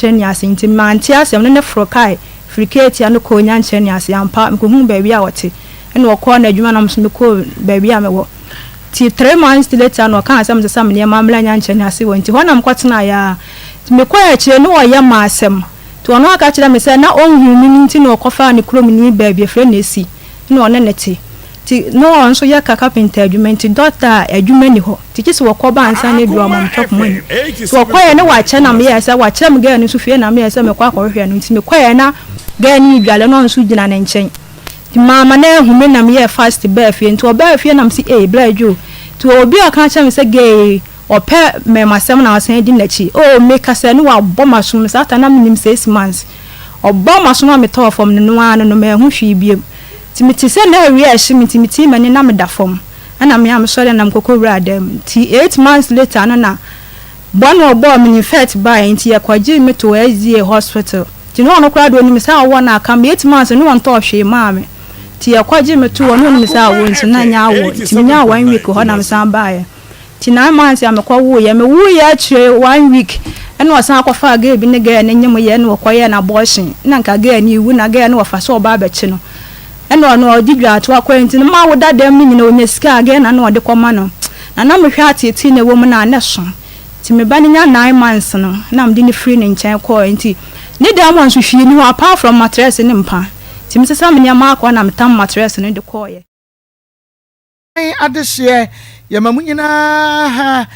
Nyankyerɛ Niase nti mante asɛm no ne foro kae firi Ketia no kɔɔ Nyankyerɛ Niase ampa mekɔhuu baabi a ɔte ɛna ɔkɔɔ n'adwuma na me nso mekɔɔ baabi a mewɔ nti 3 months later na ɔkaa sɛ mesesa me nneɛma mmra Nyankyerɛ Niase wɔ nti hɔ na mekɔtenaeɛ a nti mekɔɔ akyire ne ɔyɛ ma asɛm nti ɔno aka kyerɛ me sɛ na ɔnhuu me no nti na ɔkɔfaa ne kurom ni baabi afrɛ no esi na ɔne ne te nti na ɔno nso yɛ carpenter adwuma nti doctor a adwuma ni hɔ nti kye sɛ wɔkɔ ba ansa na edu ɔma me chop money nti wɔkɔɛ ne wakyɛ na meyɛ sɛ wakyerɛ me girl no nso fie na meyɛ sɛ mekɔ akɔhwehwɛ no nti mekɔɛ na girl no dwale na ɔno nso gyina ne nkyɛn nti maama na ehu me na meyɛ fast baa fie nti ɔbaa fie na mesi ee bla adwo nti obi a ɔka kyerɛ me sɛ girl yi ɔpɛ mɛmasɛm na ɔsan di n'akyi oh mekasa ne wabɔ m'asom saa ta na menim 6 months ɔbɔ m'asom a metɔɔ fam no noa no no mahu hwee biem nti mete sɛ na awie ɛhye me nti metii m'ani na meda fam ɛna me a mesɔre nam kɔkɔ wura dɛm nti 8 months later no na bɔ na ɔbɔɔ me infect baeɛ nti yɛkɔgye me to SDA Hospital nti na ɔno koraa de onim sɛ awɔ no aka me 8 months ne wɔntɔɔ hwee maa me nti yɛkɔgye me to hɔ ne onim sɛ awɔ nti na nyɛ awɔ nti menya one week hɔ na mesan baeɛ nti 9 months a mekɔ woyɛ me woyɛ akyire one week ɛna ɔsan akɔfa girl bi ne girl ne nyem yɛ na ɔkɔyɛ no abortion na nka girl ne ewu na girl no wɔfa sɛ ɔba abɛkye no ɛna ɔno ɔde dwa ato akɔ nti no ma woda dɛm no nyina onya sika a girl na na ɔde kɔma no na na mehwɛ ateetee na ɛwɔ mu na ne so nti me ba no nya 9 months no na mede ne firi ne nkyɛn kɔɔ nti ne dan mu nso hwee ni hɔ apart from mattress ne mpa nti mesesa me nneɛma akɔ na metam mattress no de kɔɔyɛ. Adehyeɛ yɛma mu nyinaa ha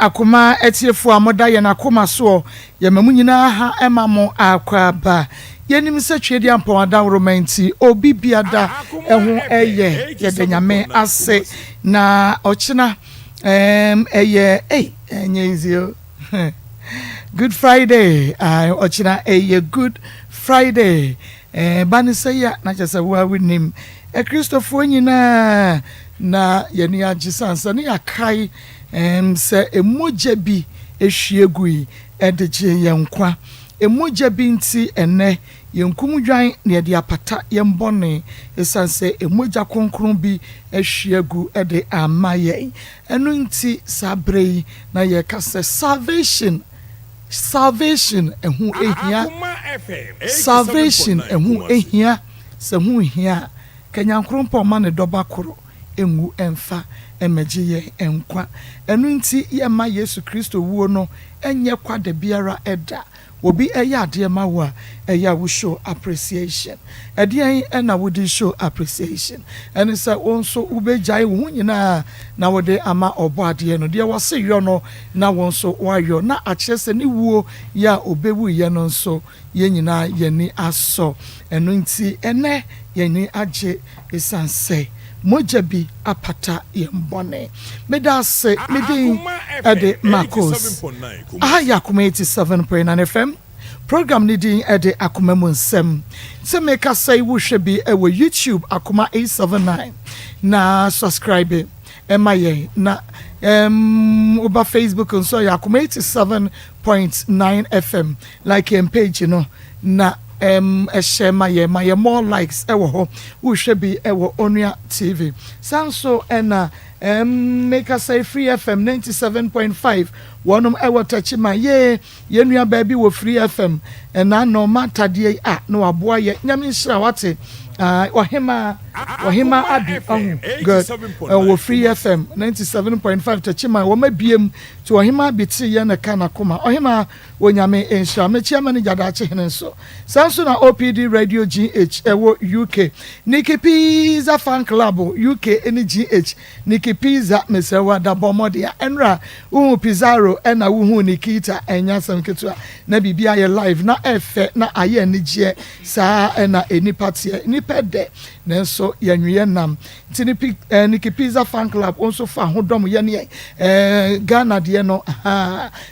akoma atiefoɔ a moda yɛn akoma soɔ, yɛma mu nyinaa ha ɛma mo akɔ aba. Yɛnim sɛ Tweaduampɔn adaworoma nti obi biada ɛho ɛyɛ. Yɛda Nyame ase na ɔkyena ɛyɛ ei ɛnyɛ easy o, Good Friday. Ɔkyena ɛyɛ Good Friday. Ba ne sɛ yɛ na kyerɛ sɛ wo a wonim Akristofoɔ nyinaa na yɛni agye sansa ne yɛakae sɛ emogya bi ehwie gu yi ɛde gye yɛn nkwa. Emogya bi nti ɛnɛ yɛnkum dwan na yɛde apata yɛn bɔne ɛsiane sɛ emogya kronkron bi ahwie gu ɛde ama yɛn. Ɛno nti saa berɛ yi na yɛka sɛ salvation, salvation ɛho ehia, salvation ɛho ehia. Sɛ ho ehia kanyankoropɔn ɔma ne dɔba koro engu ɛmfa ɛmɛgye yɛn nkwa. Ɛno nti yɛma Yesu Kristo wuo no ɛnyɛ kwa da biara ɛda. Obi ɛyɛ adeɛ ma wo a, ɛyɛ a wo show appreciation. Ɛdeɛn ɛna wode show appreciation? Ɛne sɛ wo nso wobɛgyae wo ho nyinaa na wode ama ɔbɔ adeɛ no deɛ wɔse yɔ no na wo nso woayɔ na akyerɛ sɛ ne wuo yɛ a obɛwuyɛ no nso yɛn nyinaa yɛni asɔ. Ɛno nti ɛnɛ yɛni agye ɛsiane sɛ mogya bi apata yɛn bɔne. Meda ase. Medin ɛde Marcos. Aha yɛ Akoma 87.9 FM. Program ne din ɛde Akoma Mu Nsɛm. Sɛ meka sɛ wohwɛ bi ɛwɔ YouTube, Akoma 879, na subscribe ɛma yɛn na woba Facebook nso yɛ Akoma 87.9 FM. Like yɛn page no na ɛhyɛ ma yɛn more likes ɛwɔ hɔ. Wohwɛ bi ɛwɔ Onua TV saa nso ɛna meka sɛ Free FM 97.5 wɔnom ɛwɔ Tɛkyima yee yɛn nua baabi wɔ Free FM ɛna nɔɔma atadeɛ yi a na waboa yɛ. Nyame nhyira wate. Ɔhema, Ɔhema Abi ɔho good ɛwɔ Free FM 97.5 Tɛkyima wɔn abiem tí Ɔhema Abi te yɛ ne ka n'akoma. Ɔhema, Onyame nhyira. Mekyia manager daakye hene nso. Saa nso na OPD Radio GH ɛwɔ UK, Nikki Pizza Fan Club UK ne GH. Nikki Pizza, mesrɛ wo adabɔ mmɔden a ɛnora wohu Pizarro ɛna wohu Nikita. Ɛnyɛ asɛm ketewa na biribi ayɛ live na ɛfɛ na ayɛ anigyeɛ saa. Ɛna nipa teɛ nipa dɛ nanso yɛnweyɛ nam nti Nikki Pizza Fan Club wo nso fa ho dɔm yɛ ne Ghana deɛ no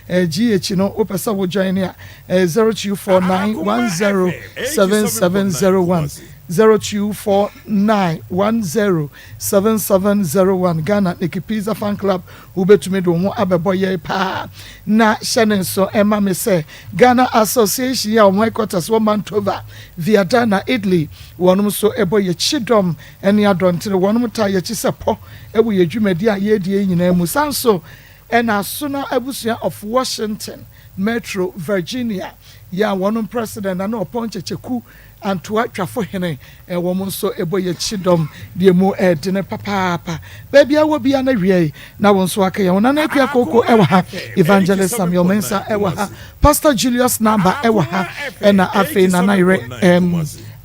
GH no wopɛ sɛ wo join a, 0249107701, 0249107701. Ghana Nikki Pizza Fan Club, wobɛtumi de wo ho abɛbɔ yɛ paa na hyɛ ne nso ɛma me sɛ Ghana Association a wɔn headquarters wɔ Mantova, Viadana, Italy. Wɔnom nso ɛbɔ yɛkyi dɔm ne adɔntere. Wɔnom ta yɛkyi sɛ pɔ ɛwɔ yɛ dwumadi a yɛredie nyinaa mu. San so ɛna Asona abusua of Washington. Metro, Virginia, yɛ a wɔnom President Nana Ɔpɔn Kyekyeku Antoa Twafo Hene, wɔn nso bɔ yɛn kyidɔm deɛ mu ɛdene papaapa. Baabi a wɔ biara no awiei na wo nso aka yɛn ho. Nana Akua Koko wɔ ha, Evangelist Samuel Mensah wɔ ha, Pastor Julius Naba wɔ ha, ɛna afei Nana Yerɛ M.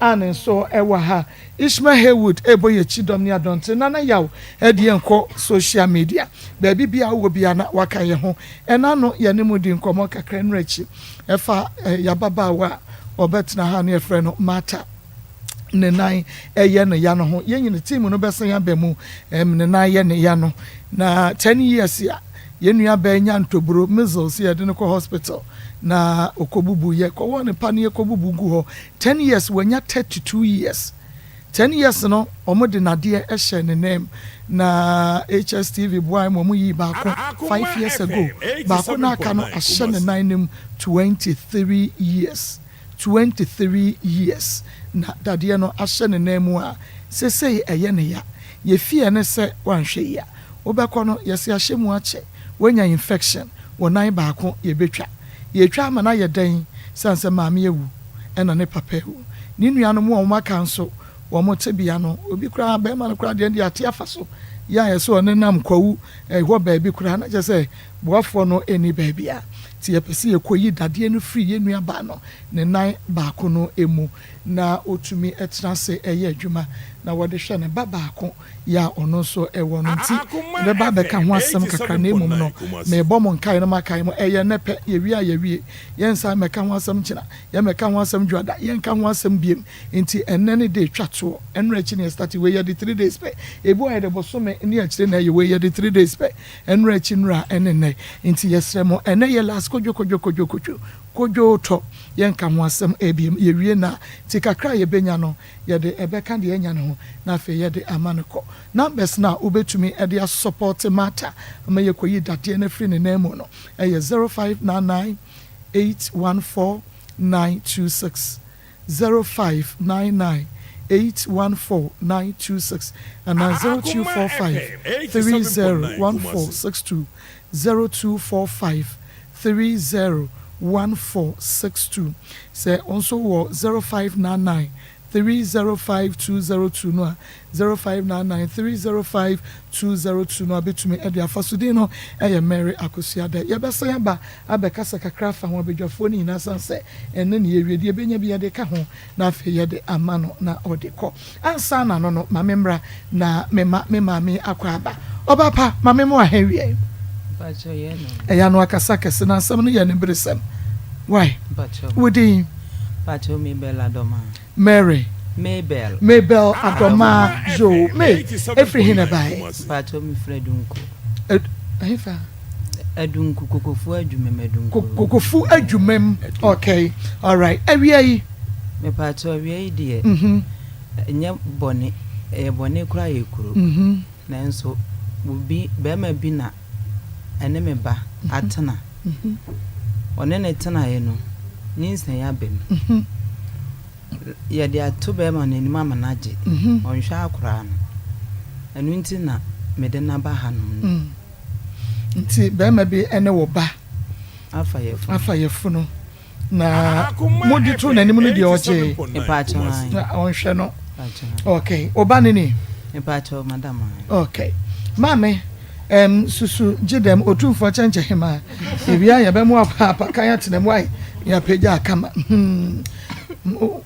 Ann nso wɔ ha. Ishmael Haywood rebɔ yɛn kyidɔm ne adɔnten. Nana Yaw de yɛn kɔ social media. Baabi biara a wowɔ biara na waka yɛn ho. Ɛna no yɛne mo di nkɔmmɔ kakra nnora akyi ɛfa yɛn ababaawa a ɔbɛtena ha no yɛfrɛ no Martha ne nan ɛyɛ no ya no ho. Yɛn nyina team no bɛsan aba mu ɛm ne nan yɛ ne ya no na 10 years a yɛn nua baa nya ntoburo measles yɛde no kɔ hospital na ɔkɔbubu yɛ kɔwɔ ne paneɛ kɔbubu gu hɔ 10 years wanya 32 years. 10 years no wɔn de nadeɛ hyɛɛ ne nan mu na HSTV boae ma wɔn yii baako 5 years ago baako no aka no ahyɛ ne nan no mu 23 years 23 years na dadeɛ no ahyɛ ne nan mu a sesei ɛyɛ ne ya yɛ fear ne sɛ wanhwɛ yie a wobɛkɔ no yɛse ahyɛ mu akyɛ wanya infection wɔ nan baako yɛbɛtwa yɛtwa ama no ayɛ dɛn sane sɛ maame awu ɛna ne papa awu. Ne nuanom a wɔaka nso, wɔn tebea no, obi koraa, barima no koraa deɛ, deɛ ate afa so yɛ a yɛsɛ ɔnenam kwawu hɔ baabi koraa, na kyerɛ sɛ boafoɔ no nni baabiara. Nti yɛpɛ sɛ yɛkɔyi dadeɛ no firi yɛn nuabaa no ne nan baako no mu na ɔtumi tena ase yɛ adwuma na wɔde hwɛ ne ba baako yɛ a ɔno nso wɔ no. Nti yɛbɛba abɛka ho asɛm kakra na mmom no, merebɔ mo nkaeɛ na moakae mo, ɛyɛ nnɛ pɛ, yɛwie a yɛawie, yɛnsan mmɛka ho asɛm nkyena. Yɛmmɛka ho asɛm dwoada, yɛnka ho asɛm biom. Nti ɛnnɛ ne day twa toɔ. Ɛnora akyi na yɛstate wei, yɛde three days pɛ. Ebi wɔ hɔ a yɛde bosome ne akyire na ɛyɛ wei, yɛde three days pɛ. Ɛnora akyi nnora ɛne nnɛ. Nti yɛsrɛ mo, ɛnnɛ yɛ last kodwo kodwo kodwo kodwo kodwo tɔ. Yɛnka ho asɛm biom. Yɛwie nnɛ a, nti kakra a yɛbɛnya no, yɛde ɛbɛka deɛ yɛanya no ho na afei yɛde ama no kɔ. Numbers no a wobɛtumi de asupporte Martha ama yɛkɔyi dadeɛ no afiri ne nan mu no ɛyɛ 0599 814 926, 0599 814 926 anaa 0245 301462, 0245 301462. Sɛ wo nso wɔ 0599 305202 no a, 0599 305202 no a bɛtumi de afa so. Din no yɛ Mary Akosua Adeh. Yɛbɛsan aba abɛkasa kakra afa ho, abadwafoɔ no nyinaa, sane sɛ ɛnnɛ ne yɛwie. Deɛ yɛbɛnya bi yɛde ka ho na afei yɛde ama no na ɔde kɔ. Ansa na no no, ma memmra na mema me maame akɔ aba. Ɔba pa, ma memmoa ha awiei. Ɛyɛ ano akasa kɛse na asɛm no yɛ aniberesɛm. Wai? Wo din? Pacho Mabel Adomaa. Mary. Mabel. Mabel Adomaa yoo. May, efiri he na ɛbaeɛ? Pacho me firi Adunku. Ed, ɛhefa? Adunku, Kokofu Adwumam Adunku. Kokofu Adwumam, okay, alright. Awia yi? Me pacho awia yi deɛ, mm-hmm. Ɛnyɛ bɔne, ɛyɛ bɔne koraa yɛ kuro. Mm-hmm. Nanso obi, barima bi na ɛne me ba atena. Ɔne no tenaeɛ no, nyinsɛn aba mu. Yɛde ato barima no anim ama no agye. Ɔnhwɛ akoraa no. Ɛno nti na mede no aba hanom no. Nti barima bi ne wo ba afa yafunu. Afa yafunu. Na mo de to n'anim no deɛ ɔgye. Na ɔnhwɛ no. Okay, ɔba ne ni. Madam. Okay, maame um, susu gye dɛm otumfoɔ kyɛnkyɛn hema ewia yɛbɛmo apa apakan atena mu ayi yɛapagya akama. Hmm.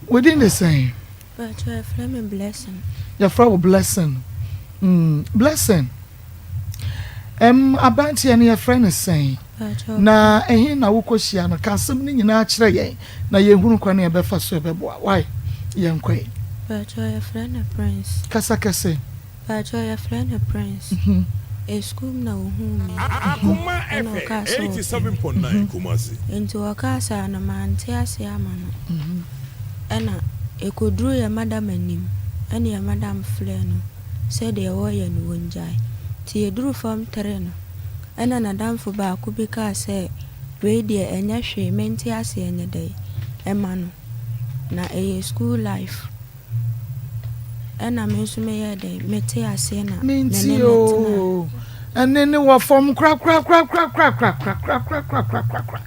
Wodin de sɛn? Pacho yɛfrɛ me Blessing. Yɛfrɛ wo Blessing. Mm, Blessing. Ɛm, aberanteɛ no yɛfrɛ no sɛn? Na ɛhe na wokɔhyia no? Ka asɛm no nyinaa kyerɛ yɛn na yɛhunu kwan a yɛbɛfa so ɛbɛboa. Wai, yɛnkɔ ɛ. Pacho yɛfrɛ no Prince. Kasa kɛse. Pacho yɛfrɛ no Prince. Esukuu mu na ohuu me. Ɛna ɔkaa sɛ ɔpɛ me. Nti ɔkaa saa no mante aseɛ ama no. Ɛna ɛkɔduruu yɛn madam anim ɛna yɛn madam frɛɛ no. sɛ deɛ wɔreyɛ no wɔngyae. Nti yɛduruu fam tere no, ɛna n'adamfo baako bi kaa sɛ, Wei deɛ ɛnyɛ hwee, mente aseɛ nyɛ dɛn ɛma no, na ɛyɛ school life. Ɛna me nso meyɛɛ dɛn, metee aseɛ na me ne Mente no oo, tenaa. ɛnne no wɔ fam korakorakorakorakorakorakorakorakorakorakorakora.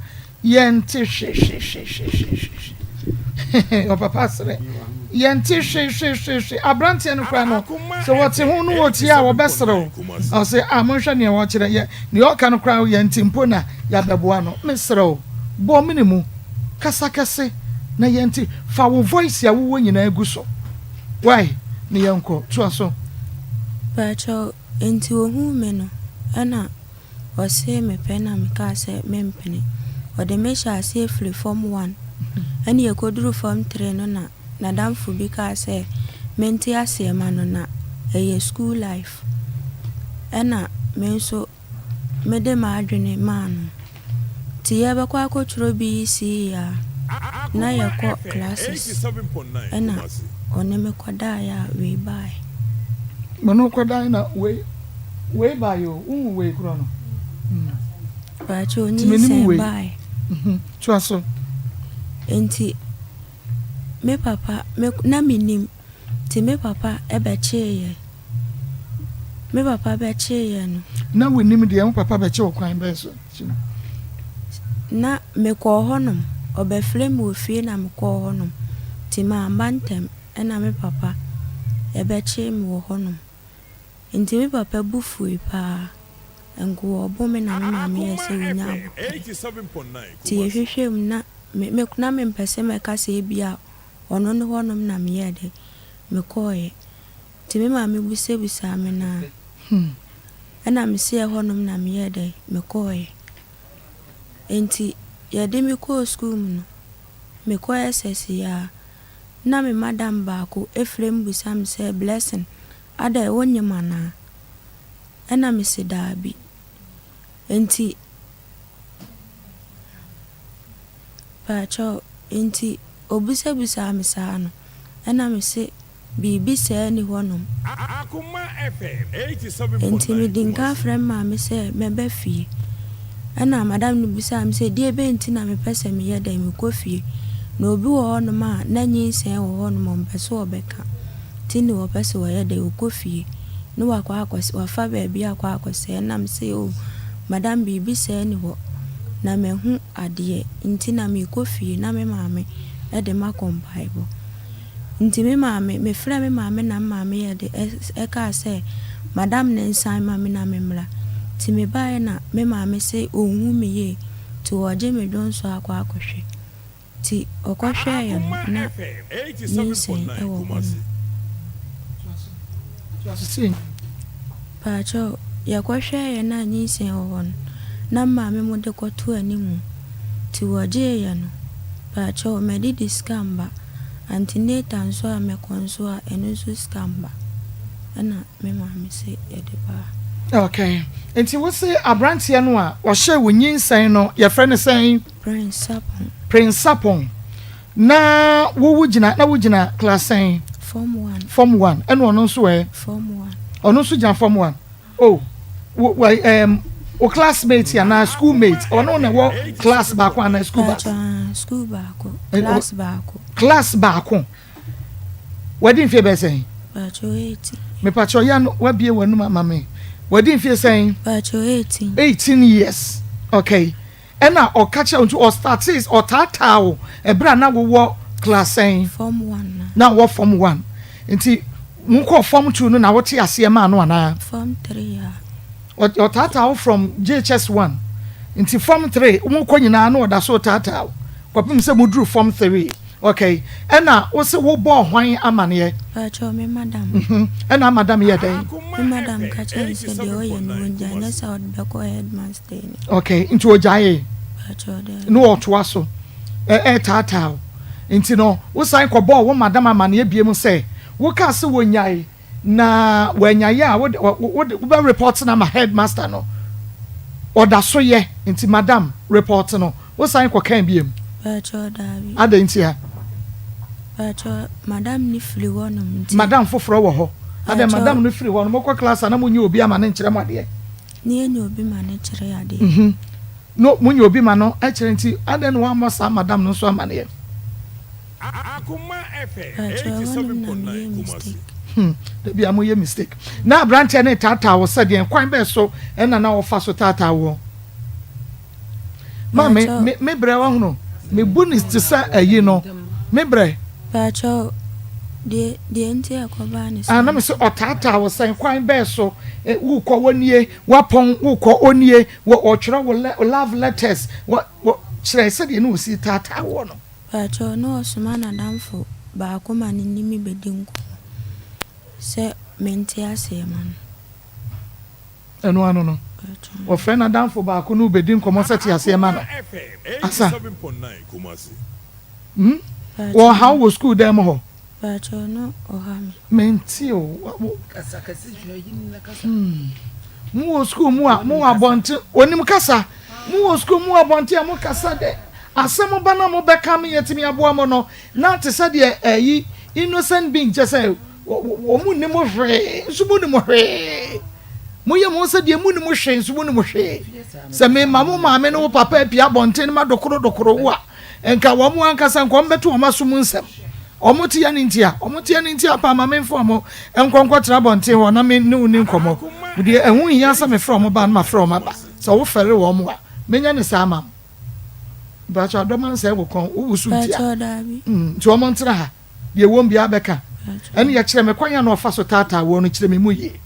Yɛnte hwehwehwehwehwehwe. Ɔpapa asrɛ. Yɛnte hwehwehwehwe. Aberanteɛ no koraa no, sɛ wɔte ho no wɔtie a wɔbɛserew. Ɔse, ah, monhwɛ nea wɔkyerɛ. Yɛ, nea ɔka no koraa yɛnte mpo na yɛabɛboa no. Mesrɛ wo, bɔ mene mu. Kasa kɛse na yɛnte. Fa wo voice a wowɔ nyinaa gu so. Wai, ne yɛnkɔ. Toa so. Pakyɛw, enti ohuu me no, ɛna Ɔsee me pɛ na me kaa sɛ mempene. Ɔde me hyɛɛ aseɛ firi form one ɛne yɛkɔduru form three no na nadamfo bi kaa sɛ mente aseɛ ma no na ɛyɛ school life ɛna me nso mede m'adwene maa no. Nti yɛbɛkɔ akɔtwerɛ BECE a na yɛkɔ classes ɛna ɔne me kɔdaeɛ a wei baeɛ. Me ne wo kɔdaeɛ na wei wei baeɛ o, wohu wei korɔ no? Pakyɛ Nti menim onyinsɛn wei. baeɛ. Mhm, toa so. Nti me papa me na mennim nti me papa bɛkyee yɛn. Me papa bɛkyee yɛn no. Na wonnim deɛ, wo papa bɛkye wo kwan bɛn so? Na mekɔɔ hɔnom, ɔbɛfrɛɛ me wɔ fie na mekɔɔ hɔnom nti mamba ntɛm ɛna me papa bɛkyee me wɔ hɔnom. Nti me papa bo fuui paa, nko ɔbo me na me maame yɛɛ sɛ ɔnya aboterɛ. Nti yɛhwehwɛɛ mu na me me na mempɛ sɛ mɛka sɛ ebia ɔno ne hɔnom na meyɛɛ dɛ mekɔɔeɛ. Nti me maame busabusaa me no a, ɛna mese ɛhɔnom na meyɛɛ dɛn, mekɔeɛ. Nti yɛde me kɔɔ sukuu mu no, mekɔ SS yi ara, na me madam baako frɛ me bisa me sɛ, Blessing, adɛn wonyem anaa? Ɛna mese daabi. Nti, paakyɛw, nti obisabisaa me saa no, ɛna mese Biribi sɛɛ nni hɔnom. Enti medi nkan frɛ me maame sɛ mɛba fie. Ɛnna madam no bisaa me sɛ, Deɛ bɛn nti na mepɛ sɛ meyɛ dɛn? Mekɔ fie. Na obi wɔ hɔnom a na nyinsɛn wɔ hɔnom a ɔmpɛ sɛ ɔbɛka nti na ɔpɛ sɛ ɔyɛ dɛn? Ɔkɔ fie na wakɔ akɔ wafa baabi akɔ akɔsɛe. Ɛnna mese, Oh, madam, biribi sɛɛ nni hɔ. Na mahu adeɛ nti na merekɔ fie na me maame de makɔ mpaebɔ. Nti me maame, mefrɛɛ me maame na me maame yɛɛ de ɛkaa sɛ madam no nsan ma me na me mmra. Nti me baeɛ na me maame se ɔnhu me yie nti ɔɔgye me dwonsɔ akɔ akɔhwɛ. Nti ɔkɔhwɛɛeɛ no na nyinsɛn wɔ hɔ nom. Paakyɛw, yɛkɔhwɛeɛ no a nyinsɛn wɔ hɔ no, na me maame mo de kɔtoo anim. Nti wɔgyeeɛ no, paakyɛw, madidi sika mba, antenatal nso a mɛkɔ nso a, ɛno nso sika mba. Ɛna me maame se yɛde baa. Okay, nti wo se abranteɛ no a ɔhyɛɛ wo nyinsɛn no yɛfrɛ no sɛn? Prince Sarpong. Prince Sarpong. Na wo wo gyina na wo gyina class sɛn? Form one. Form one ɛna ɔno nso ɛ? Form one. Ɔno nso gyina form one. Oh wo wo ɛɛm wo classmate anaa school mate ɔno na ɛwɔ class baako anaa school baako? Paatwa school baako class baako. Class baako. Wadi mfie bɛyɛ sɛn? Paatwa 18. Mepakyɛ ya no wabie w'anum ama me. Wadi mfie sɛn? Paatwa 18. 18 years okay. Ɛna ɔka kyerɛ wo nti ɔstartee ɔtaataa wo ɛberɛ a na wowɔ class sɛn? Form one na. Na wowɔ form one nti mokɔɔ form two no na wote aseɛ maa no anaa? Form three a. Ɔtaataa wo from JHS one nti form three mokɔ nyinaa na ɔda so retaataa wo kɔpem sɛ moduru form three. Okay, ɛna wo se wo bɔɔ hwan amaneɛ? Pakyɛw me madam. Mhm, ɛna madam yɛɛ dɛn? Me madam ka kyerɛɛ no sɛ deɛ ɔyɛ no ɔngyae nyɛ saa ɔde bɛkɔ headmaster anim. Okay, nti ɔgyaee? Pakyɛw daabi. Na ɔtoa so ɛɛtaataa wo, nti no wo san kɔ bɔɔ wo madam amaneɛ biom sɛ wo kaa sɛ wɔnyae na wanyae a wode wode wobɛ report no ama headmaster no, ɔda so yɛ, nti madam report no. Wo san kɔ kan biom? Pakyɛw daabi. Adɛn ntia? Pakyɛw madam no firi hɔ nom nti. Madam foforɔ wɔ hɔ? Adɛn madam no firi hɔ no mo kɔ class a na mo nyɛ obi ama no nkyerɛ mo adeɛ? Ne yɛ nya obi ma no kyerɛ yɛ adeɛ. Mhm no mo nya obi ma no kyerɛ nti adɛn na wammɔ saa madam no nso amaneɛ? Pakyɛw ɛhɔ nom na me yɛ mistake. Hmm dabi a mo yɛ mistake. Na abranteɛ no retaataa wo sɛ deɛn kwan bɛn so ɛna na ɔfa so taataa woɔ? Ma me me me brɛ wahunu me bu ne te sɛ ayi no me brɛ. Pakyɛw deɛ deɛ nti a ɛkɔbaa ne saa. Ah na me se ɔtaataa wo sɛn kwan bɛɛ so wokɔ wɔnie wapɔn wokɔ onie wɔ ɔtwerɛ wo lɛ love letters wɔ wɔ kyerɛ sɛdeɛ ne osi taataa woɔ no. Pakyɛw na ɔsoma nadamfo baako ma no ne me bɛdi nkɔmmɔ sɛ mente aseɛ ma no. Ɛno ano no, ɔfrɛ n'adamfo baako ne wo bedi nkɔmmɔ sɛ te aseɛ ma no. Asa. Hmm? Wɔha wo wɔ sukuu dan mu hɔ? Pakyɛw, no ɔha me. Mente o. Wo. Hmm. Mo wɔ sukuu mu a, mo wɔ abɔnten, onim kasa. Mo wɔ sukuu mu wɔ abɔnten a, mo kasa dɛ. Asɛm ba na mo bɛka me yɛtumi aboa mo no, na te sɛ deɛ ɛyi innocent being kyɛ sɛ Wɔn nnim hwee, nso monim hwee. Moyɛ mo ho sɛ deɛ monim hwee, nso monim hwee. Sɛ mema mo maame ne wo papa apue abɔnten ma dokorodokoro wo a, nka wɔn ankasa nka wɔbɛto wɔn aso mu nsɛm. Wɔn te yɛ ne ntia, wɔn te yɛ ne ntia paa ma memfa wɔn nkɔ nkɔtena abɔnten hɔ na me ne wo ni nkɔmmɔ. Deɛ ɛho hia sɛ mefrɛ wɔn ba no mafrɛ wɔn aba. Sɛ wofɛre wɔn a, menya ne saa ama mo. Mpakyɛ adɔma nsɛe wo kɔn, wowoso ntia. Nti wɔn ntena ha. Deɛ ɛwom biara bɛka. Ɛnneɛ kyerɛ me kwan a na ɔfa so taataa woɔ no, kyerɛ me mu yie.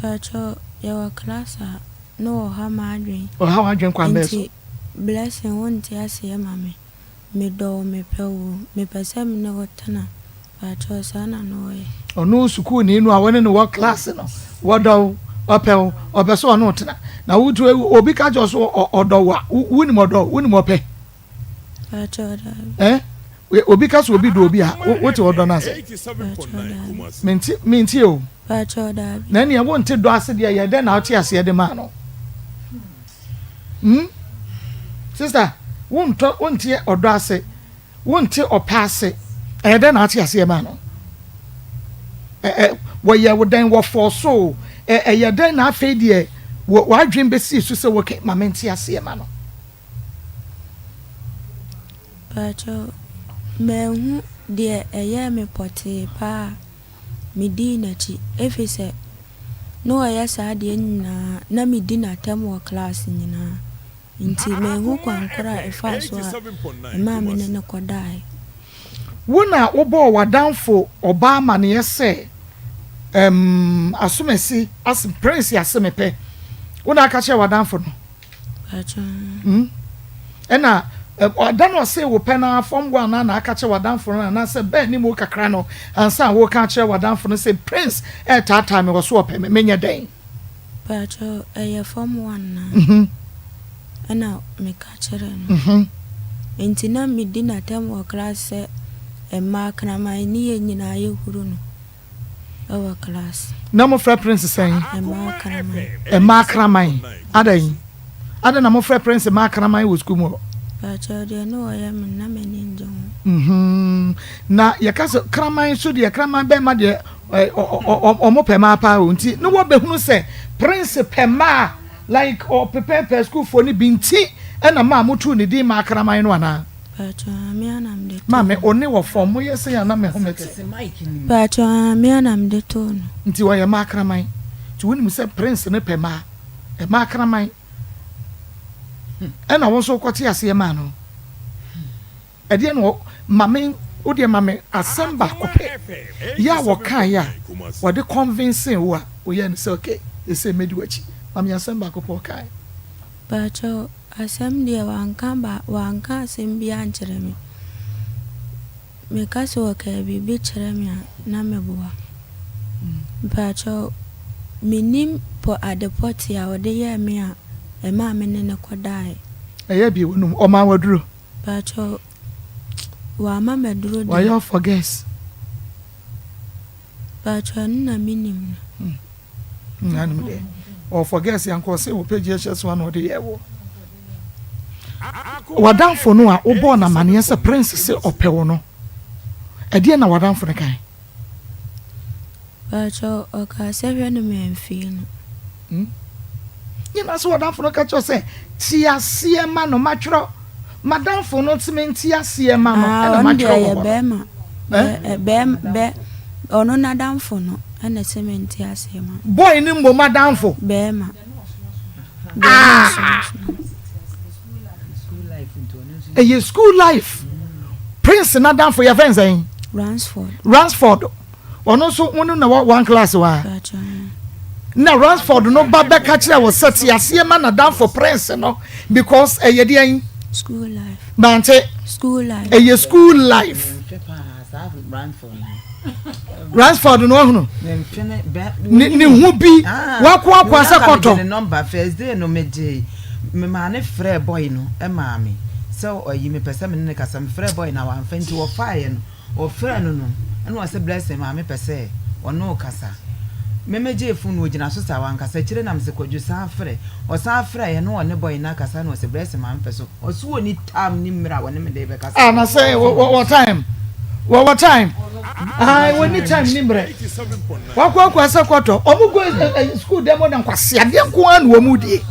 Pakyɛw yɛwɔ class a na ɔha m'adwen. Ɔha w'adwen kwan bɛn so? Nti Blessing wo nte aseɛ ma me, me dɔ wo me pɛ wo, me pɛ sɛ me ne wo tena, pakyɛw saa na na ɔyɛ. Ɔno sukuuni no a wo ne no wɔ class no, wɔdɔ wo, ɔpɛ wo, ɔpɛ sɛ ɔne wo tena. Na wo nso obi ka kyerɛ wo sɛ ɔdɔ wo a, wonim ɔdɔ, wonim ɔpɛ. Eh? Obi ka sɛ obi dɔ obi a, wote ɔdɔ no ase? Mente, mente o. Na ɛneɛ wonte dɔ ase deɛ yɛ dɛn na wote aseɛ de maa no? Hmm? Sister, wontɔ, wonte ɔdɔ ase, wonte ɔpɛ ase, ɛyɛ dɛn na wote aseɛ maa no? Ɛ, wɔyɛ wo dɛn, wɔfɔɔ so, ɛyɛ dɛn na afei deɛ w'adwene bɛsii so sɛ wɔkɛ ma mente aseɛ ma no? Mpakyɛw, manhu deɛ ɛyɛɛ me pɔtee paa a medii n'akyi efisɛ na ɔyɛ saa adeɛ nyinaa na medi n'atɛm wɔ class nyinaa nti manhu kwan korɔ a ɛfaa so a ɛmaa me ne no kɔdaeɛ. Wo na wobɔɔ w'adamfo ɔbaa amaneɛ sɛ ɛmm asomasi as Prince ase mepɛ. Wo na aka kyerɛɛ w'adamfo no? Hmm? Ɛna ɔda no ɔse wo pɛ no fam wo anaa na aka kyerɛ w'adamfo no anaasɛ bɛn ne mu kakra no ansa a woka akyerɛ w'adamfo no sɛ Prince ɛretaataa me wɔ so ɔpɛ me menyɛ dɛn? Pakyɛ ɛyɛ fam wo anaa? Mhm. Ɛna meka kyerɛ no. Mhm. Nti na medi n'atɛm wɔ class sɛ mmaa kraman ne yɛn nyinaa yɛhuru no. Ɛwɔ class. Na mo frɛ prince sɛn? Mmaa kraman. Mmaa kraman adɛn? Adɛn na mo frɛ prince mmaa kraman wɔ sukuu mu hɔ? Pakyɛw deɛ na ɔyɛ me no na m'ani ngye ho. Mm-hmm. Na yɛka sɛ kraman nso deɛ kraman bɛrima deɛ ɔmo pɛ mmaa paa o nti ne wɔbɛhunu sɛ prince pɛ mmaa like ɔpepɛɛpɛ sukuufoɔ no bi nti ɛna maa mo tuu ne din mmaa kraman no anaa? Paatwɔ aa me a na mede too Maame no. one wɔ fam mo yɛ sei a na me home te. Paatwɔ aa me a na mede too no. Nti ɔyɛ mmaa kraman nti wonim sɛ prince no pɛ mmaa mmaa kraman ɛna wo nso wokɔte aseɛ maa no ɛdeɛ na ma me wodeɛ ma me asɛm baako pɛ yɛ a wɔkaeɛ a wɔde convince wo a woyɛ no sɛ okay ɛsɛ mɛdi w'akyi ma me asɛm baako pɛ ɔkaeɛ. Paatwɔ Asɛm deɛ wanka ba wanka asɛm biara ankyerɛ me. Meka sɛ ɔkaa biribi kyerɛ me a na meboa. Mpakyɛw mennim pɔ ade pɔtee a ɔde yɛɛ me a ɛmaa me ne no kɔdaeɛ. Ɛyɛ bi wonum ɔmaa wo aduro. Mpakyɛw wamma me aduro deɛ. Wayɛ wo forgets. Mpakyɛw ɛno na mennim no. Nanom deɛ ɔfɔ gɛs ya nka ɔsɛ wɔ page ɛhyɛ so ana ɔde yɛ wɔ. W'adamfo no a wobɔɔ no amaneɛ sɛ Prince se ɔpɛ wo no, ɛdeɛn na w'adamfo no kae? Pakyɛw, ɔkaa sɛ hwɛ no mamfii no. Hmm? Nyina sɛ w'adamfo no ka kyerɛ sɛ te aseɛ ma no, matwerɛ m'adamfo no se mente aseɛ ma no Ah, ɛna ɔno deɛ matwerɛ wɔ ɔyɛ hɔ no. bɛrima. Eh? Bɛ, bɛ, bɛ, ɔno n'adamfo no ɛna ɛsɛ mente aseɛ ma no. Boy no mmom adamfo. Bɛrima. Deɛ na Ah! ɔsomasoma. Ɛyɛ school life. Prince n'adamfo yɛfrɛ no sɛn? Ransford. Ransford. Ɔno nso wo ne na wɔ one class wa? Na Ransford no ba bɛka kyerɛ wo sɛ te aseɛ ma n'adamfo Prince no because ɛyɛ deɛn? School life. Mante. School life. Ɛyɛ school life. Ransford no wahunu ne ne ho bi ah, wakoakoa sɛ kɔtɔ. Ne nɔmba first day no megye me maa ne frɛ boy no maa me sɛ ɔyi mepɛ sɛ me ne ne kasa mefrɛ boy na wamfa nti wɔfaeɛ no wɔfrɛ no no ɛna ɔsɛ blessing maame pɛ sɛ ɔne wo kasa memegyee fon no ɔgyina so saa wankasa akyire na mesɛ kwadwo san frɛ ɔsan frɛeɛ na ɔne boy no akasa na ɔsɛ blessing maame pɛ so Ɔse wɔni time ne mmerɛ a wɔne me de bɛkasa. Ah na sɛ wɔ time wɔ wɔ time ah wɔni time ne mmerɛ wakoakoa sɛ kɔtɔ ɔmo go eh, eh, school dɛm na nkwaseadeɛ nko ara na wɔn die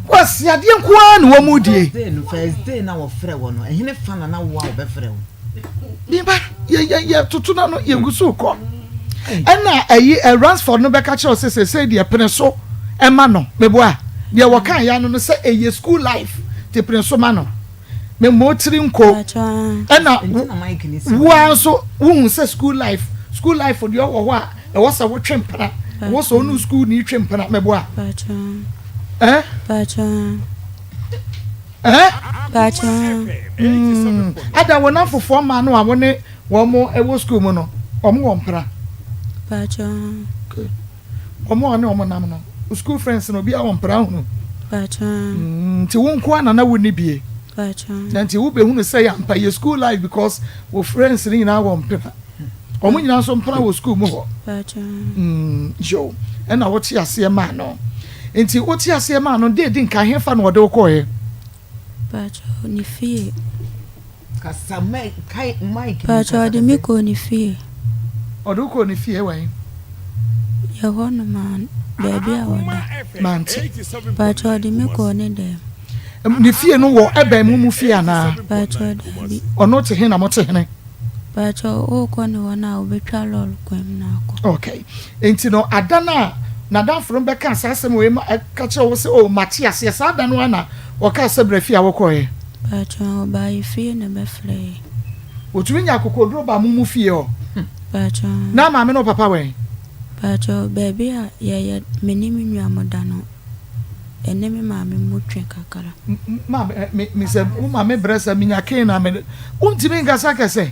nkwaseadeɛ nko ara na wɔn die. First day no first day na wɔfrɛ wɔ no ɛhene fa na na wo a wɔbɛfrɛ wo. Ne ba yɛ yɛ yɛ toto na no yɛ gu so kɔ ɛna ɛyi ɛ Ransford no bɛka kyerɛ ɔsɛ sɛ deɛ pene so ɛma no meboa deɛ wɔka ya no no sɛ ɛyɛ school life te pene so ma no memmɔ tiri nko ɛna woa nso wohu sɛ school life school life deɛ ɔwɔ hɔ a ɛwɔ sɛ wotwe mpena ɛwɔ sɛ ɔne school ni twe mpena meboa ɛɛ Eh? Pakyɛ. Mm. Ada wɔn afofoɔ mmaa no a wɔn ne wɔn wɔ sukuu mu no, wɔn wɔ mpena. Pakyɛ. Good. Wɔn a wɔne wɔn nam no, school friends no, obiara wɔ mpena hunu. Pakyɛ. Mm, nti wo nko ara na na wo ni bie. Pakyɛ. Na nti wobɛhunu sɛ yɛ ampa yɛ school life because wo friends no nyinaa wɔ mpena. Wɔn nyinaa nso mpena wɔ sukuu mu hɔ. Pakyɛ. Mm, yo, ɛna wote aseɛ maa no. Nti wote aseɛ maa no, deɛ di nka hefa na ɔde wo kɔɔɛ? Pakyɛ, ne fie. Kasa mic kai mic. Pakyɛ, ɔde me kɔɔ ne fie. Ɔde wo kɔɔ ne fie wɔ he? Yɛ hɔ nom a, baabi a ɔda. Mante. Pakyɛ, ɔde me kɔɔ ne dɛm. Ne fie no wɔ ɛbɛn mo mu fie anaa? Pakyɛ, daabi. Ɔno te he na mote hene? Pakyɛw worekɔ ne hɔ no a wobɛtwa lɔre kwan mu na akɔ. Okay. Enti no ada no a n'adamfo no bɛkaa saa asɛm wei ma ɛka kyerɛɛ wo sɛ oh mate aseɛ saa da no ara na ɔkaa sɛ bra fie a wokɔeɛ? Pakyɛw ɔbaa yɛ fie na ɛbɛfrɛɛ yɛ. Ɔtumi nya akokoɔduro baa mo mu fie hɔ? Pakyɛw. Na maame ne wo papa wɛn? Pakyɛw baabi a yɛyɛ me ne me nua mo da no ɛne me maame mu twe kakra. Maame eh, me me sɛ wo maame brɛ sɛ menya kee na me wontumi nkasa kɛsɛ.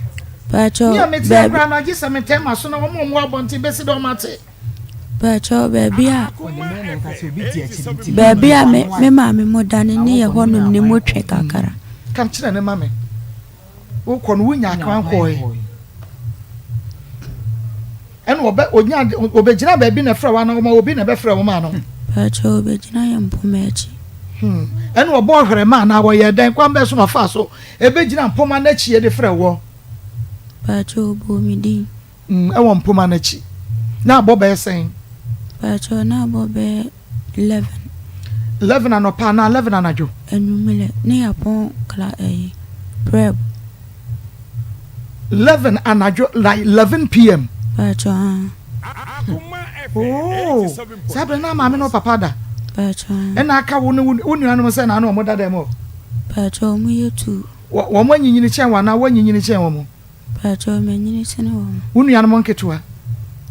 Pakyɛw Me a mete baabi. akora no agye sɛ metɛn m'aso na wɔn a wɔwɔ abɔnten bɛsi dɛ wɔn ate. Pakyɛw baabi a baabi a me me maame mo da no ne yɛ hɔnom ne mu twe kakra. Ka kyerɛ ne ma me. Wokɔ no wonya kwan kɔe. Ɛna ɔbɛ onya ɔbɛgyina baabi na ɛfrɛ wo anaa ɔma obi na ɛbɛfrɛ wo maa no. Pakyɛ ɔbɛgyina yɛn mpoma akyi. Hmm. Ɛna ɔbɔ ɔhwere ma anaa wɔyɛ dɛn kwan bɛn so na ɔfaa so ɛbɛgyina mpoma no akyi de frɛ woɔ. Pakyɛ ɔbɔɔ me din. Hmm, ɛwɔ mpoma no akyi. Na abɔ bɛyɛ sɛn? Pakyɛ na abɔ bɛyɛ 11. 11 anɔpa anaa 11 anadwo? Anwummerɛ, ne yɛapɔn kla ɛyi, prep. 11 anadwo, like 11 pm? Paatwɔ haa. Oh, saa berɛ na maame ne wo papa da? Paatwɔ haa. Ɛna aka wo ne wo nuanom sɛ na ne wɔn da dɛm hɔ? Paatwɔ wɔn yɛ tuu. Wɔn anyinyini kyɛn wo anaa woanyinyini kyɛn wɔn? Paatwɔ manyini sene wɔn. Wo nuanom nketewa?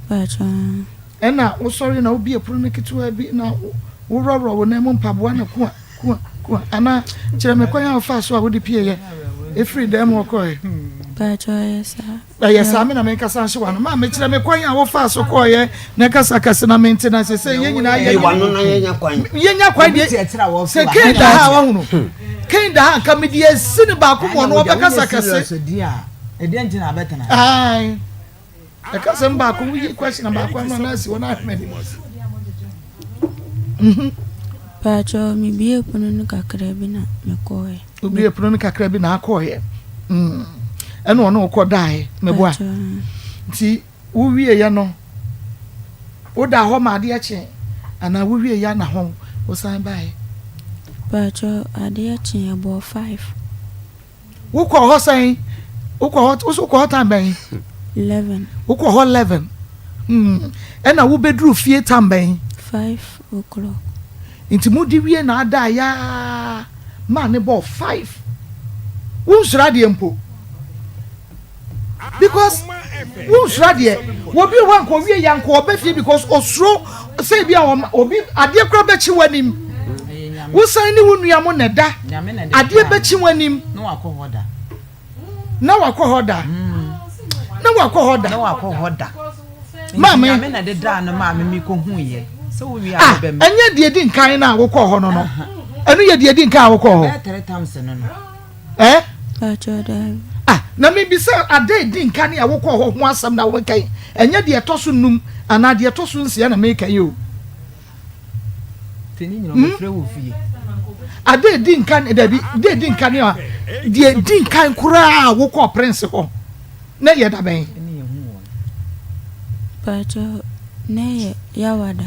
Paatwɔ haa. Ɛnna wosɔre na wobue pono no ketewa bi na worɔworɔ wo nan mu mpaboa no kua, kua, kua. Anaa kyerɛ me kwan a wofaa so a wode pieeɛ ɛfiri dan mu hɔ kɔeɛ. Mpakyɛw, ɛyɛ saa? Ɛyɛ saa, me na menkasa nhye w'ano. Maame, kyerɛ me kwan a wofaa so kɔeɛ na kasa kɛse na mente na sese yɛn nyinaa yɛ. Wano na yɛnya kwan. Yɛnya kwan deɛ. Sɛ Cain da ha a wahunu. Cain da ha nka mede asi no baako mu ɔno ɔbɛkasa kɛse. Ae. Ɛka sɛm baako woyi question baako ama na asi hɔ na ahwɛ m'anim. Mhm. Paatwɔ mebie pono no kakra bi na mekɔɔɛ. Wobie pono no kakra bi na akɔɔɛ. Mm. Ɛna ɔne wokɔ daeɛ meboa. Nti wowieɛ no woda hɔ ma adeɛ kye anaa wowieɛ ana hɔ wosan baeɛ? Paatwɔ adeɛ kye ɛbɔɔ 5. Wokɔ hɔ sɛn? Wokɔ hɔ wo wokɔ hɔ time bɛn? 11. Wokɔ hɔ 11. Hmm. Ɛna wobɛduru fie time bɛn? 5 o'clock. Nti mode wie na ada yaa maa ne bɔɔ 5. Wonsuro adeɛ mpo. Because wonsuro adeɛ. Obi wɔ hɔ a nka owie yɛ nka ɔbɛ fie because osuro sɛ ebi a obi adeɛ kora bɛkyi w'anim. Wosan ne wo nua mo na ɛda. Adeɛ bɛkyi w'anim. Na wakɔ hɔ da. Na wakɔ hɔ da. Na wakɔ hɔ da. Na wakɔ hɔ da. Maame. Nyame na de daa no maame mi kɔ hu yɛ. Sɛ wo wie a Ah, bɛbɛ mi. ɛnyɛ deɛ di nkan na wokɔ hɔ no no. Ɛno yɛ deɛ di nkan a wokɔ hɔ. Bɛyɛ 3 times no no. Eh? Pakyɛ daabi. Ah, na mebisa ada edi nkan a wokɔ hɔ ho asɛm na woka yi. Ɛnyɛ deɛ ɛtɔ so num anaa deɛ ɛtɔ so nsia na meka yi o. Te ne nyina ɔbɛfrɛ wɔ fie. Ada edi nkan dabi, da edi nkan a deɛ edi nkan koraa a wokɔ Prince hɔ na yɛ da bɛn? Ɛne yɛ hu wɔn. Pakyɛ na yɛ Yawada.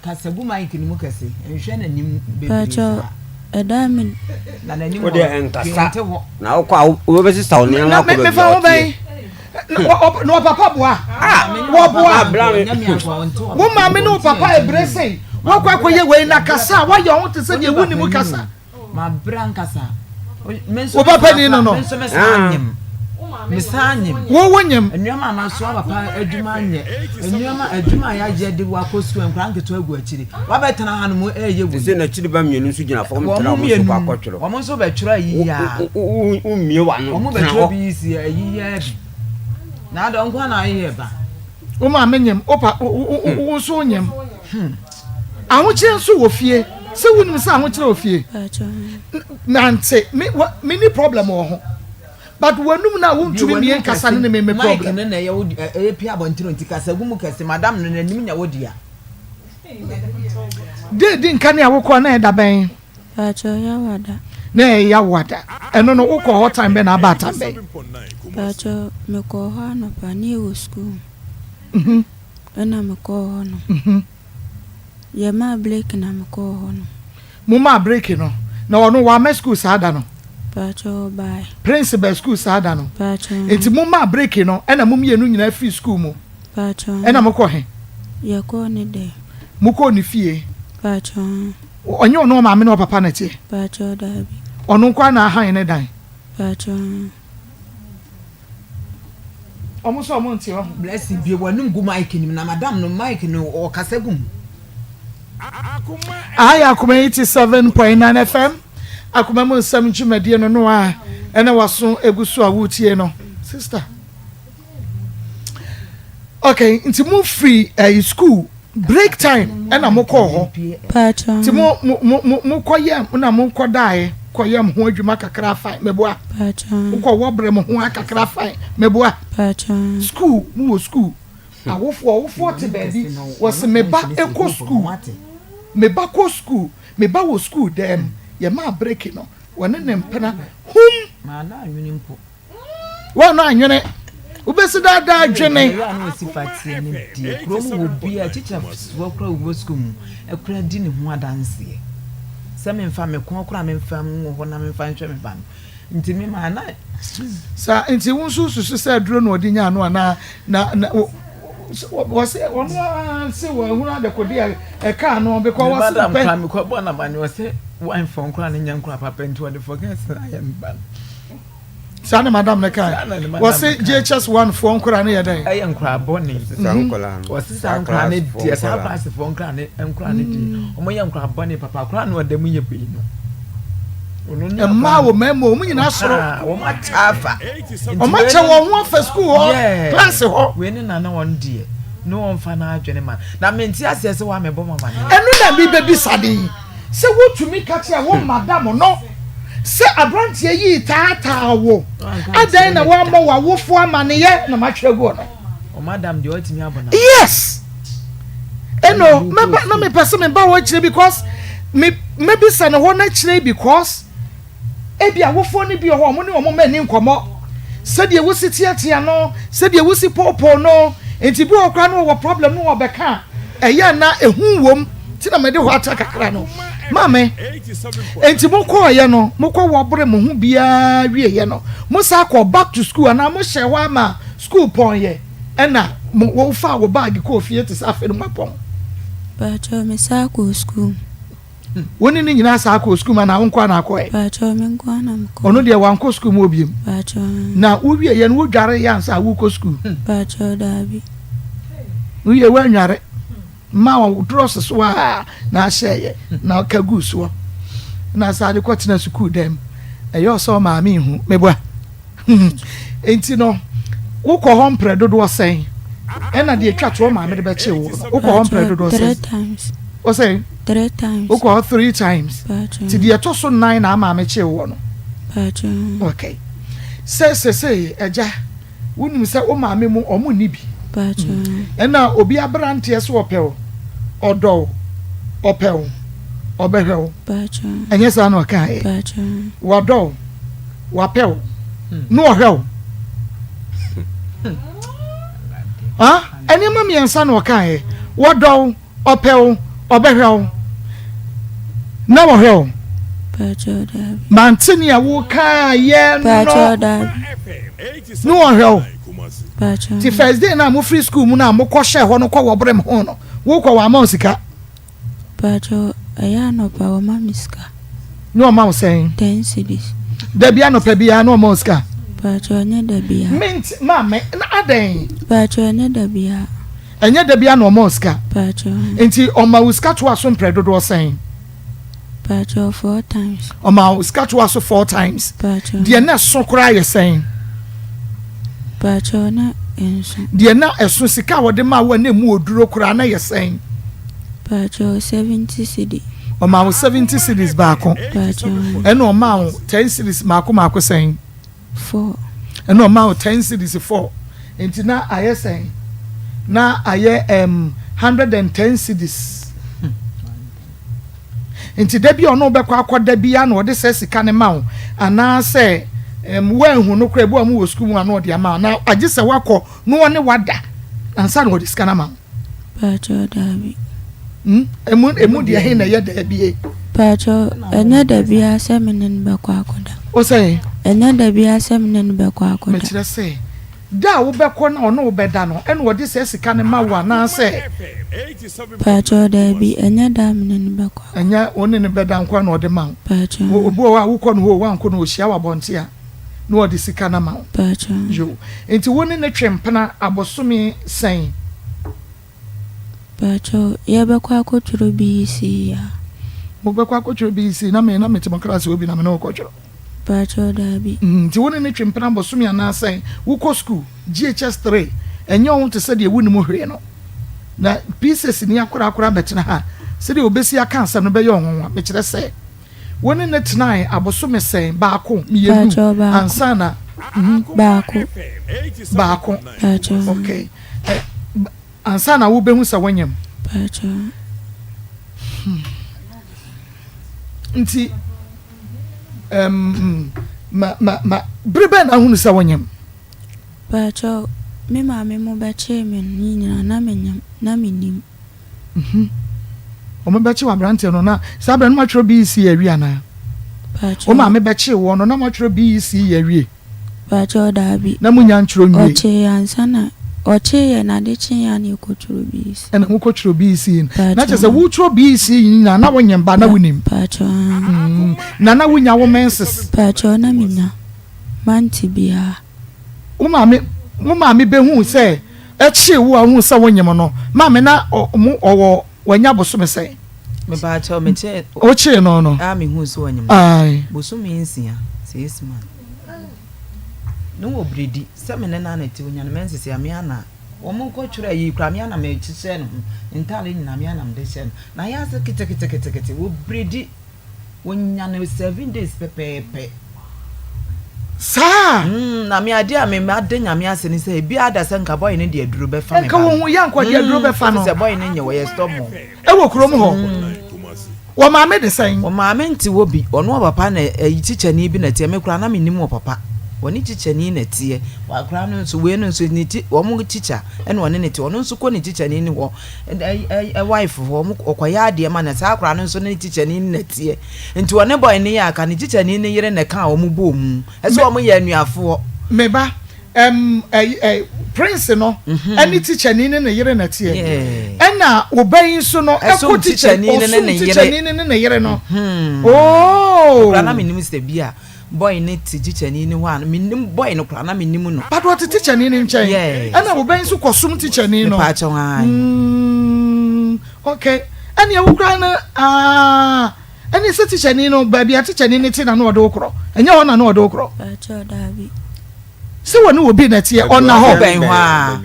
Kasa gu mic no mu kɛse. Nhwɛ n'anim bebree Pakyɛ saa. ɛda me Na n'anim Wo wɔ deɛ hwee nkasa nte hɔ. na wokɔ a wobɛsesa wo nneɛma Na akɔ me baabi mefa a ho bɛn? ɔteɛ. Na ɔpapa boa. Ah, Wɔboa. bra me. Wo maame ne wo papa ebere sei. Wɔkɔ akɔyɛ wei na kasa a woayɛ ho te sɛ deɛ wonim kasa. Mabrɛ ankasa. Wo papa ni no no. Me nso me san nyem. Me san nyem. Wo wo nyem. Nneɛma a masoa papa adwuma nyɛ. Nneɛma adwuma a yɛayɛ de wakɔ sukuu nkwadaa nketewa agu akyiri. Wabɛtena ha no mu ɛyɛ Te wei. sɛ n'akyiri ba mmienu nso gyina fam Wɔn tena wɔn so mmienu kɔ akɔtwerɛ. wɔn nso bɛtwerɛ ayi yaa. Wommie w'ano Wɔn tena bɛtwerɛ hɔ. BEC ayi yaa bi. Na adɔ nko na ayɛ ba. Wo maame nyem, wo pa wo wo wo nso nyem. Ahokyerɛ nso wɔ fie. Sɛ wonim sɛ ahokyerɛ wɔ fie. Pakyɛ. Nante me wa me ni problem wɔ ho. But w'anum na wontumi mmie nkasa no ne me me Mic problem. no na ɛyɛ wo ɛyɛ pia abɔnten nti kasa gu mu kɛse madam no n'anim nya wo dea. De di nka ne a wokɔ na ɛda bɛn? Pakyɛ Yawada. Na ɛyɛ Yawada. Ɛno no wokɔ hɔ time bɛn na aba time bɛn? Pakyɛ mekɔɔ hɔ anɔpa ne yɛwɔ school. Ɛna mekɔɔ hɔ no. Yɛmaa break na mekɔɔ hɔ no. Mo maa break no na ɔno wamma school saa da no? Pakyɛ ɔbae. Prince baa school saa da no? Pakyɛ. Nti mo maa break no ɛna mo mmienu nyinaa firi school mu? Pakyɛ. Ɛna mo kɔ he? Yɛkɔɔ ne dɛm. Mo kɔɔ ne fie? Pakyɛ. Ɔnyɛ ɔno ɔmaame ne ɔpapa na ɛteɛ? Pakyɛ daabi. Ɔno nko ara na ahan ne dan? Pakyɛ. Ɔmo nso ɔmo nte ɔho. Blessing bue w'anum gu mic no mu na madam no mic no ɔkasa gu mu. Aha yɛ Akoma 87.9 FM, Akoma mu nsɛm dwumadie no no a ɛna waso egu so a wotie no. Sister. Okay, nti mo firi ɛyi eh, school break time ɛna mo kɔɔ hɔ. Pakyɛ. Nti mo mo mo mo kɔ yɛ na mo kɔ daeɛ kɔ yɛ mo ho adwuma kakra fine mɛboa. Pakyɛ. Mo kɔ wɔbrɛ mo ho akakra fine mɛboa. Pakyɛ. School mo wɔ school. Awofoɔ awofoɔ te baabi wɔsi me ba kɔ school me ba kɔ school me ba wɔ school dɛm yɛ maa break no wɔne ne mpena hum wɔn no anwene wobɛsi daadaa dwene. Ɛyɛ a na ɔsi fa teɛ no deɛ kurom wɔ bi a kyikyafoɔ kora wɔ sukuu mu ɛkora di ne ho adanseɛ sɛ memfa me kɔn kora memfa nwɔ hɔ na memfa nhwɛ me ba no nti me maa na. Saa nti wo nso susu sɛ aduro na ɔde nyaa no anaa na na wɔse ɔno ara se wɔahunu adekode a ɛkaa no because wɔse madam pɛ kora mekɔ bɔ na ma ne ɔsɛ wine fɔ nkora ne nyɛ nkora papa nti ɔde fɔ kɛse na ayɛ me ba no. Saa ne madam no kae. Saa na ne madam Wɔse no kae. JHS 1 foɔ nkora no yɛ dɛn? Ɛyɛ nkora bɔne. Saa nkɔla no. Wɔse saa nkora no deɛ saa class foɔ nkora ne nkora no deɛ wɔn yɛ nkora bɔne papa akora no ɔda mu yɛ bɛyi no. Ɔno ne Mmaa akora wɔ mmarima wɔn nyinaa soro. Ah, wɔn akyɛ afa. Nti Wɔn wei akyɛ ne- wɔn ho afa sukuu hɔ, Yeah. class hɔ. Wei ne nana wɔn deɛ ne wɔn fa n'adwene ma na mente aseɛ sɛ wɔamɛbɔ mama ne. Ɛno na mebɛbisa de yi sɛ wotumi ka kyerɛ wo madam no sɛ aberanteɛ yi taataa wo adɛn na woammɔ w'awofoɔ amaneyɛ na matwerɛ agu hɔ no. O madam deɛ ɔtumi abɔ na. Yes. Ɛno mɛba na mepɛ sɛ meba hɔ akyire because me mɛbisa ne hɔ no akyire because ebi awofoɔ no bi wɔ hɔ a wɔn ne wɔn mma ani nkɔmmɔ sɛdeɛ wosi teatea no sɛdeɛ wosi poopoo no nti bi wɔ koraa no wɔwɔ problem no wɔbɛka a ɛyɛ na ehu wom ti na mɛde hɔ akyɛ kakra no maame nti mo kɔɔyɛ no mo kɔ wɔbere mo ho biara wieɛ no mo sa kɔ back to school anaa mo hyɛ hɔ ama school pɔn yɛ ɛna mo wɔfa wɔ baagi kɔɔ fie te sɛ afei no mo apɔn. Pakyɛ me saa kɔɔ school. Wo ne no nyinaa saa kɔɔ sukuu mu anaa wo nko ara na akɔɛ? Pakyɛw me nko ara na me kɔɛ. Ɔno deɛ wankɔ sukuu mu hɔ biom. Pakyɛw. Na wo wie yɛ no wo dware yɛ ansa a wokɔ sukuu? Pakyɛw daabi. Wo wie woanware ma wo drɔs so a na ahyɛ yɛ na ɔka guu soɔ na saa de kɔ tena sukuu dɛm ɛyɛ ɔsɛ ɔmaame nhu meboa. Enti no, wokɔ hɔ mprɛ dodoɔ sɛn? Ɛna deɛ ɛtwa toɔ maame de bɛkye wo no, wokɔ hɔ mprɛ dodoɔ sɛn? Three times. Wo sɛn? Three times. Wokɔ hɔ three times. Ti deɛ ɛtɔ so nnan na maame kye wo no. Paatwa. Okay. Sɛ sɛsɛ agya, wonim sɛ wo maame mu ɔmo nni bi. Paatwa. Ɛna obi aberanteɛ so ɔpɛ wo, ɔdɔ wo, ɔpɛ wo, ɔbɛhwɛ wo. Paatwa. Ɛnyɛ saa na ɔkaeɛ? Paatwa. Wadɔ wo. Wapɛ wo na ɔhwɛ wo. Ah, nneɛma mmiɛnsa na ɔkaeɛ. Wɔdɔ wo, ɔpɛ wo, ɔbɛhwɛ wo. Na wɔhwɛ wo. Mante nea wokaeɛ no. Na wɔhwɛ wo. Ti first day na mofiri school mu na mokɔhyɛ hɔ no kɔ wɔ berem ho no, wokɔ wɔama wo sika. Mpakyɛw, ɛyɛ anɔpa wɔma me sika. Ne ɔma wo sɛn? Ten cedis. Dabi anɔpa biara na ɔma wo sika? Mpakyɛw, ɛnyɛ da biara. Mint maame, na adɛn? Mpakyɛw, ɛnyɛ da biara. Ɛnyɛ da biara na ɔma wo sika? Mpakyɛw. Nti ɔma wo sika toa so mprɛ dodoɔ sɛn? Mpakyɛw, four times. Ɔma wo sika toa so four times. Mpakyɛw. Deɛ na ɛso koraa yɛ sɛn? Mpakyɛw, na ɛnso. Deɛ na ɛso, sika a wɔde maa wo a na ɛmu oduro koraa na ɛyɛ sɛn? Mpakyɛw, 70 cedi. Ɔmaa wo 70 cedis baako. Mpakyɛw. Ɛna ɔmaa wo 10 cedis maako maako sɛn? Four. Ɛna ɔmaa wo 10 cedis four. Nti na ayɛ sɛn? Na ayɛ um, 110 cedis. Nti da bi a ɔne wo bɛkɔ akɔda biara na ɔde saa sika no ma wo, anaasɛ um, woanhu no koraa, ebi wɔ a mowɔ sukuu mu a na ɔde ama wo, na agye sɛ woakɔ na ɔne wada ansa na ɔde sika no ama wo. Pakyɛw daabi. Hmm, emu emu deɛ he na ɛyɛ daabie? Pakyɛw, ɛnyɛ da biara sɛ me ne no bɛkɔ akɔda. Wo sɛ? Ɛnyɛ da biara sɛ me ne no bɛkɔ akɔda. Mekyerɛ sɛ, da a wobɛkɔ na ɔne wo bɛda no, ɛna ɔde saa sika no ma wo anaasɛ? Pakyɛw daabi, ɛnyɛ da a me ne no bɛkɔ akɔda. Ɛnyɛ wo ne no bɛda nko ara na ɔde ma wo. Pakyɛw. Obi wɔ hɔ a wokɔ no hɔ o, woankɔ no hɔ o, ɔhyia wo abɔnten a, na ɔde sika no ama wo. Pakyɛw. Yoo, nti wo ne no twe mpena abosome sɛn? Pakyɛw, yɛbɛkɔ akɔtwerɛ BEC yi a. Mobɛkɔ akɔtwerɛ BEC na me na mete mo class hɔ bi na me ne wo kɔtwerɛ. Pakyɛw, daabi. Nti wo ne no twe mpena bosome anaa sɛn? Wokɔ sukuu, GHS 3, ɛnyɛ wo ho te sɛ deɛ wonnim hwee no. Na P6 ni akwadaa koraa bɛtena ha a, sɛdeɛ ɔbɛsi aka asɛm no bɛyɛ wo nwanwa. Mekyerɛ sɛ, wo ne no tenae abosome sɛn? Baako, mmienu, Pakyɛw, baako. ansa na. Baako. Baako. Pakyɛw. Okay. Ɛ, ansa na wobɛhu sɛ wonyem. Pakyɛw. Hmm. Nti, um, ma, ma, ma, bere bɛn na ahunu sɛ wonyem? Pakyɛw, me maame mo bɛkyee me no ne nyinaa na menyem, na mennim. Mhm. Wɔn bɛkye wɔ aberanteɛ no na saa berɛ no moatwerɛ BEC awie anaa? Pakyɛw. Wo maame bɛkyee woɔ no na moatwerɛ BEC awie? Pakyɛw daabi. Na monya ntwerɛ nwie? Ɔkyee ansa na, ɔkyee yɛn na ade kyee a na yɛkɔtwerɛ BEC. Ɛna mokɔtwerɛ BEC no. Pakyɛw. Na kyerɛ sɛ wotwerɛ BEC yi nyinaa na wonyem ba na wonim? Pakyɛw aane. Mm, na na wonya wo menses? Pakyɛw na menya, mante biara. Wo maame, wo maame bɛhuu sɛ ɛkyee wo a wohuu sɛ wonyem no, maame na ɔmo ɔwɔ wanya bosome sɛn? Mepaakyɛw mekyee. Wokyee no no? A mehuu sɛ ɔnyem no. Ae. Bosome nsia, six months. Ne wɔ biredi sɛ me ne no ana te onya no menses a me ana wɔn kɔ twerɛ ayi koraa me ana mekyekyɛ ne ho ne ntaade nyinaa me ana mede hyɛ no na ayɛ ase keteketekete wɔ biredi. Wɔnya no seven days pɛpɛɛpɛ. Saa. Mm, na me adeɛ a me mada Nyame ase ne sɛ ebi ada sɛ nka boy no de aduro bɛfa me ba no. Nka wɔn yɛ nka ɔde aduro bɛfa no. Sɛ boy no nyɛ wɔyɛ stubborn. Ɛwɔ kurom hɔ. Wɔ maame de sɛn? Wɔ maame nte hɔ bi. Ɔno wɔ papa na ɛyi kyikyɛni bi na ɛteɛ. Me koraa na mennim wɔ papa. Wɔne kyikyɛni na ɛteɛ. Akora no nso wei no nso ne ti wɔn kyikya ɛna ɔne ne te. Ɔno nso kɔ ne kyikyɛni no hɔ. Ɛ wife hɔ ɔmo ɔkɔyɛ adeɛ ma no saa akwadaa no nso ne tikyani no na teɛ nti ɔne boy no yɛ aka ne tikyani no yere na ɛka a ɔmo bɔɔ mu ɛsɛ ɔmo yɛ anuafoɔ. Me ba ɛm ɛ ɛ prince no ɛne tikyani ne ne yere na teɛ ɛna. Ɛna wo ba yi nso no ɛsom ɛkɔ tikya tikyani no ne ɔsom ne yere. tikyani no ne ne yere no. Hmm. Oh. Koraa na menim sɛ bi a boy no te tikyani no hɔ a menim boy no koraa na menim no. But ɔte tikyani no nkyɛn. Yes. Ɛna wo ba yi nso kɔsom tikyani no. Mepaakyɛw ae. Mm, okay. Ɛnea wo koraa no ah, ɛne sɛ tikyani no baabi a tikyani no te na na ɔde wo korɔ. Ɛnyɛ hɔ na na ɔde wo korɔ. Paakyɛw daabi. Sɛ wɔne obi na ɛteɛ, ɔnna hɔ. Ɛbɛn hɔ a.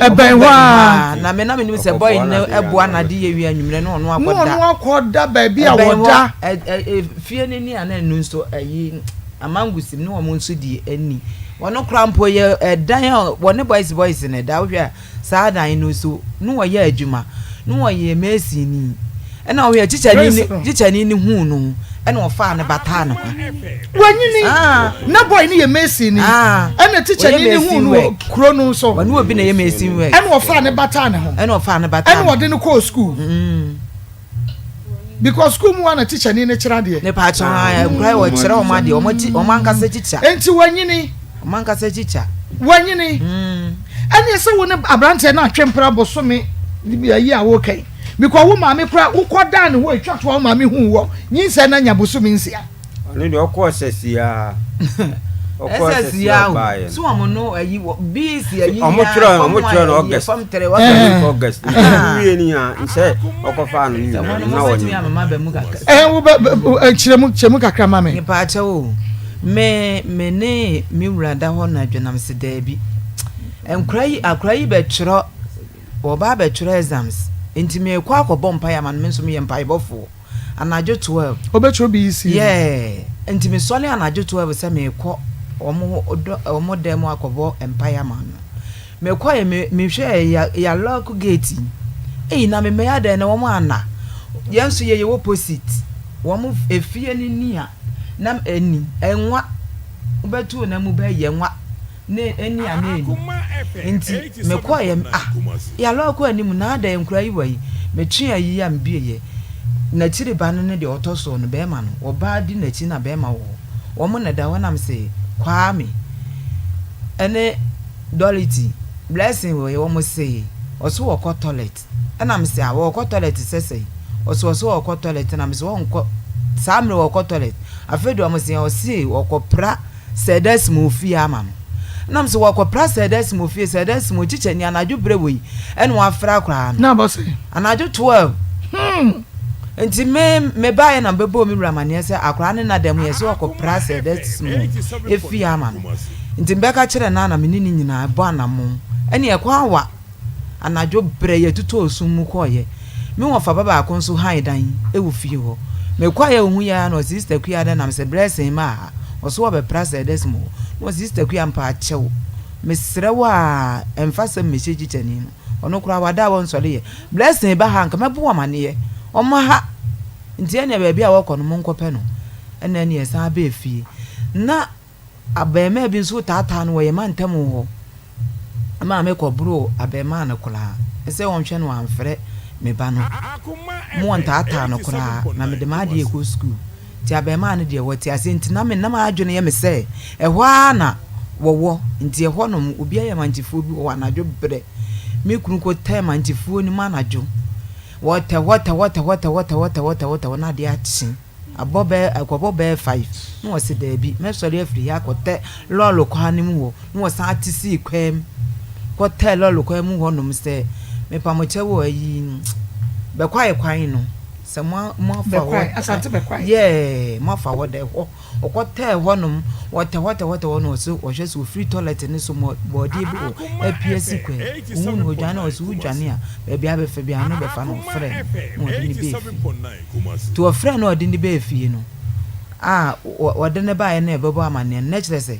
Ɛbɛn hɔ a. Na me na menim sɛ boy no ɛboa n'ade yɛ wie anwummerɛ na ɔno akɔda. Na ɔno akɔda baabi a wɔda. Fie no ni a na ɛno nso ɛyi amangusim ne wɔn nso di ɛni. Wɔn koraa mpo yɛ ɛdan a wɔne boys boys na ɛda wohwɛ a. Saa dan no so na ɔyɛ adwuma, na ɔyɛ masonni. Ɛna ɔhwɛ tikyani no, tikyani no huu no, ɛna ɔfaa no bataa ne ho. Wanyini, ah. na boy no yɛ masonni. Ah. Ɛna tikyani no huu no wɔ kuro no so. Ɔne obi na ɛyɛ mason work. Ɛna ɔfaa no bataa ne ho. Ɛna ɔfaa no bataa. Ɛna ɔde no kɔɔ school. Mm. Because school mu hɔ na tikyani no kyerɛ adeɛ. Ne pa kyɛw ha nkura wɔ kyerɛ wɔn adeɛ wɔn ti wɔn ankasa tikya. Nti wanyini. Wɔn ankasa tikya. Wanyini. Mm. Ɛne sɛ wo ne aberanteɛ no atwe mpra bosome ayi a woka yi because wo maame kora wokɔ dan ne hɔ etwa to a wo maame hu wɔ nyinsɛn na nya bosome nsia. Ɔno deɛ ɔkɔɔ sɛsi a. Ɔkɔɔ sɛsi a ɔbaayɛ no. So wɔn no ayi wɔ BC ayi nyinaa. Ɔmo twerɛ ɔmo twerɛ no August. Fam tere wɔn. August. Wie ni a nsɛ ɔkɔfa no nyinaa na wɔnyɛ. Ɛɛ wo bɛ kyerɛ mu kyerɛ mu kakra ma me. Nipa akyɛ o me me ne me wura da hɔ na dwenam se daabi nkora yi akora yi bɛtwerɛ wɔba abɛtwerɛ exams nti mekɔ akɔbɔ mpaeɛ ama no me nso meyɛ mpaebɔfoɔ. Anadwo 12. Wobɛtwerɛ BEC no? Yeah. Nti mesɔre anadwo 12 sɛ merekɔ wɔn dɔ wɔn dan mu akɔbɔ mpaeɛ ama no. Mekɔeɛ me mehwɛɛ ya ya lock gate yi. Ei na memmɛyɛ adɛn na wɔn anna. Yɛn nso yɛyɛ opposite. Wɔn efie no ni a na ɛni ɛnwa. Wobɛto wo nan mu bɛyɛ nwa. Ne ɛni a na ɛni. Nti mekɔeɛ ah yɛalɔ akɔ anim na adɛn nkora yi wɔ yi. Metwe ayi a mebieɛ. N'akyiri ba no ne deɛ ɔtɔ soɔ no bɛɛma no ɔbaa di n'akyi na bɛɛma wɔ hɔ. Wɔn na ɛda hɔ na mese Kwame ɛne Dorothy Blessing wɔ yi wɔn se ɔse wɔkɔ toilet ɛna mese ah wɔkɔ toilet sɛ sɛn ɔse ɔse wɔkɔ toilet na mese wɔnkɔ saa mmerɛ wɔkɔ toilet afei deɛ wɔn se ɔse wɔkɔ pra Sɛ dɛ sima ofie ama no. Nna mese wɔkɔpra sɛ dɛ sima ofie, sɛ dɛ sima okyikyɛ ni anadwo berɛ wei ɛna wafrɛ akwaraa no. Na abɔ sɛn? Anadwo 12. Hmm. Nti me mebaeɛ na mebɛbɔɔ me wura amaneɛ sɛ akwaraa no nna dɛm yɛ sɛ wɔkɔpra sɛ dɛ sima efie ama no. Nti mebɛka kyerɛɛ no a na me ne no nyinaa bɔ anamon. Ɛne ɛkɔ awa. Anadwo berɛ yɛtotɔɔ sum mu kɔeɛ. Me wɔfa ba baako nso hann dan wɔ fie hɔ. Mekɔeɛ a ɔhuiɛ ara na ɔse Sister Akua adɛn na mesɛ blessing maa ha. Ɔse wɔbɛpra sɛ ɛdɛ sum hɔ. Na ɔse Sister Akua mpaakyɛw mesrɛ wo a ɛmfa sɛm mmɛhyɛ kyikyani no. Ɔno koraa wada a ɔnsɔreeɛ. Blessing ba ha a nka mɛbɔ wo amaneɛ. Ɔmma ha. Nti ɛneɛ baabi a wɔkɔ no monkɔpɛ no. Ɛna ɛneɛ yɛsan bɛɛ fie. Na Abarimaa bi nso taataa no wɔ yɛn mantam hɔ maa mekɔboroo abarimaa no koraa sɛ ɔnhwɛ no amfrɛ me ba no. Mo ɔntaataa no koraa na mede m'adeɛ rekɔ sukuu. Nti abarimaa no deɛ wɔte aseɛ nti na me na m'adwene yɛ me sɛ ɛhɔ ara na wɔwɔ nti ɛhɔ nom obi ayɛ mankyefoɔ bi wɔ hɔ anadwo berɛ me kunu kɔtɛɛ mankyefoɔ no mu anadwo wɔtɛ hɔ tɛ hɔ tɛ hɔ tɛ hɔ tɛ hɔ tɛ hɔ tɛ hɔ tɛ hɔ na adeɛ akye. Abɔ bɛyɛ ɛkɔbɔ bɛyɛ five na ɔse daabi mɛsɔre afiri ha akɔtɛ lɔɔre kwan no mu hɔ na ɔsan te sii kwan mu kɔtɛɛ lɔɔre kwan mu hɔ nom sɛ mepamokyɛ wɔ ayi bɛkwae kwan no sɛ mo mo afa hɔ Bɛkwae, Asante Bɛkwae. yɛɛ mo afa hɔ dɛ hɔ ɔkɔtɛɛ hɔ nom ɔtɛ hɔ tɛ hɔ tɛ hɔ na ɔse ɔhwɛ sɛ ofiri tɔlɛt no so mɔ bɔɔdeɛ bi wɔ apue asi kwan mu ohuu no ɔdwane a ɔse wodwane a baabi a bɛfa biara no bɛfa no ɔfrɛ no na ɔde no bɛɛ fie. Nti wɔfrɛɛ no a ɔde no baa fie no a wɔde no baeɛ na yɛbɛbɔ amanneɛ no, na kyerɛ sɛ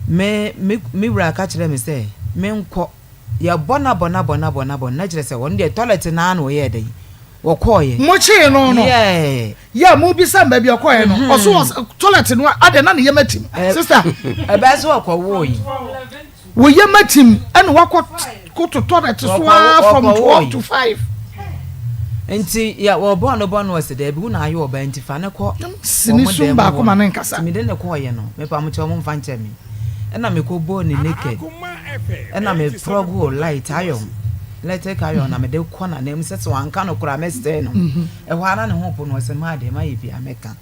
me me me wura ka kyerɛɛ me sɛ menkɔ. Yɛbɔ no abɔ no abɔ no abɔ no abɔ no, na kyerɛ sɛ ɔno deɛ toilet no ara na ɔyɛɛ dɛn, wɔkɔeɛ. Mokyee no no, Yeah. yɛ a mobisa no baabi a ɔkɔeɛ no, ɔso wɔ toilet no a, adɛn na ne yam atim? Sister. Ɛbɛyɛ sɛ ɔkɔwoe. Wo yam atim ɛna wakɔ koto toilet so ara from 12 to 5. Nti yɛ wɔbɔ no bɔ no ɔsɛ daabi wo na ayɛ ɔbaa nti fa no kɔ Sini wɔn sum dan mu baako hɔ ma no ne nkasa. nti mede no kɔɔyɛ no mepa mo kyɛw mo mfa nkyɛ me ɛna mekɔ bɔɔ ne naked ɛna me prɔgoo light ayɔn. Electric iron na mede kɔ n'anan mu sɛ sɛ wanka no koraa mɛsɛe no. Ɛhɔ ara na ne ho po no ɔsɛ maa deɛ mayɛ biara mɛka.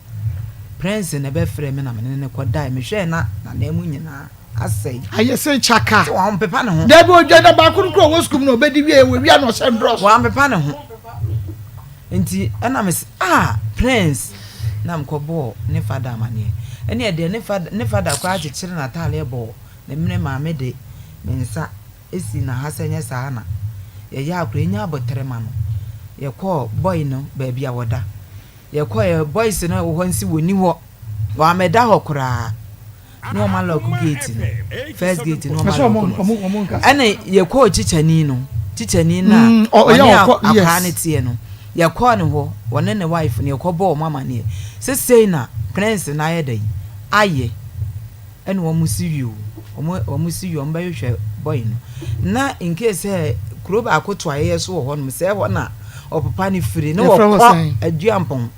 Prince na ɛbɛfrɛɛ me na me ne no kɔdae. Mehwɛɛ na n'anan mu nyinaa asɛe. Ayɛ sɛ kyaka. Sɛ wampepa ne ho. Dabi odwa na baako no kura ɔwɔ sukuu mu na ɔbɛdi wie wɔwia na ɔhyɛ ndrɔs. Wampepa ne ho. Nti ɛna mese ah Prince na mekɔbɔɔ ne fada amaneɛ. Ɛneɛ deɛ ne fada ne fada koraa kyekyere n'ataadeɛ bɔɔ ne mene maame de me nsa si na ha sɛ nyɛ saa na yɛyɛ a koraa yɛnya aboterɛ ma no. Yɛkɔɔ boy no baabi a wɔda. Yɛkɔeɛ boys no a ɛwɔ hɔ nso wɔnni hɔ. Wɔammɛda hɔ koraa. Na wɔn alɔko gate no, first gate no wɔn alɔko no. Ɛna yɛkɔɔ kyikyani no, kyikyani no a ɔne akwaraa no teɛ no, yɛkɔɔ ne hɔ, wɔne ne wife no yɛkɔbɔɔ wɔn amaneɛ. Sɛ sei na prince no ayɛ dɛn ayɛ. Ɛna wɔn si wie o, wɔn wɔn si wie wɔn bɛhwehwɛ boy no. Na in case sɛ kuro baako to ayɛyɛ so wɔ hɔnom, sɛ ɛhɔ na ɔpepa no firi, na Yɛfrɛ hɔ wɔkɔ sɛn? Aduampɔn,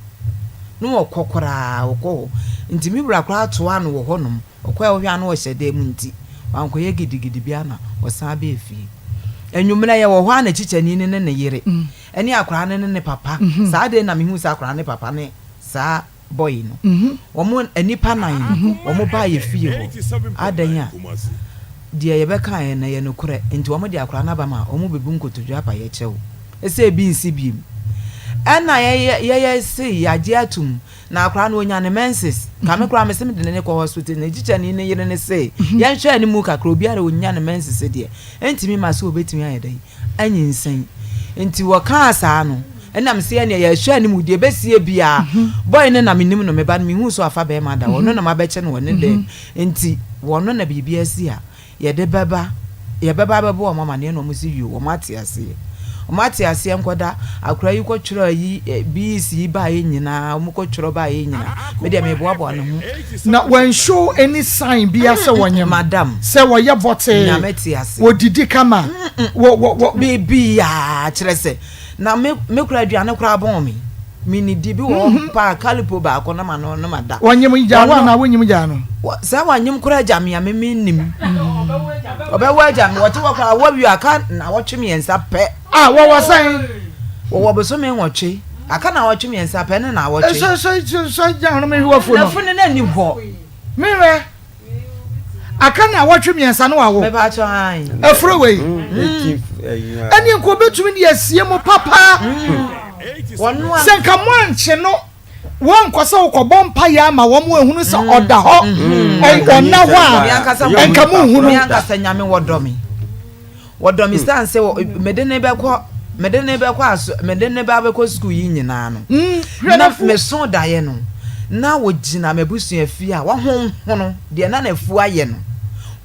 na wɔkɔ koraa, wɔkɔ hɔ. Nti me wura koraa toaa no wɔ hɔnom, ɔkɔɛ ɔhwɛ a na ɔhyɛ dan mu nti, wankɔyɛ gidigidi biara na ɔsan bɛɛ fie. Anwummerɛ yɛwɔ hɔ a na kyikyani no ne ne yere, ɛne akwadaa no ne ne papa, saa de na mehuu sɛ akwadaa no ne papa ne saa boy no wɔn nnipa nan no wɔn baa yɛ fie hɔ adɛn a deɛ yɛbɛkaeɛ no ɛyɛ nokorɛ nti wɔn de akwadaa no aba ma wɔn bɛbu nkotodwe apa yɛ kyɛw sɛ ebi nsi biem ɛna yɛyɛ yɛyɛ se yɛagye atum na akwadaa no onya ne menses ka me koraa mese mede ne kɔ hospital ne kyikyɛ ne ne yere ne se yɛnhwɛ anim kakra obiara onya ne menses deɛ ɛntumi ma sɛ obɛtumi ayɛ dɛn anyinsɛn. Nti wɔkaa saa no, ɛna mese ɛneɛ yɛhwɛ anim deɛ ɛbɛsie biaa. Boy no na menim no, me ba no mehuu sɛ wafa bɛɛma da, ɔno na mabɛkyɛ no wɔ ne dɛm. Nti wɔno na biribi asi a yɛde bɛba, yɛbɛba abɛbɔ wɔn amaneɛ na wɔn se yoo, wɔn ate aseɛ. Wɔn ate aseɛ nkɔda, akora yi kɔtwerɛ ayi, BEC yi baeɛ nyinaa, wɔn kɔtwerɛ baeɛ nyinaa, me deɛ meboaboa ne ho. Na wɔn show any sign bia sɛ wɔnyem. Madam. Sɛ wɔyɛ bɔtee. Nyame te ase. Wɔdidi kama. Wɔ wɔ wɔ. Biribiaa kyerɛ sɛ na me me koraa aduane koraa bɔn me. Menidi bi wɔ hɔ paa kalipo baako na ma no na ma da. Wɔnyem gyaa wo anaa wonyem gyaa no? Sɛ wɔnyem koraa gya me a me mennim. Ɔbɛwɔ agya me wɔte hɔ koraa wɔwie aka nnawɔtwe mmiɛnsa pɛ. Ah wɔwɔ sɛn? Wɔwɔ bosome nwɔtwe. Aka nnawɔtwe mmiɛnsa pɛ ne nnawɔtwe. Sɔ sɔ sɔ sɔ gya no mehwɛ wafunu no. Nafunu no nni hɔ. Mehwɛ. Aka nnawɔtwe mmiɛnsa no wawo. Mepa kyɛw ae. Afuro wei. Ɛne nka obetumi de asie mu papa. Sɛ nka mo ankye no wɔnkɔ sɛ wokɔbɔ mpaeɛ ama wɔn ehunu sɛ ɔda hɔ ɔnna hɔ a nka mo nhunu. Me ankasa nyame wɔdɔ me. Wɔdɔ me sane sɛ mede ne bɛkɔ mede ne bɛkɔ aso mede ne ba bɛkɔ sukuu yi nyinaa no na meso daeɛ no na wɔgyina m'abusua fie a wɔahonhono deɛ na n'afu ayɛ no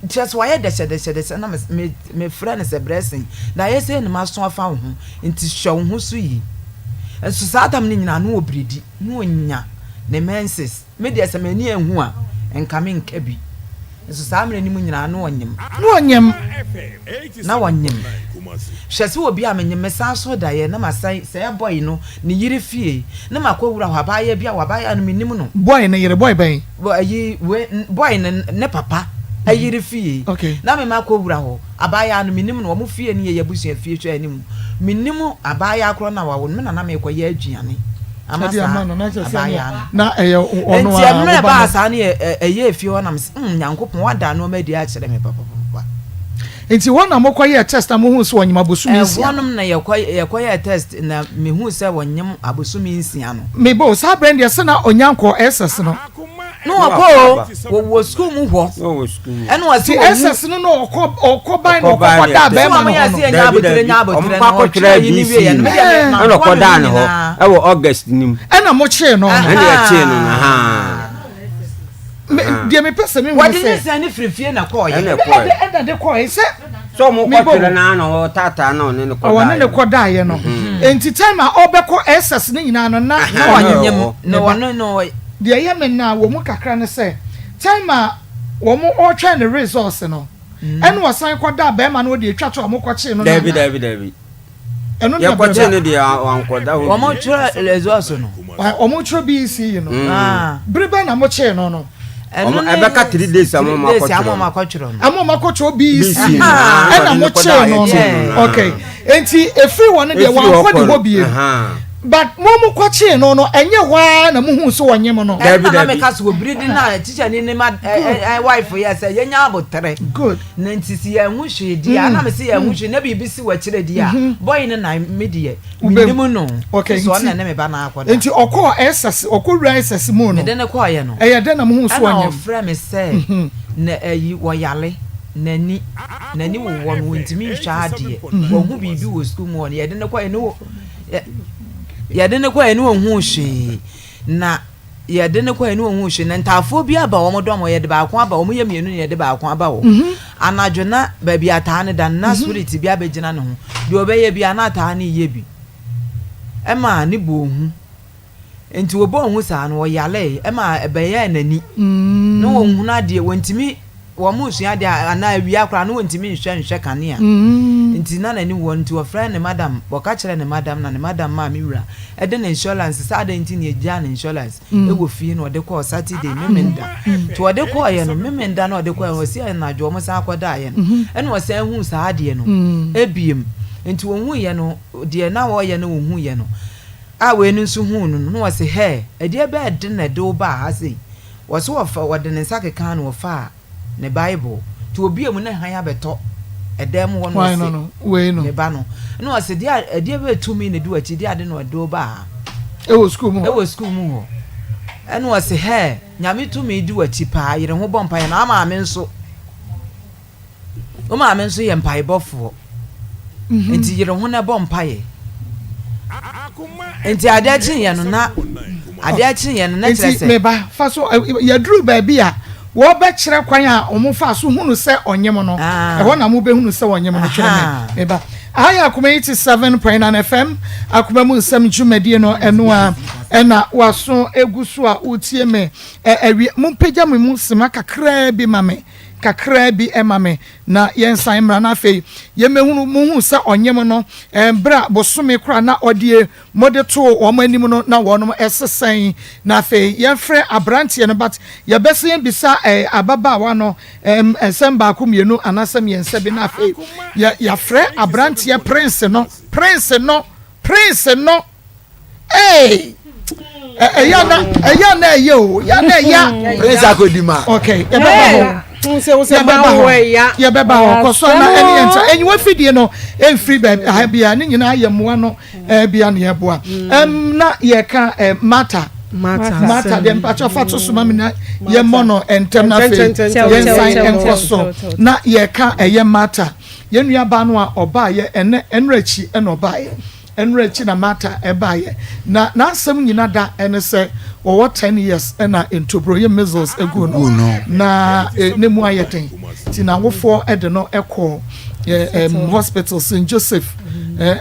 kyerɛ sɛ wayɛ dɛhyɛdɛhyɛdɛhyɛ na mefrɛ no sɛ brɛsen daeɛ sɛ ne maso afa wo ho nti hwɛ wo ho so yie nso saa tam no nyinaa na ɔbredi na ɔnya ne menses Me deɛ sɛ m'ani anhu a, nka menka bi. Nso saa mmerɛ no mu nyinaa na ɔnyem. Na ɔnyem. Na ɔnyem. Hwɛ sɛ obi a menyem, mesan so daeɛ na masan sɛɛ boy no ne yere fie na makɔ wura hɔ abaayewa bi a wabaayewa no mennim no. Boy no yere, boy bɛn? Ayi, wei, boy no ne papa yere fie. Okay. Na me makɔ wura hɔ. Abaayaa no, mennim no. Wɔn fie no yɛ yɛn abusua fie hwɛ anim. Mennim abaayaa korɔ no a wawo no. Me na na merekɔyɛ aduane ama saa abaayaa no. Enti mmerɛ ɛbaa saa no ɛyɛɛ fie hɔ na mese, mm, Nyankopɔn woada nnoɔma adi akyerɛ me papapapa. Nti hɔ na mokɔyɛɛ test na mohuu sɛ ɔnyem abosome nsia? Ɛhɔnom na yɛkɔyɛɛ test na mehuu sɛ ɔnyem abosome nsia no. Mebo, saa berɛ no deɛ sɛ na ɔnya nkɔɔ SS no. Na ɔkɔ o, wɔwɔ sukuu mu hɔ. Ɛna ɔsi wɔn mu. SS no na ɔkɔ ɔkɔ ban na ɔkɔ kɔ da bɛrima no hɔ no. Dabi dabi, ɔmo kɔ akɔtwerɛ BC no, ɛna ɔkɔ daa ne hɔ ɛwɔ August no mu. Ɛna mo kyee no no. Ɛna yɛkyee no no haa. Deɛ mepɛ sɛ mehu sɛ. Wɔde ne sɛn ne firi fie na kɔɔyɛ. Ɛna ɛkɔɔyɛ. Ɛna de kɔɔyɛ sɛ. Sɛ ɔmo kɔ twerɛ naa na ɔtaataa na ɔne ne kɔ daeɛ. Ɔne ne kɔ daeɛ no. Nti time a ɔbɛkɔ SS no nyinaa no na. Na ɔnyem na ɔne no. Deɛ ɛyɛ me naa wɔ mu kakra ne sɛ time a wɔn ɔretwɛn ne results no ɛna ɔsan kɔ daa bɛrima no ɔde atwa to a wɔn kɔ kyee no no Dabi dabi dabi. Ɛno na Yɛkɔ kyee no deɛ wankɔ da hɔ bi. Wɔn twerɛ results no. Wɔn twerɛ BEC yi no. Bere bɛn na mo kyee no no? Ɛno ne Ɛbɛka 3 days ama 3 ɔmo days ama akɔtwerɛ ɔmo no. akɔtwerɛ no. Ama ɔmo akɔtwerɛ BEC BEC no, ɛna ɔde mo no kyee kɔdaa no no. yɛkyee no no. Okay. Enti efiri hɔ no deɛ Efiri hɔ wankɔ ne kɔ hɔ no, biem. ahaa. But mo mo kɔkyee no no ɛnyɛ hɔ ara na mo huu sɛ ɔnyem no. Ɛno Dabi na na dabi. meka sɛ obiri de na tikyani ne ma ɛ ɛ wife yɛ sɛ yɛnya aboterɛ. Good. Na nti si yɛn ho hwee di a na me se yɛn ho hwee na biribi si w'akyire di a boy no na me deɛ Wobɛhu. menim no. Okay, Nso ɔno nti na ɛne me ba no akɔda. nti ɔkɔɔ SS ɔkɔ wura SS mu no. Mede no kɔɔeɛ no. Ɛyɛ dɛn na mo huu sɛ Ɛna ɔnyem? ɔfrɛ me sɛ na ayi wɔyare n'ani n'ani wowɔ no wɔntumi nhwɛ adeɛ wahu biribi wɔ sukuu mu hɔ no yɛde no kɔɛ ne wɔ yɛde no kɔɛ ne wɔnhuu hwee na yɛde no kɔɛ ne wɔnhuu hwee na ntaafoɔ bi aba wɔn dɔm hɔ yɛde baako aba wɔn yɛ mmienu na yɛde baako aba hɔ mhm. anadwo na baabi ataa no da no na mhm. spirit bi abɛgyina ne ho deɛ ɔbɛyɛ bi a na ataa no yɛ bi ɛma ne bɔ ohu nti wɔbɔ ohu saa no wɔyaree ɛma ɛbɛyɛɛ n'ani na wɔnhunu adeɛ wɔntumi Wɔresua adeɛ a, anaa awia koraa na wɔntumi nhwɛ nhwɛ kanea. Nti na n'ani wɔ nti wɔfrɛɛ ne madam, wɔka kyerɛɛ ne madam na ne madam maa me wura de ne insurance sɛ adɛn nti na yɛgyaa ne insurance wɔ fie na ɔde kɔɔ Saturday, Memenda. Nti ɔde kɔeɛ no, Memenda na ɔde kɔeɛ no, ɔsi anadwo wɔn san kɔdaeɛ no, ɛna ɔsan huu saa adeɛ no ebiem. Nti ɔhuiɛ no, deɛ na ɔreyɛ no ɔhuiɛ no, a wei no nso huu no no, na ɔse, hɛɛ, ɛdeɛ bɛɛ de na ɛde wo baa ha sei? Wɔse wɔfa wɔde ne nsa kekaa no wɔfaa ne bible nti obue mu na hann abɛtɔ ɛdan mu hɔ na Hwan ɔse no no? Wei no. ne ba no na ɔse deɛ a ɛdeɛ bɛyɛ tumi na ɛdi w'akyi deɛ ade na ɔde wo baa ha Ɛwɔ sukuu mu hɔ. ɛwɔ sukuu mu hɔ ɛna ɔse hɛɛ Nyame tumi di w'akyi paa yere ho bɔ mpaeɛ na amaame nso Wo maame nso yɛ mpaebɔfoɔ. Mhm. Nti yere ho na bɔ mpaeɛ. Nti adeɛ kyeeɛ no na adeɛ kyeeɛ no na kyerɛ sɛ. Nti meba fa so yɛduru baabi a wɔbɛkyerɛ kwan a wɔn fa so hunu sɛ ɔnyem no. Ah. Ɛhɔ na mobɛhunu sɛ ɔnyem no twɛn me. Meba. Aha yɛ Akoma 87.9 FM Akoma mu nsɛm dwumadie no ɛno a ɛna waso egu so a wotie me ɛwie mompagya mo mu sima kakraa bi ma me. kakraa bi ma me na yɛnsan mmra, na afei yɛmmɛhunu, mohuu sɛ ɔnyem no, berɛ a bosome koraa na ɔdeɛ mode too wɔn anim no na wɔnom sesɛn, na afei yɛmfrɛ aberanteɛ no, but yɛbɛsɛ yɛbisa ababaawa no nsɛm baako mmienu anaasɛ mmiɛnsa bi, na afei yɛafrɛ aberanteɛ Prince no, Prince no, Prince no. Hey! Ɛyɛ na ɛyɛ na ɛyɛ o, ɛyɛ na ɛyɛ. Prince Akodima. Okay, yɛbɛba hɔ. Yɛbɛba hɔ. Yɛbɛba hɔ. Kɔ so na ɛne yɛn nsa. Enyiwa fidie no mfiri baabi aha bia ne nyinaa yɛ mmoa no bia na yɛboa. Ɛm na yɛka Martha. Martha deɛ mpakyɛ fa to so ma me na yɛmmɔ no ntɛm na afei yɛnsan nkɔ so na yɛka ɛyɛ Martha. Yɛn nuabaa no a ɔbaayɛ ɛnɛ ɛnora akyi ɛna ɔbaayɛ. Ɛno akyi na Martha baeɛ. Na n'asɛm nyina da ne sɛ wɔwɔ ten years na ntoburo yɛ measles guu no na ne mu ayɛ den nti n'awofoɔ de no kɔɔ hospital St Joseph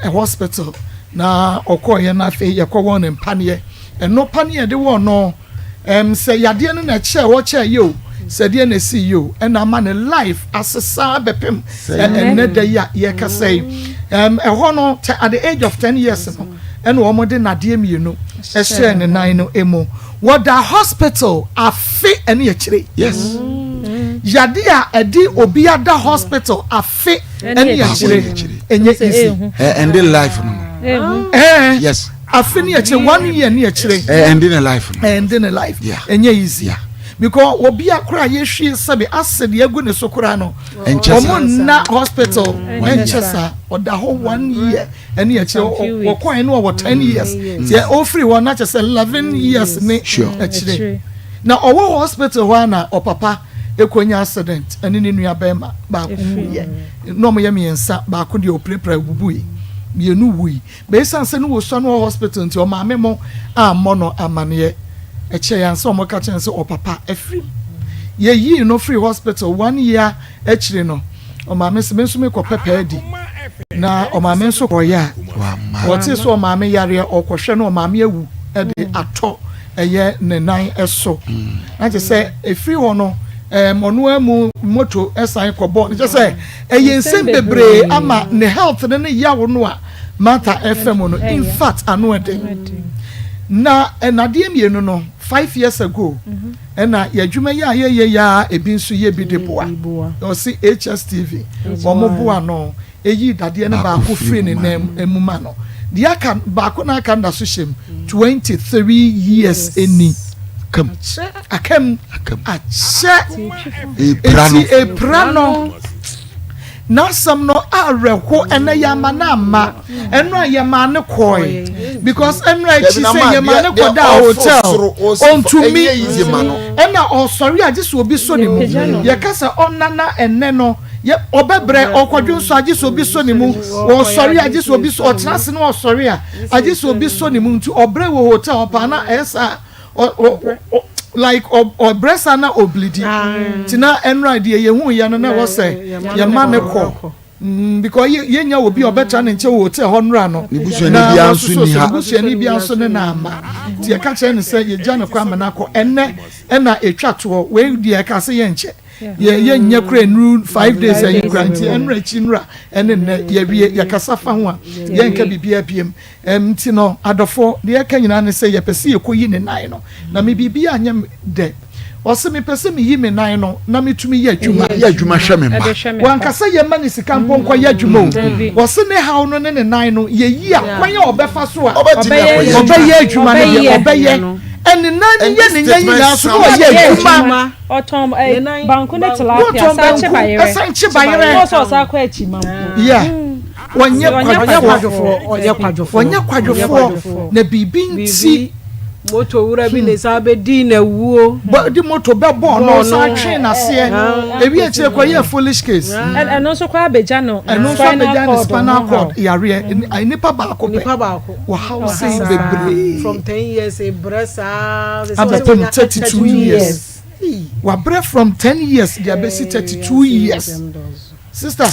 hospital na ɔkɔɔyɛ na afei yɛkɔwɔɔ no mpaneɛ. Ɛno paneɛ yɛde wɔɔ no Ɛm sɛ yadeɛ no na ɛkyɛɛ hɔ kyɛɛ yɛ o, sɛ deɛ na ɛsii yɛ o, ɛna ama ne life asesa bɛpem ɛnnɛ da yi a yɛkasa yi. Ɛm ɛhɔ no, at the age of 10 years no, ɛna wɔn de nadeɛ mmienu ɛhyɛɛ ne nan no emu. Wɔda hospital afe ɛne akyire. Yes. Yadeɛ a ɛde obi ada hospital afe ɛne akyire ɛnyɛ easy. Ɛnde life no no. Ɛɛ. Yes. Afe ne akyire one year ne akyire. Ɛnde ne life no. Ɛnde ne life. Yeah. Ɛnyɛ easy. Yeah. Because obi akora yɛhwie sɛbi acid yɛgu ne so koraa no. Ɛnkyɛ saa. Wɔn nna hospital. Ɛnkyɛ saa. Ɔda hɔ one year ɛne akyire wɔkɔɛ no ɔwɔ ten years. Tiɛ ofiri hɔ na kyɛ sɛ 11 years ne akyire. Na ɔwɔ hospital hɔ a na ɔpapa ekonya accident ɛne ne nua bɛrima baako wuyɛ. Na wɔn yɛ mmiɛnsa baako deɛ ɔpirapira bubui mmienu wui. But esiane sɛ ne wɔsua no wɔ hospital nti ɔmaame mo ammɔ no amaneɛ. Ɛkyɛɛ ansa wɔka kyerɛɛ no sɛ ɔpapa afiri mu. Yɛyii no firii hospital one year akyire no, ɔmaame se me nso mekɔpɛ pɛ adi. Na ɔmaame nso kɔeɛ a, ɔtee sɛ ɔmaame yareɛ, ɔkɔhwɛ no ɔmaame awu de atɔ ɛyɛ ne nan so. Na kyerɛ sɛ ɛfiri hɔ no, ɔno ara mu moto san kɔbɔɔ no. Kyerɛ sɛ ɛyɛ nsɛm bebree ama ne health no ne yaw no a Martha ɛfɛ mu no, in fact ano ɛden. Na nnadeɛ mmienu no. 5 years ago ɛna yɛadwuma yi a yɛyɛ yi a ebi nso yɛ bi de boa. Ɔsi HSTV wɔn boa no eyi dadeɛ no baako firi ne nan mu ma no. Deɛ aka baako na aka da so hyɛ mu 23 years eni. Kam. Akam. Akam. Akyɛ. Epira no. Eti epira no n'asɛm no awerɛho. Ɛnɛ yɛama no ama ɛno a yɛma ne kɔe because ɛno akyi sɛ yɛma ne kɔda hotel ɔntumi ɛna ɔsɔre a gye sɛ obi so ne mu. Yɛka sɛ ɔnana ɛnɛ no ɔbɛbrɛ ɔkɔdwo nso agye sɛ obi so ne mu. Ɔsɔre agye sɛ obi so, ɔtena ase no ɔsɔre a agye sɛ obi so ne mu. Nti ɔbrɛ wɔ hotel paa na ɛyɛ saa like ɔbrɛ saa na oblidi. Nti na ɛnura deɛ yɛhu yɛ no na ɛwɔ sɛ yɛma ne kɔ because yɛnya obi a ɔbɛtra ne nkyɛn wɔ hotel hɔ nora no. Ne busuani biara nso ni ha. Ne busuani biara nso ne na ama. Nti yɛka kyerɛ no sɛ yɛgya ne kɔ ama no akɔ. Ɛnnɛ ɛna ɛtwa toɔ. Wei deɛ ɛka sɛ yɛnkyɛ yɛ yɛnyɛ kora nnuru 5 days ayi kora. Nti ɛnura akyi nura ɛne nnɛ yɛwie yɛkasa fa ho a yɛnka biribiara biem. Nti no adɔfoɔ, deɛ yɛka nyinaa ne sɛ yɛpɛ sɛ yɛkɔyi ne nan no na me biribi anyɛ me dɛ. Ɔsɛ mepɛ sɛ meyi me nan no na metumi yɛ adwuma. Yɛ adwuma hwɛ me mma. Wankasa yɛma ne sika mpo nkɔyɛ adwuma o. Wɔse ne haw no ne ne nan no yɛyi a kwan a ɔbɛfa so a ɔbɛtumi akɔyɛ ɔbɛyɛ adwuma no deɛ ɔbɛyɛ. Ɛne nan no yɛ ne nya nyinaa so na ɔyɛ adwuma. Ɔtɔn banku ne tilapia. Wɔtɔn San kye banku bayerɛ. Ɛsan kye bayerɛ. Wɔsɔ ɔsan kɔ akyi ma mpo. Yeah, wɔnyɛ kwadwofoɔ. Ɔnyɛ kwadwofoɔ. Wɔnyɛ kwadwofoɔ na biribi nti. Moto wura bi ne saa bɛdi n'awuo. De moto bɛbɔ no ɔsan twe n'aseɛ ewi akyire kɔ yɛ foolish case. Ɛno nso kɔ abɛgya no. Ɛno nso abɛgya ne spinal cord yareɛ. Nipa baako pɛ. Nipa baako. Wɔhaw sei bebree. From 10 years ebrɛ saa. Abɛpem 32 years wabrɛ, from 10 years de abɛsi 32 years. Sister,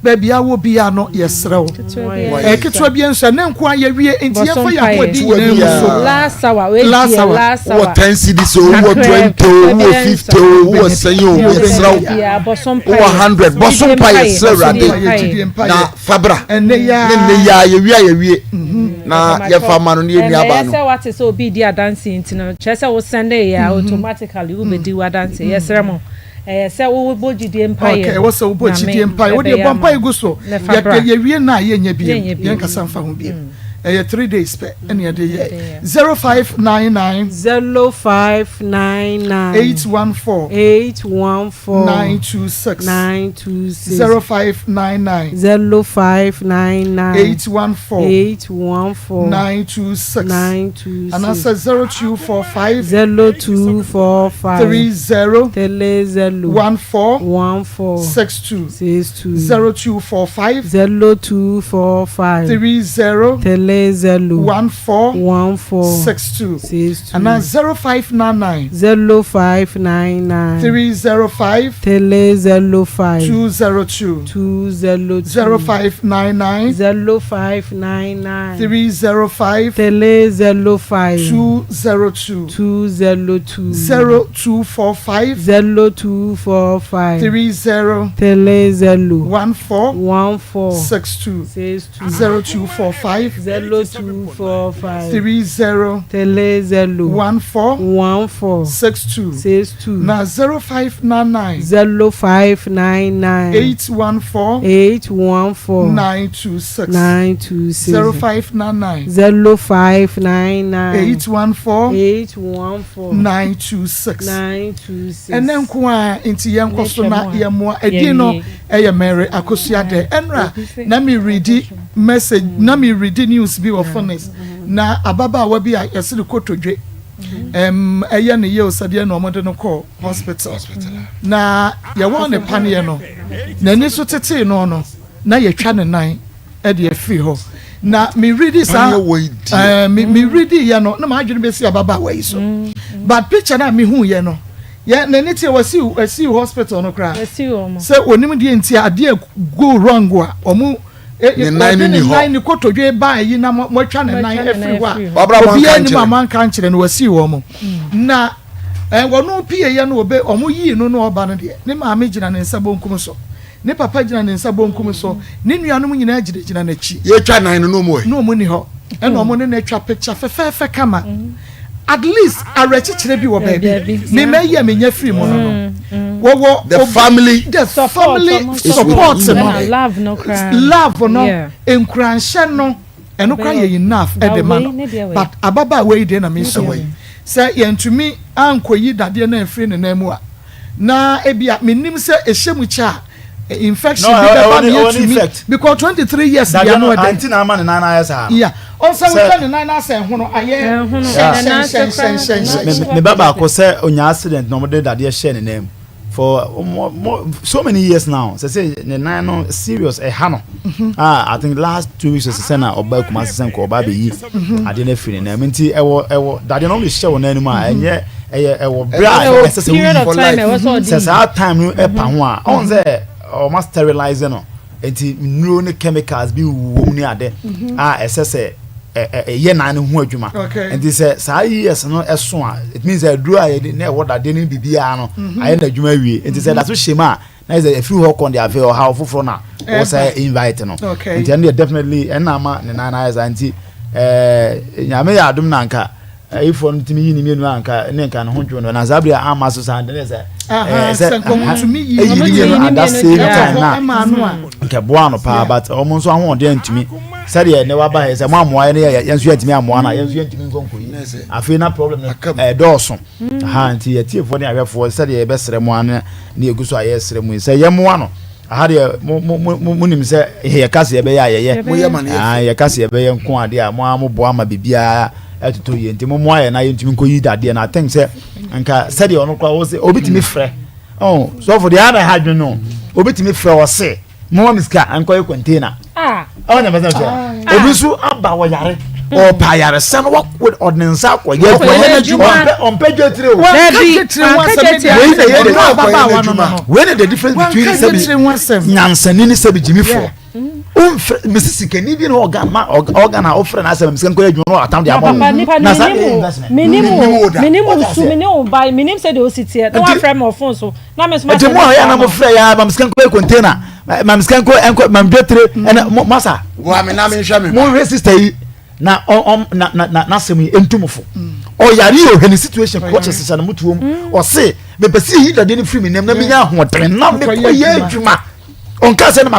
baabi a wɔ bia no yɛserɛ wo, ɛyɛ ketewa bi nso ɛne nko a yɛwie nti yɛmfa yɛ ahoɔden nyinaa mu so. Last hour wei Last deɛ hour. Last hour. Wowɔ 10 cedis o, wowɔ 20 o, wowɔ 50 o, wowɔ sɛn o, yɛserɛ wo. Wowɔ 100, bɔ so mpa yɛserɛ Awurade na fabra ɛnɛ yaa ne nnɛ yia yɛwie a yɛwie na yɛfa ma no ne yɛnua baa ɛnɛ no. Sɛ wate sɛ obi di adanse nti no kyerɛ sɛ wo send yɛ a automatically wobɛdi w'adanse. Yɛsrɛ mo, ɛyɛ sɛ wobɔ gyidie mpaeɛ. Okay, ɛwɔ sɛ wobɔ gyidie mpaeɛ. Wode bɔ mpaeɛ gu so. Na fa bra. Yɛwie no a yɛnyɛ biem. Yɛnyɛ biem. Yɛnkasa mfa ho biem. Ɛyɛ 3 days pɛ ɛne yɛde yɛ. 0599 0599 814 814 926. 926. 0599 0599 814 814 926. 926. Anaasɛ 0245 0245 30 30 14 14 62. 62. 0245 0245 30 30 14 14 62. 62. Anaa 0599 0599 305 305 202. 202. 0599 0599 305 305 202. 202. 0245 0245 30 30 14 14 62. 62. 0245 0245 30 30 14 14 62. 62. Na 0599 0599 814 814 926. 926. 0599 0599 814 814 926. 926. Ɛnɛ nko a nti yɛnkɔ so na yɛmmoa ɛdin no. Ɛyɛ Mary Akosua dɛ. Ɛnra na mi read message na mi read news bi wɔ Phoenix na ababaawa bi a yɛsi de kotodwe ɛyɛ ne yie sɛdeɛ na wɔde no kɔ hospital na yɛwɔ ne paneɛ no n'ani so tetee no na yɛtwa ne nan ɛde afiri hɔ. Na mi read saa Paneɛ wɔ yi deɛ. Mi read yɛ no na maa adwene bɛsi ababaawa yi so, but picture na mi hu yɛ no yɛ n'ani tie wɔsi wɔsi hospital no koraa Yɛsi wɔn. Sɛ onim deɛ nti a adeɛ go wrong a ɔmo Ne nan no ɔde ni ne hɔ. nan ne kotodwe baa yi na mo atwa ne nan Mo atwa ne afiri nan hɔ afiri a hɔ. Wabra mo obiara anka anim a nkyerɛ. mo anka nkyerɛ no wɔsi wɔn mo na wɔn pie yɛ no wɔbɛ ɔmo yii no na ɔba no deɛ ne maame gyina ne nsa bonkum so, ne papa gyina ne nsa bonkum so, ne nuanom nyinaa gyinagyina n'akyi. Yɛtwa nan no no mu ɛ. Na ɔmo ni hɔ ɛna ɔmo ne no atwa picture fɛfɛɛfɛ kama. At least awerɛkyekyerɛ bi wɔ baabi. Me mma yi a menya firi mu no no, wɔwɔ the family the family support no, love no, nkuranhyɛ no, ɛno koraa yɛ enough de ma no. But ababaawa yi deɛ na mesua yi, sɛ yɛntumi ankɔyi dadeɛ no amfiri ne nan mu a, na ebia mennim sɛ ɛhyɛ mu kyɛ a, infection bi bɛba mi etumi because 23 years bi ano ɛdɛ. Nti na ama ne nan ayɛ saa. Yeah, ɔnsɛ wotwa ne nan n'asɛ ɛhono ayɛ hyɛnhyɛnhyɛnhyɛnhyɛn. Me ba baako sɛ onya accident na wɔde dadeɛ hyɛ ne nan mu for more, so many years now. Sɛ sɛ ne nan no serious ɛha no. Ah, I think last 2 weeks sɛ na ɔba Kumasi sɛ nka ɔba abɛyi adeɛ no afiri ne nan mu. Nti ɛwɔ dadeɛ no wɔde hyɛ wɔ nan no mu a, ɛnyɛ ɛyɛ ɛwɔ bere a ɛsɛ sɛ woyi. Sɛ saa time no ɛpa ho a, ɔn sɛ ɔma sterilize no, nti nnuro ne chemicals bi wɔ mu ne ade a ɛsɛ sɛ ɛyɛ nan no ho adwuma. Nti sɛ saa years no ɛso a, it means sɛ aduro a yɛde na ɛwɔ dadeɛ no biribiara no ayɛ n'adwuma awie. Nti sɛ ɛda so hyɛ mu a, na sɛ ɛfiri hɔ kɔn de, afei ɔhaw foforɔ na wɔsɛ invite no. Nti ɛno deɛ, definitely ɛna ama ne nan ayɛ saa. Nti Nyame yɛ adom na nka ayifoɔ no tumi yi ne mmienu a, nka ne nka ne ho dwo no. Na saa bere a ama so saa de ne sɛ sɛ ɛyi ne mmienu at that same time na nka boa no paa, but wɔn nso ahoɔden ntumi sɛdeɛ ne waba yɛ sɛ mo amoa yɛ ne yɛ, yɛn nso yɛntumi amoa na yɛn nso yɛntumi nkɔ nkɔyi. Afei na problem no ɛdɔɔso ha. Nti yɛtiefoɔ ne ahwɛfoɔ, sɛdeɛ yɛbɛsrɛ mo ano ne yɛgu so a yɛsrɛ mu yi sɛ yɛmmoa no. Aha deɛ, mo mo mo mo nim sɛ yɛka sɛ yɛbɛyɛ a, yɛyɛ. Ah, yɛka sɛ yɛbɛyɛ nko adeɛ a, mo a mo boa ma biribiara ɛtotɔ yie. Nti mo mmoa yɛ na yɛntumi nkɔ yi dadeɛ no. I think sɛ nka sɛdeɛ ɔno koraa wɔ sɛ obi tumi frɛ ɔn sɔfo deɛ ana ha adwene no, obi tumi frɛ wɔ se mo ma mi sika nkɔyɛ container. Ɔn na bɛsɛ sɛ obi nso aba wɔ yare, ɔpɛ ayaresɛ no, ɔde ne nsa akɔyɛ adwuma. Ɔmpɛ dwetire o. Wei na yɛ de wei na the difference between sɛbi nyansani ne sɛbi gyimifoɔ. Womfrɛ mesi sikani bi na ɔga ma ɔga na wofrɛ na asɛm sika nkɔyɛ adwuma no, atam de ama wo na saa de investment. Minim wo, minim wo su, minim wo ba, minim sɛ de osi teɛ na wafrɛ me wɔ phone so na me nso ma sɛ. Nti mo a yɛ na mo frɛ yɛ ma sika nkɔyɛ container, ma sika nkɔ nkɔ ma dwetire ɛna mo masa. Wa me na me nhwɛ me ba. Mo hwɛ sister yi na ɔm na na na n'asɛm yi ntumfo ɔyare yi, ɔhwɛ ne situation, kɔkyɛ sisa ne mutuom, ɔse mepɛ sɛ yɛyi dadeɛ no firi me nam na menya ahoɔden na mekɔyɛ adwuma. Ɔnka sɛ na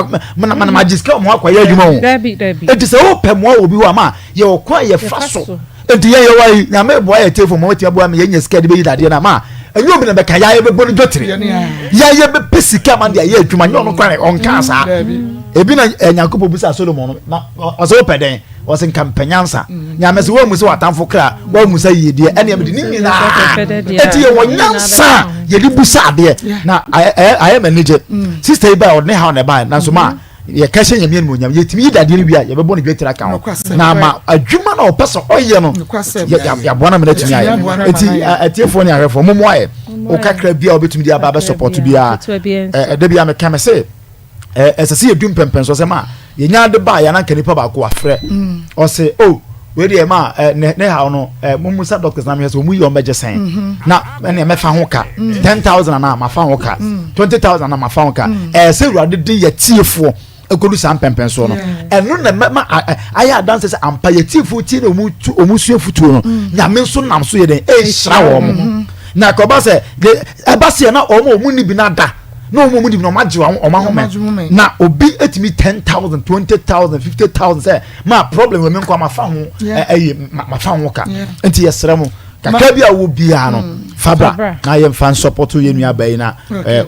ma magye sika ɔmo akɔyɛ adwuma o. Enti sɛ wopɛ mmoa wɔ bi hɔ a, ma yɛwɔ kwan a yɛfa so. Enti yɛn yɛwɔ yi, Nyame boa yɛ telefon ma wɔatumi aboa ma yɛnya sika de bɛyi dadeɛ no ama a, ɛnyɛ obi na bɛka yɛayɛ bɛbɔ no dwetire, yɛayɛ bɛpɛ sika ma de ayɛ adwuma, nyɛ ɔno kwan. Ɔnka saa. Ebi na Nyankopɔn bisa Solomon no na ɔsɛ wopɛ dɛn? Ɔsɛ nka mpɛ nyansa. Nyame sɛ woamu sɛ w'atamfo kra, woamu sɛ yiedie, ɛneɛ mede ne nyinaa. Enti yɛwɔ nyansa a yɛde busa adeɛ na ayɛ m'anigye. Sister yi bae, ɔde ne haw na ɛbae, nanso ma yɛka hyɛ Nyame animuonyam, yɛtumi yi dadeɛ no wie a, yɛbɛbɔ no dwetire aka ho na ama adwuma na ɔpɛ sɛ ɔyɛ no, yɛaboa no ama no atumi ayɛ. Enti atiefoɔ ne ahwɛfoɔ, mommoa yɛ. Wo kakra bi a wobɛtumi de aba abɛsɔpɔto biara, ɛda bi a meka me se ɛsɛ sɛ yɛdu mpɛmpɛnsoɔ sɛ ma yɛnya ade ba a yɛn anka nipa baako afrɛ ɔsɛ o oh, wei deɛ ma ne ne haw no mo musa doctors na mehwɛ sɛ wɔn yi wɔn bɛgye sɛn na ɛnna mɛfa ho ka 10,000 na mafa ho ka 20,000 na mafa ho ka. Ɛsɛ Awurade de yɛ tiefoɔ ekodu saa mpɛmpɛnsoɔ no, ɛno na mɛma ayɛ adanse sɛ ampa yɛ tiefoɔ tie na wɔn tu wɔn sua futuo no. Nyame nso nam so yɛ dɛ ɛnhyira wɔn na kɔba sɛ ɛba seɛ na wɔn a wɔn ni bi na da na wɔn mu di na wɔn agye wɔn ahome na obi etumi 10,000, 20,000, 50,000 sɛ ma problem wɔ mi nkɔ ma fa ho ɛyɛ ma fa ho ka. Nti yɛsrɛ mo, kakra bi a wɔ biara no, fabra na yɛn fa nsɔpɔto yɛn nua bɛyi na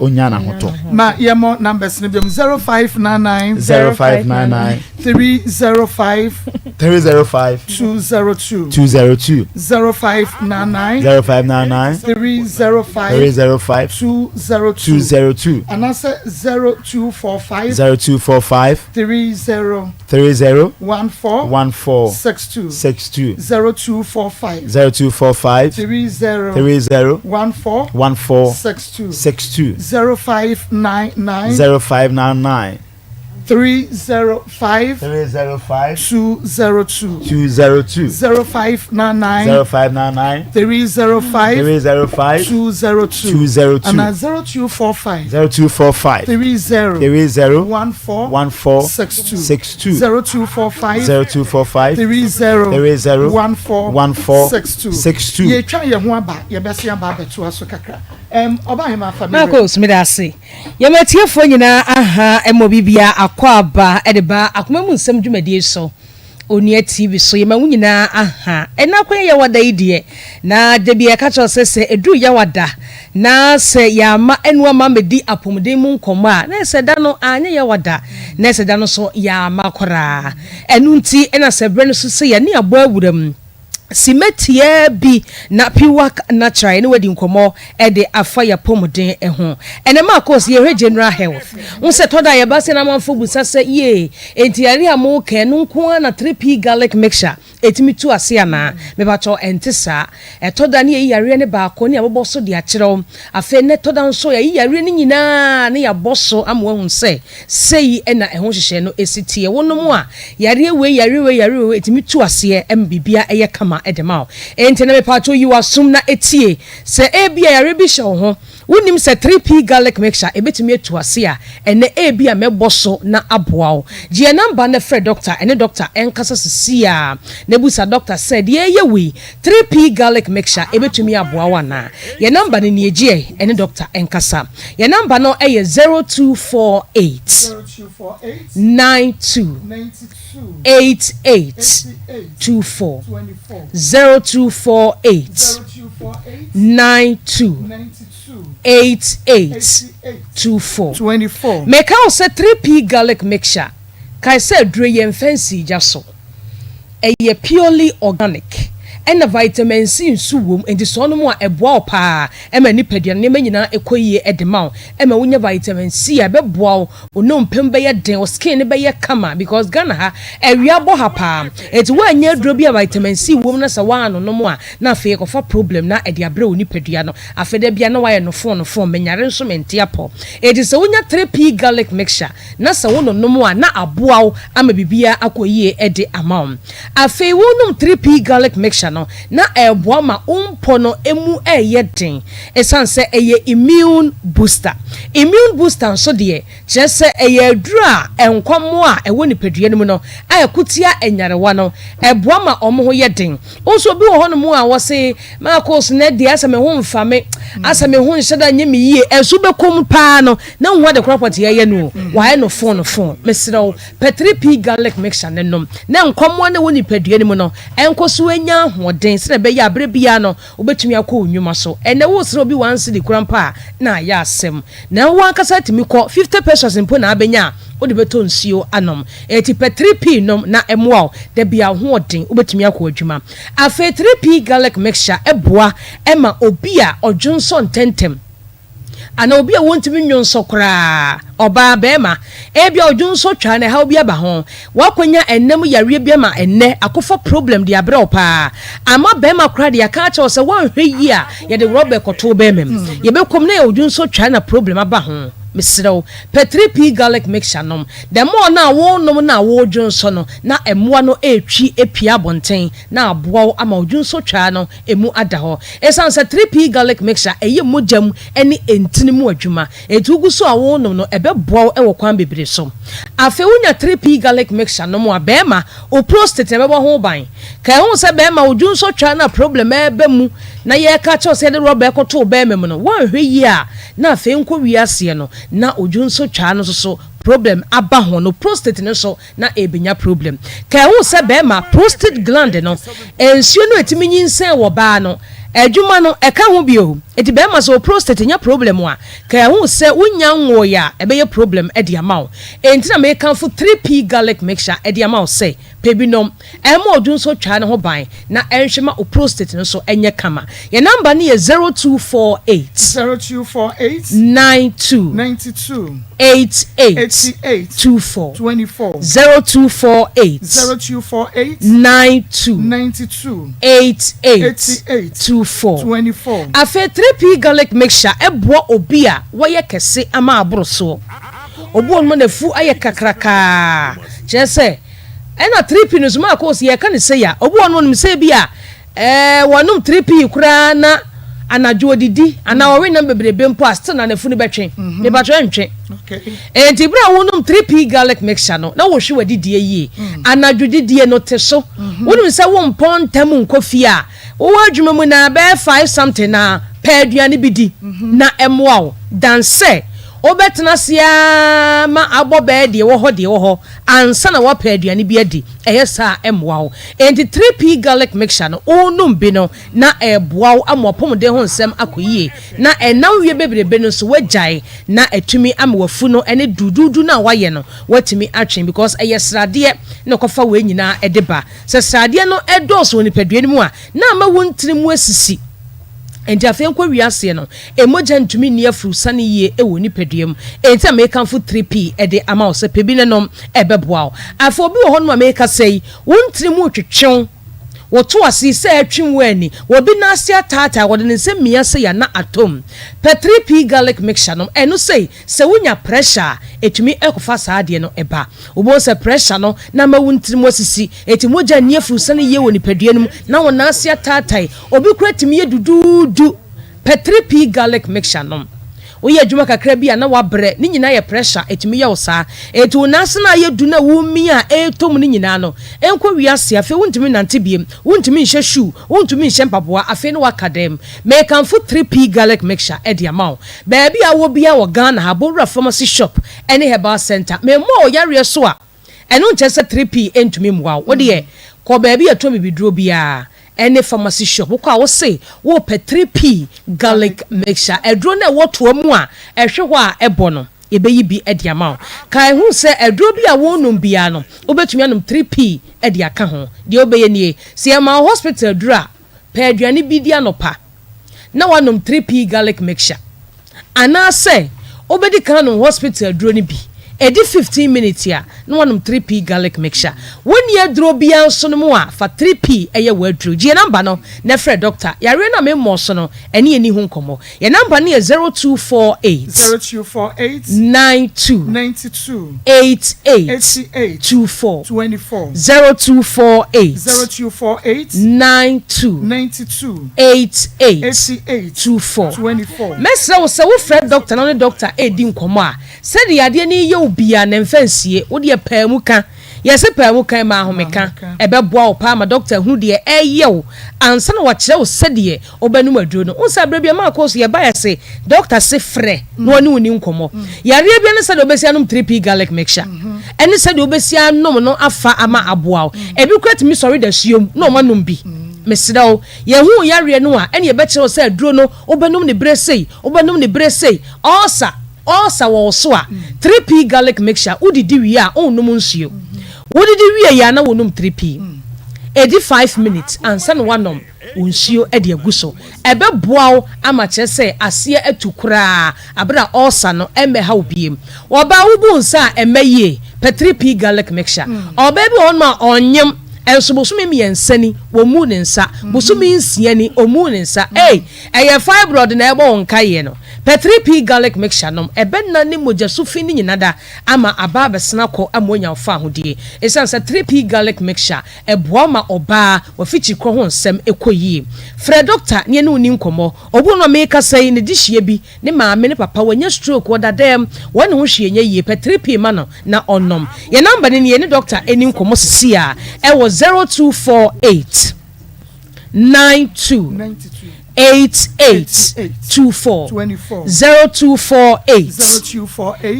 onya na ho tɔ. Ma yɛ mɔ numbers ni bi mu: 0599 0599 305 305 202 202. 0599 0599 305 305 202 202. Anaasɛ 0245 0245 30 30 14 14 62 62. 0245 0245 30 30 14 14 62. 62. 0599 0599. 305 305 202 202 0599 0599 305 305 202 202 anaa 0245 0245 30 30 14 14 62 62 0245 0245 30 30 14 14 62 62. Yɛtwa yɛn ho aba, yɛbɛsen aba abɛtoa so kakra. Ɛm, Ɔbahema fa me werɛ. Marcos, meda ase. Yɛma atiefoɔ nyinaa aha mmɔ bibia akwaaba de ba akoma mu nsɛm dwumadie so Onua TV so yɛma wo nyinaa aha ɛna akɔyɛ yawada yi deɛ na dabia yɛka kyerɛ wo sɛ sɛ ɛduru yawada na sɛ yɛama ɛnu ama mɛdi apɔmuden mu nkɔmmɔ a na ɛsɛ da no anyɛ yawada na ɛsɛ da no so yɛama koraa ɛno nti ɛna sɛ berɛ no so sɛ yɛne abɔ awuram Simma tiaa bi na Piwak Natural yɛne wo adi nkɔmmɔ de afa y'apɔmuden ho. Ɛnɛ Marcos yɛhwɛ general health. Wohu sɛ ɛtɔ da a yɛba sɛ na amanfoɔ bisa sɛ yee enti yareɛ a moka ɛno nko ara na 3P garlic mixture ɛtumi tu ase anaa? Mepakyɛw ɛnte saa. Ɛtɔ da ne yɛyi yareɛ no baako ne yɛabobɔ so de akyerɛ wo. Afei nnɛ ɛtɔ da nso yɛayi yareɛ no nyinaa ne yɛabɔ so ama woahu sɛ sei na ɛho nhyehyɛe no si teɛ. Wonom a, yareɛ wei, yareɛ wei, yareɛ wei, ɛtumi tu aseɛ ma biribiara yɛ kama de ma wo. Enti na mepaakyɛw yi w'asom na tie. Sɛ ebia yareɛ bi hyɛ wo ho, Wonnim sɛ 3P Garlic Mixture ɛbɛtumi atu ase a, ɛnnɛ ebia mɛbɔ so na aboa wo. Gye yɛn namba na frɛ dɔkta ɛne dɔkta nkasa sesiaa na bisa dɔkta sɛ deɛ ɛreyɛ wo yi, 3P Garlic Mixture ɛbɛtumi aboa wo anaa. Yɛn namba no nie, gye ɛne dɔkta nkasa. Yɛn namba no yɛ 0248 92 88 24, 0248 92 88 24. Meka wo sɛ 3P garlic mixture, kae sɛ aduro yi yɛmfa nsii gya so. Ɛyɛ purely organic ɛna vitamin C nso wom nti sɛ ɔnom a ɛboa wo paa ɛma nipadua no nneɛma nyinaa ɛkɔ yie de ma wo ɛma wonya vitamin C a ɛbɛboa wo Wo nnompe mu bɛyɛ den, wo skin no bɛyɛ kama because Ghana ha awia bɔ ha paa. Enti woannya aduro bi a vitamin C wom na sɛ woannonom a na afei ɛkɔfa problem na ɛde abrɛ wo nipadua no. Afei da biara na woayɛ nofon nofon, menyare nso mente apɔ. Enti sɛ wonya 3P garlic mixture na sɛ wononom a na aboa wo ama biribiara akɔ yie de ama wo. Afei wonom 3P garlic mixture no na ɛreboa ma wo mpɔ no mu reyɛ den ɛsiane sɛ ɛyɛ immune booster. Immune booster nso deɛ, kyerɛ sɛ ɛyɛ aduro a nkwammoa a ɛwɔ nipadua no mu no a ɛko tia nyarewa no, ɛboa ma wɔn ho yɛ den. Wohu sɛ obi wɔ hɔnom a wɔse, Marcus nnɛ deɛ asɛ me ho mfa me, asɛ me ho nhyɛ da nyɛ me yie, ɛnso wobɛkɔ mu paa no na wohu ade korɔ pɔtee ɛyɛ no o, wayɛ no fon fon. Mesrɛ wo, pɛ 3P garlic mixture no nom na nkwammoa no a ɛwɔ nipadua no mu no nkɔ so nya ahoɔden sɛdeɛ ɛbɛyɛ a berɛ biara no wobɛtumi akɔ wo nnwuma so. Ɛnnɛ woresrɛ obi one cedi koraa mpo a na ayɛ asɛm. Na wo ankasa tumi kɔ, 50 pesos mpo na abɛnya a wode bɛtɔ nsuo anom. Enti pɛ 3P nom na ɛmmoa wo da biara wo ho ɔden wobɛtumi akɔ adwuma. Afei 3P garlic mixture boa ma obi a ɔdwonsɔ ntɛntɛm. Anaa obi a wontumi nnwonsɔ koraa, ɔbaa, barima, ebia odwonsɔ twa na ɛhaw bi aba ho, woakɔnya ɛnna mu yareɛ bi ama ɛnnɛ akɔfa problem de abrɛ wo paa, ama barima koraa de yɛaka akyerɛ wo sɛ woanhwɛ yie a yɛde rɔba rekɔto wo barima mu, yɛbɛkɔ mu na yɛ odwonsɔ twa na problem aba ho. Mesrɛ wo, pɛ 3P garlic mixture nom. The more no a worenom na woredwonsɔ no, na mmoa no retwi apue abɔnten na aboa wo ama odwonsɔ twa no emu ada hɔ. Esiane sɛ 3P Garlic Mixture yɛ mogya mu ne ntini mu adwuma nti, wugu so a worenom no, ɛbɛboa wo wɔ kwan bebree so. Afei wunya 3P Garlic Mixture nom a, bɛrima, wo prostate na ɛbɛbɔ ho ban. Kae ho sɛ bɛrima, wo dwonsɔtwaa no a problem reba mu na yɛreka akyerɛ wo sɛ yɛde rɔba rekɔto wo bɛrima mu no, woanhwɛ yie a na afei nkɔ wiaseɛ no na wo dwonsɔtwaa no nso so problem aba ho no, prostate no nso na ɛrebɛnya problem. Ka ɛho sɛ bɛrima, prostate gland no, nsuo no a ɛtumi nyinsɛn wɔ baa no, adwuma no, ɛka ho bio. Nti bɛrima sɛ wo prostate nya problem a, ka ɛho sɛ wonya nwoeɛ a, ɛbɛyɛ problem de ama wo. Ɛnti na mekamfo 3P garlic mixture de ama wo sɛ pɛ bi nom. Ɛmmɔ wo dwonsɔ twaa no ho ban na ɛnhwɛ ma wo prostate no nso nyɛ kama. Yɛn number no yɛ 0248. 0248. 92. 92. 88. 88. 24. 24. 0248. 0248. 92. 92. 88. 88. 24. 24. Afei 3P garlic mixture boa obi a wayɛ kɛse ama aboro soɔ. Obi wɔ hɔ nom a n'afu ayɛ kakrakaa, kyerɛ sɛ, ɛna 3P no nso maa kɔɔ so yɛka no sei a, obi wɔ hɔ nom a ɔnim sɛ ebi a ɛɛ wɔnom 3P koraa na anadwo odidi anaa ɔwe nam bebrebe mpo a still na n'afu no bɛtwe. Mepatwɛ ɛntwe. Enti bere a wonom 3P garlic mixture no na wohwe w'adidie yie. Anadwo didie no te so. Wonim sɛ wompɔn ntɛm nkɔ fie a, wowɔ adwuma mu na bɛyɛ five something na pɛ aduane bi di na ɛmmoa wo than sɛ wobɛtena ase ara ma abɔ bɛyɛ deɛ ɛwɔ hɔ deɛ ɛwɔ hɔ ansa na woapɛ aduane bi adi. Ɛyɛ saa a, ɛmmoa wo. Enti 3P garlic mixture no, wonom bi no, na ɛreboa wo ama w'apɔmuden ho nsɛm akɔ yie, na ɛnam wie bebrebe no nso woagyae na atumi ama w'afu no ne duuduudu no a woayɛ no woatumi atwe because ɛyɛ sradeɛ na ɛkɔfa wei nyinaa de ba. Sɛ sradeɛ no dɔɔso wɔ nipadua no mu a, na ama wo ntini mu asisi. Enti afei nkɔ wiaseɛ no, mogya ntumi nni afurusane yie wɔ nipadua mu. Enti na mekamfo 3P de ama wo sɛ pɛ bi na nom, ɛbɛboa wo. Afei obi wɔ hɔnom a mekasa yi, wo ntini mu retwetwe wo, woto ase sɛ ɛretwe wo ani, obi nan ase ataataa, wɔde ne nsa mia sei a na atɔ mu. Pɛ 3P garlic mixture nom, ɛno sei, sɛ wonya pressure a, ɛtumi kɔfa saa adeɛ no ba. Wobɛhu sɛ pressure no na ama wo ntini mu asisi, enti mogya nni afurusane yie wɔ nipadua no mu, na wo nan ase ataatae. Obi koraa tumi yɛ duduudu pɛ 3P garlic mixture nom. Woyɛ adwuma kakra bi a na woabrɛ, ne nyinaa yɛ pressure, ɛtumi yɛ wo saa. Enti wo nan ase no a ayɛ du no a womia a ɛretɔ mu no nyinaa no, ɛnkɔ wiase. Afei wontumi nnante biom, wontumi nhyɛ shoe, wontumi nhyɛ mpaboa, afei na woaka dam. Mekamfo 3P garlic mixture de ama wo. Baabi a wowɔ biara wɔ Ghana ha, Bowura Pharmacy Shop ne Herbal Centre. Memmɔɔ wo yareɛ so a, ɛno nkyerɛ sɛ 3P ntumi mmoa wo. Wo deɛ, kɔ baabi a yɛtɔn bibiduro biara ne pharmacy shop. Wokɔ a, wose worepɛ 3P garlic mixture. Aduro no a ɛwɔ toa mu a ɛhwe hɔ a ɛbɔ no, yɛbɛyi bi de ama wo. Kae hu sɛ aduro bi a worenom biara no, wobɛtumi anom 3P de aka ho. Deɛ wobɛyɛ nie, sɛ yɛma wo hospital aduro a, pɛ aduane bi di anɔpa na woanom 3P garlic mixture. Anaasɛ wobɛdi kan anom hospital aduro no bi, ɛdi 15 minutes a na woanom 3P garlic mixture. Wonni aduro biara nso nom a, fa 3P yɛ w'aduro. Gye yɛn namba no na frɛ dɔkta. Yareɛ no a memmɔɔ so no, ɛne yɛn nni ho nkɔmmɔ. Yɛn namba no yɛ 0248 0248 92 92 88 88 24 24 0248 0248 92 92 88 88 24. 24. Mɛsrɛ wo sɛ wofrɛ dɔkta na wo ne dɔkta redi nkɔmmɔ a, sɛdeɛ yadeɛ no reyɛ wo biara no, mfa nsie. Wo deɛ paa mu ka. Yɛse paa mu ka, ɛma ahomeka. Ɛbɛboa wo paa ma dɔkta ahunu deɛ ɛreyɛ wo ansa na wakyerɛ wo sɛdeɛ wobɛnom aduro no. Wohu sɛ berɛ bi a maa kɔɔ so yɛbaeɛ se dɔkta se frɛ na ɔne wo ni nkɔmmɔ. Yareɛ biara ne sɛdeɛ wobɛsi anom 3P garlic mixture ɛne sɛdeɛ wobɛsi anom no afa ama aboa wo. Ebi koraa tumi sɔre dasuom na wɔanom bi. Mesrɛ wo, yɛhu wo yareɛ no a, ɛne yɛbɛkyerɛ wo sɛ aduro no wobɛnom no berɛ sei, wobɛnom no berɛ sei. Ulcer, ulcer wɔ wo so a, 3P garlic mixture wodidi wie a wonnom nsuo. Wodidi wie yɛ a na wonom 3P. Ɛdi 5 minutes ansa na woanom wo nsuo de agu so. Ɛbɛboa wo ama kyerɛ sɛ aseɛ atu koraa bere a ulcer no mmɛha wo bio. Ɔbaa wobu nsa a ɛmmɛ yie, pɛ 3P garlic mixture. Ɔbaa bi wɔ hɔnom a ɔnyem nso bosome mmiɛnsa ni wɔmmuu ne nsa, bosome nsia ni ɔmmuu ne nsa. Ei, ɛyɛ fibroid na ɛrebɔ wo nkaeɛ no. Pɛ 3P garlic mixture nom, ɛbɛnane mogya su fi no nyina da ama aba abɛsene akɔ ama woanya wo faahodie. Ɛsiane sɛ 3P garlic mixture Ɛboa ma ɔbaa w'afikyirikorɔ ho nsɛm kɔ yie. Frɛ dɔkta na yɛne wo nni nkɔmmɔ. Obi wɔ hɔ a merekasa yi, ne dehyeɛ bi, ne maame, ne papa, wanya stroke, ɔda dɛm, wɔne ne ho hwee nyɛ yie. Pɛ 3P ma no na ɔnnom. Yɛn namba no nie, yɛne dɔkta nni nkɔmmɔ seesei ara ɛwɔ 0248 92 88 24 0248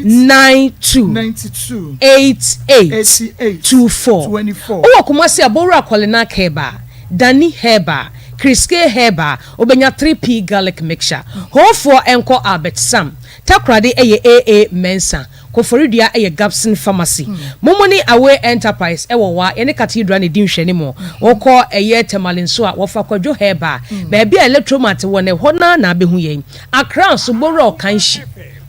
92 88 24 Wowɔ Kumasi a, Bowura Kɔlenak Herbal, Dani Herbal, Kriske Herbal, wobɛnya 3P Garlic Mixture. Hoofoɔ nkɔ Albert Sam, Takoradi yɛ AA Mensah. Koforidua yɛ Gabson Pharmacy. Momoni Away Enterprise wɔ hɔ a yɛne Cathedral na ɛdi nhwɛanimu. Wokɔ ɛyɛ Tamale nso a, wɔfa Kwadwo Herbal. Baabi a Electromat wɔ no, ɛhɔ no ara na abɛhu yɛn. Accra nso, Bowura Ɔkanhyi,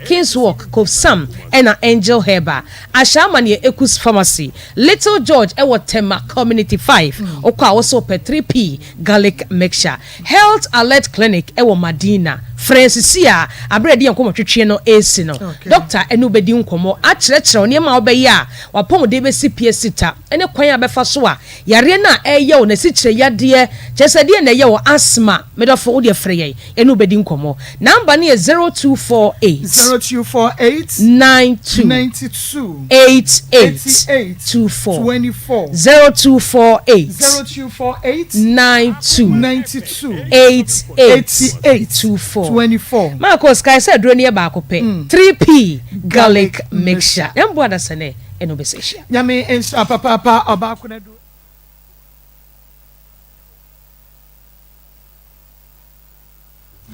Kings Walk, Kofsam ɛna Angel Herbal. Ashaiman yɛ Ekus Pharmacy. Little George wɔ Tema Community 5. Wokɔ a, wose wopɛ 3P Garlic Mixture. Health Alert Clinic wɔ Madina. Frɛ yɛn sisi a aberɛ a yɛde yɛn nkɔmmɔtwetwe no resi no. Dɔkta ne wo bɛdi nkɔmmɔ akyerɛkyerɛ wo nneɛma a wobɛyɛ a w'apɔmuden bɛsi pi asi ta ne kwan a wobɛfa so a yareɛ no a ɛreyɛ wo no, asikyire yadeɛ, kyerɛ sɛ ɛdeɛn na ɛyɛ wo, asthma, me dɔfo wo deɛ frɛ yɛn, yɛne wo bɛdi nkɔmmɔ. Number no yɛ 0248. 0248. 92. 92. 88. 88. 24. 24. 0248. 0248. 92. 92. 88. 88. 24. 24. Marcos, kae sɛ aduro no yɛ baako pɛ. 3P garlic mixture. Yɛn mboa dasani ɛna wobɛsɛ hyia. Nyame nhyira papaapa ɔbaako na du.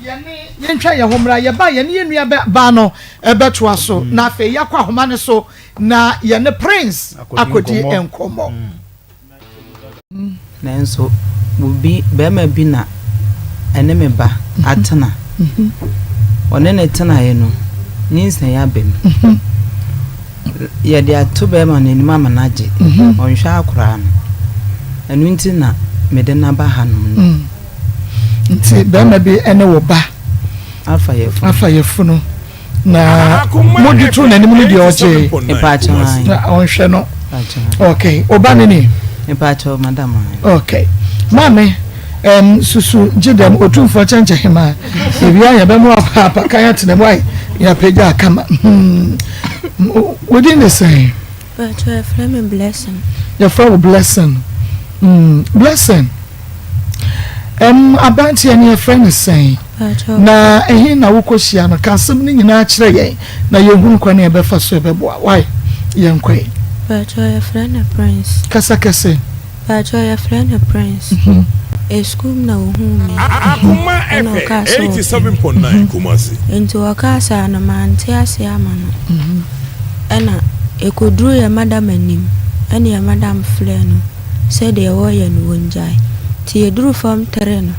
Yɛne yɛntwa yɛn ho mmra yɛba yɛne yɛn nua baa no ɛbɛtoa so na afei yɛakɔ ahoma no so na yɛne Prince akɔdi nkɔmmɔ. Nanso obi, barima bi na ɛne me ba atena. Ɔne no tenaeɛ no, nyinsɛn aba mu. Yɛde ato barima no anim ama no agye. Ɔnhwɛ akoraa no. Ɛno nti na mede no aba hanom no. Nti barima bi ne wo ba afa yafunu. Afa yafunu. Na mode to n'anim no deɛ ɔgye. Mepaakyɛw. Na ɔnhwɛ no. Okay. Ɔba ne ni. Mepaakyɛw madam. Okay. Maame susu gye dɛm otumfoɔ kyɛnkyɛn hema. Ewia yɛ bɛmo apakan atena mu ayi yɛapagya akama. Wodin ne sɛn? Paakyɛw yɛfrɛ me Blessing. Yɛfrɛ wo Blessing. Blessing. Aberanteɛ no yɛfrɛ no sɛn? Na ɛhe na wokɔhyia no? Ka asɛm no nyinaa kyerɛ yɛn na yɛhunu kwan a yɛbɛfa so yɛbɛboa. Wai, yɛnkɔ yi. Pakyɛ yɛfrɛ no Prince. Kasa kɛse. Pakyɛ yɛfrɛ no Prince. Esukuu mu na ohuu me. Ɛna ɔkaa sɛ ɔpɛ me. Nti ɔkaa saa no mante aseɛ ama no. Ɛna ɛkɔduruu yɛn madam anim ɛna yɛn madam frɛɛ no. sɛ deɛ wɔreyɛ no wɔngyae. Nti yɛduruu fam tere no,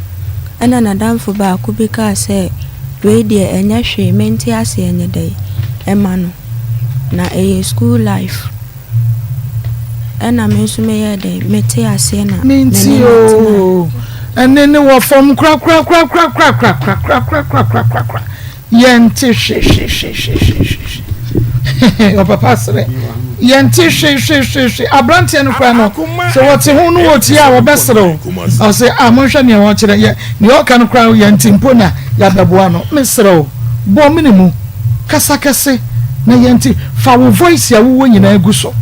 ɛna n'adamfo baako bi kaa sɛ, Wei deɛ ɛnyɛ hwee, mente aseɛ nyɛ dɛn ɛma no, na ɛyɛ school life. Ɛna me nso meyɛɛ dɛn, metee aseɛ na me ne Mente no tenaeɛ. oo, ɛnne no wɔ fam korakorakorakorakorakorakorakorakorakorakora. Yɛnte hwehwehwehwehwehwehwe. Ɔpapa serɛ. Yɛnte hwehwehwehwe. Aberanteɛ no koraa no, sɛ wɔte ho no wɔtie a wɔbɛserew. Ɔse, ah, monhwɛ nea wɔkyerɛ. Yɛ, nea ɔka no koraa yɛnte mpo na yɛabɛboa no. Mesrɛ wo, bɔ mene mu. Kasa kɛse na yɛnte. Fa wo voice a wowɔ nyinaa gu so.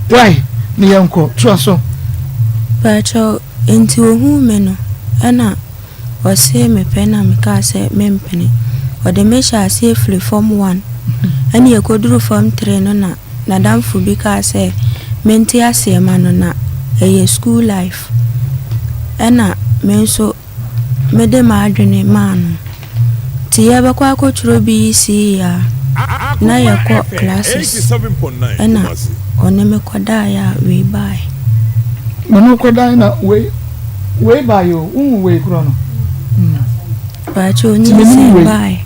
Wai, na yɛnkɔ. Toa so. Pakyɛw, enti ohuu me no, ɛna Ɔsee me pɛ na me kaa sɛ mempene. Ɔde me hyɛɛ aseɛ firi form one ɛne yɛkɔduru form three no na nadamfo bi kaa sɛ mente aseɛ ma no na ɛyɛ school life ɛna me nso mede m'adwene maa no. Nti yɛbɛkɔ akɔtwerɛ BECE a na yɛkɔ classes ɛna ɔne me kɔdaeɛ a wei baeɛ. Ɔne wo kɔdaeɛ na wei. Wei baeɛ o, wohu wei korɔ no? Pakyɛ onyinsɛn baeɛ.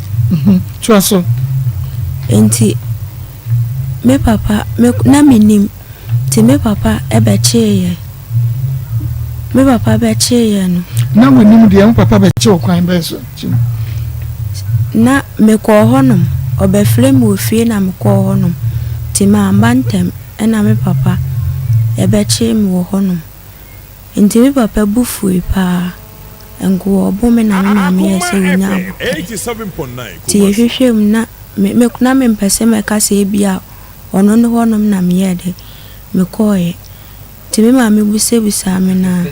Toa so. Nti me papa me na mennim nti me papa bɛkyee yɛn. Me papa bɛkyee yɛn no. Na wonnim deɛ wo papa bɛkye wo kwan bɛn so? Na mekɔɔ hɔnom, ɔbɛfrɛ me wɔ fie na mekɔɔ hɔnom nti mamba ntɛm ɛna me papa bɛkyee me wɔ hɔnom. Enti me papa bo fuui paa. Nko ɔbo me na me maame yɛɛ sɛ ɔnya aboterɛ. Nti yɛhwehwɛɛ mu na me me na mempɛ sɛ mɛka sɛ ebia ɔno ne hɔnom na meyɛɛ dɛ, mekɔeɛ. Nti me maame busabusaa me no a,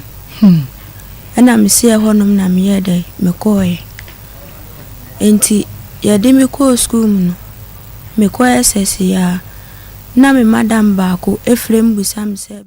ɛna mese ɛhɔnom na meyɛɛ dɛ, mekɔeɛ. Enti yɛde me kɔɔ sukuu mu no, mekɔ SS yi ara, na me madam baako frɛ me bisa me sɛ.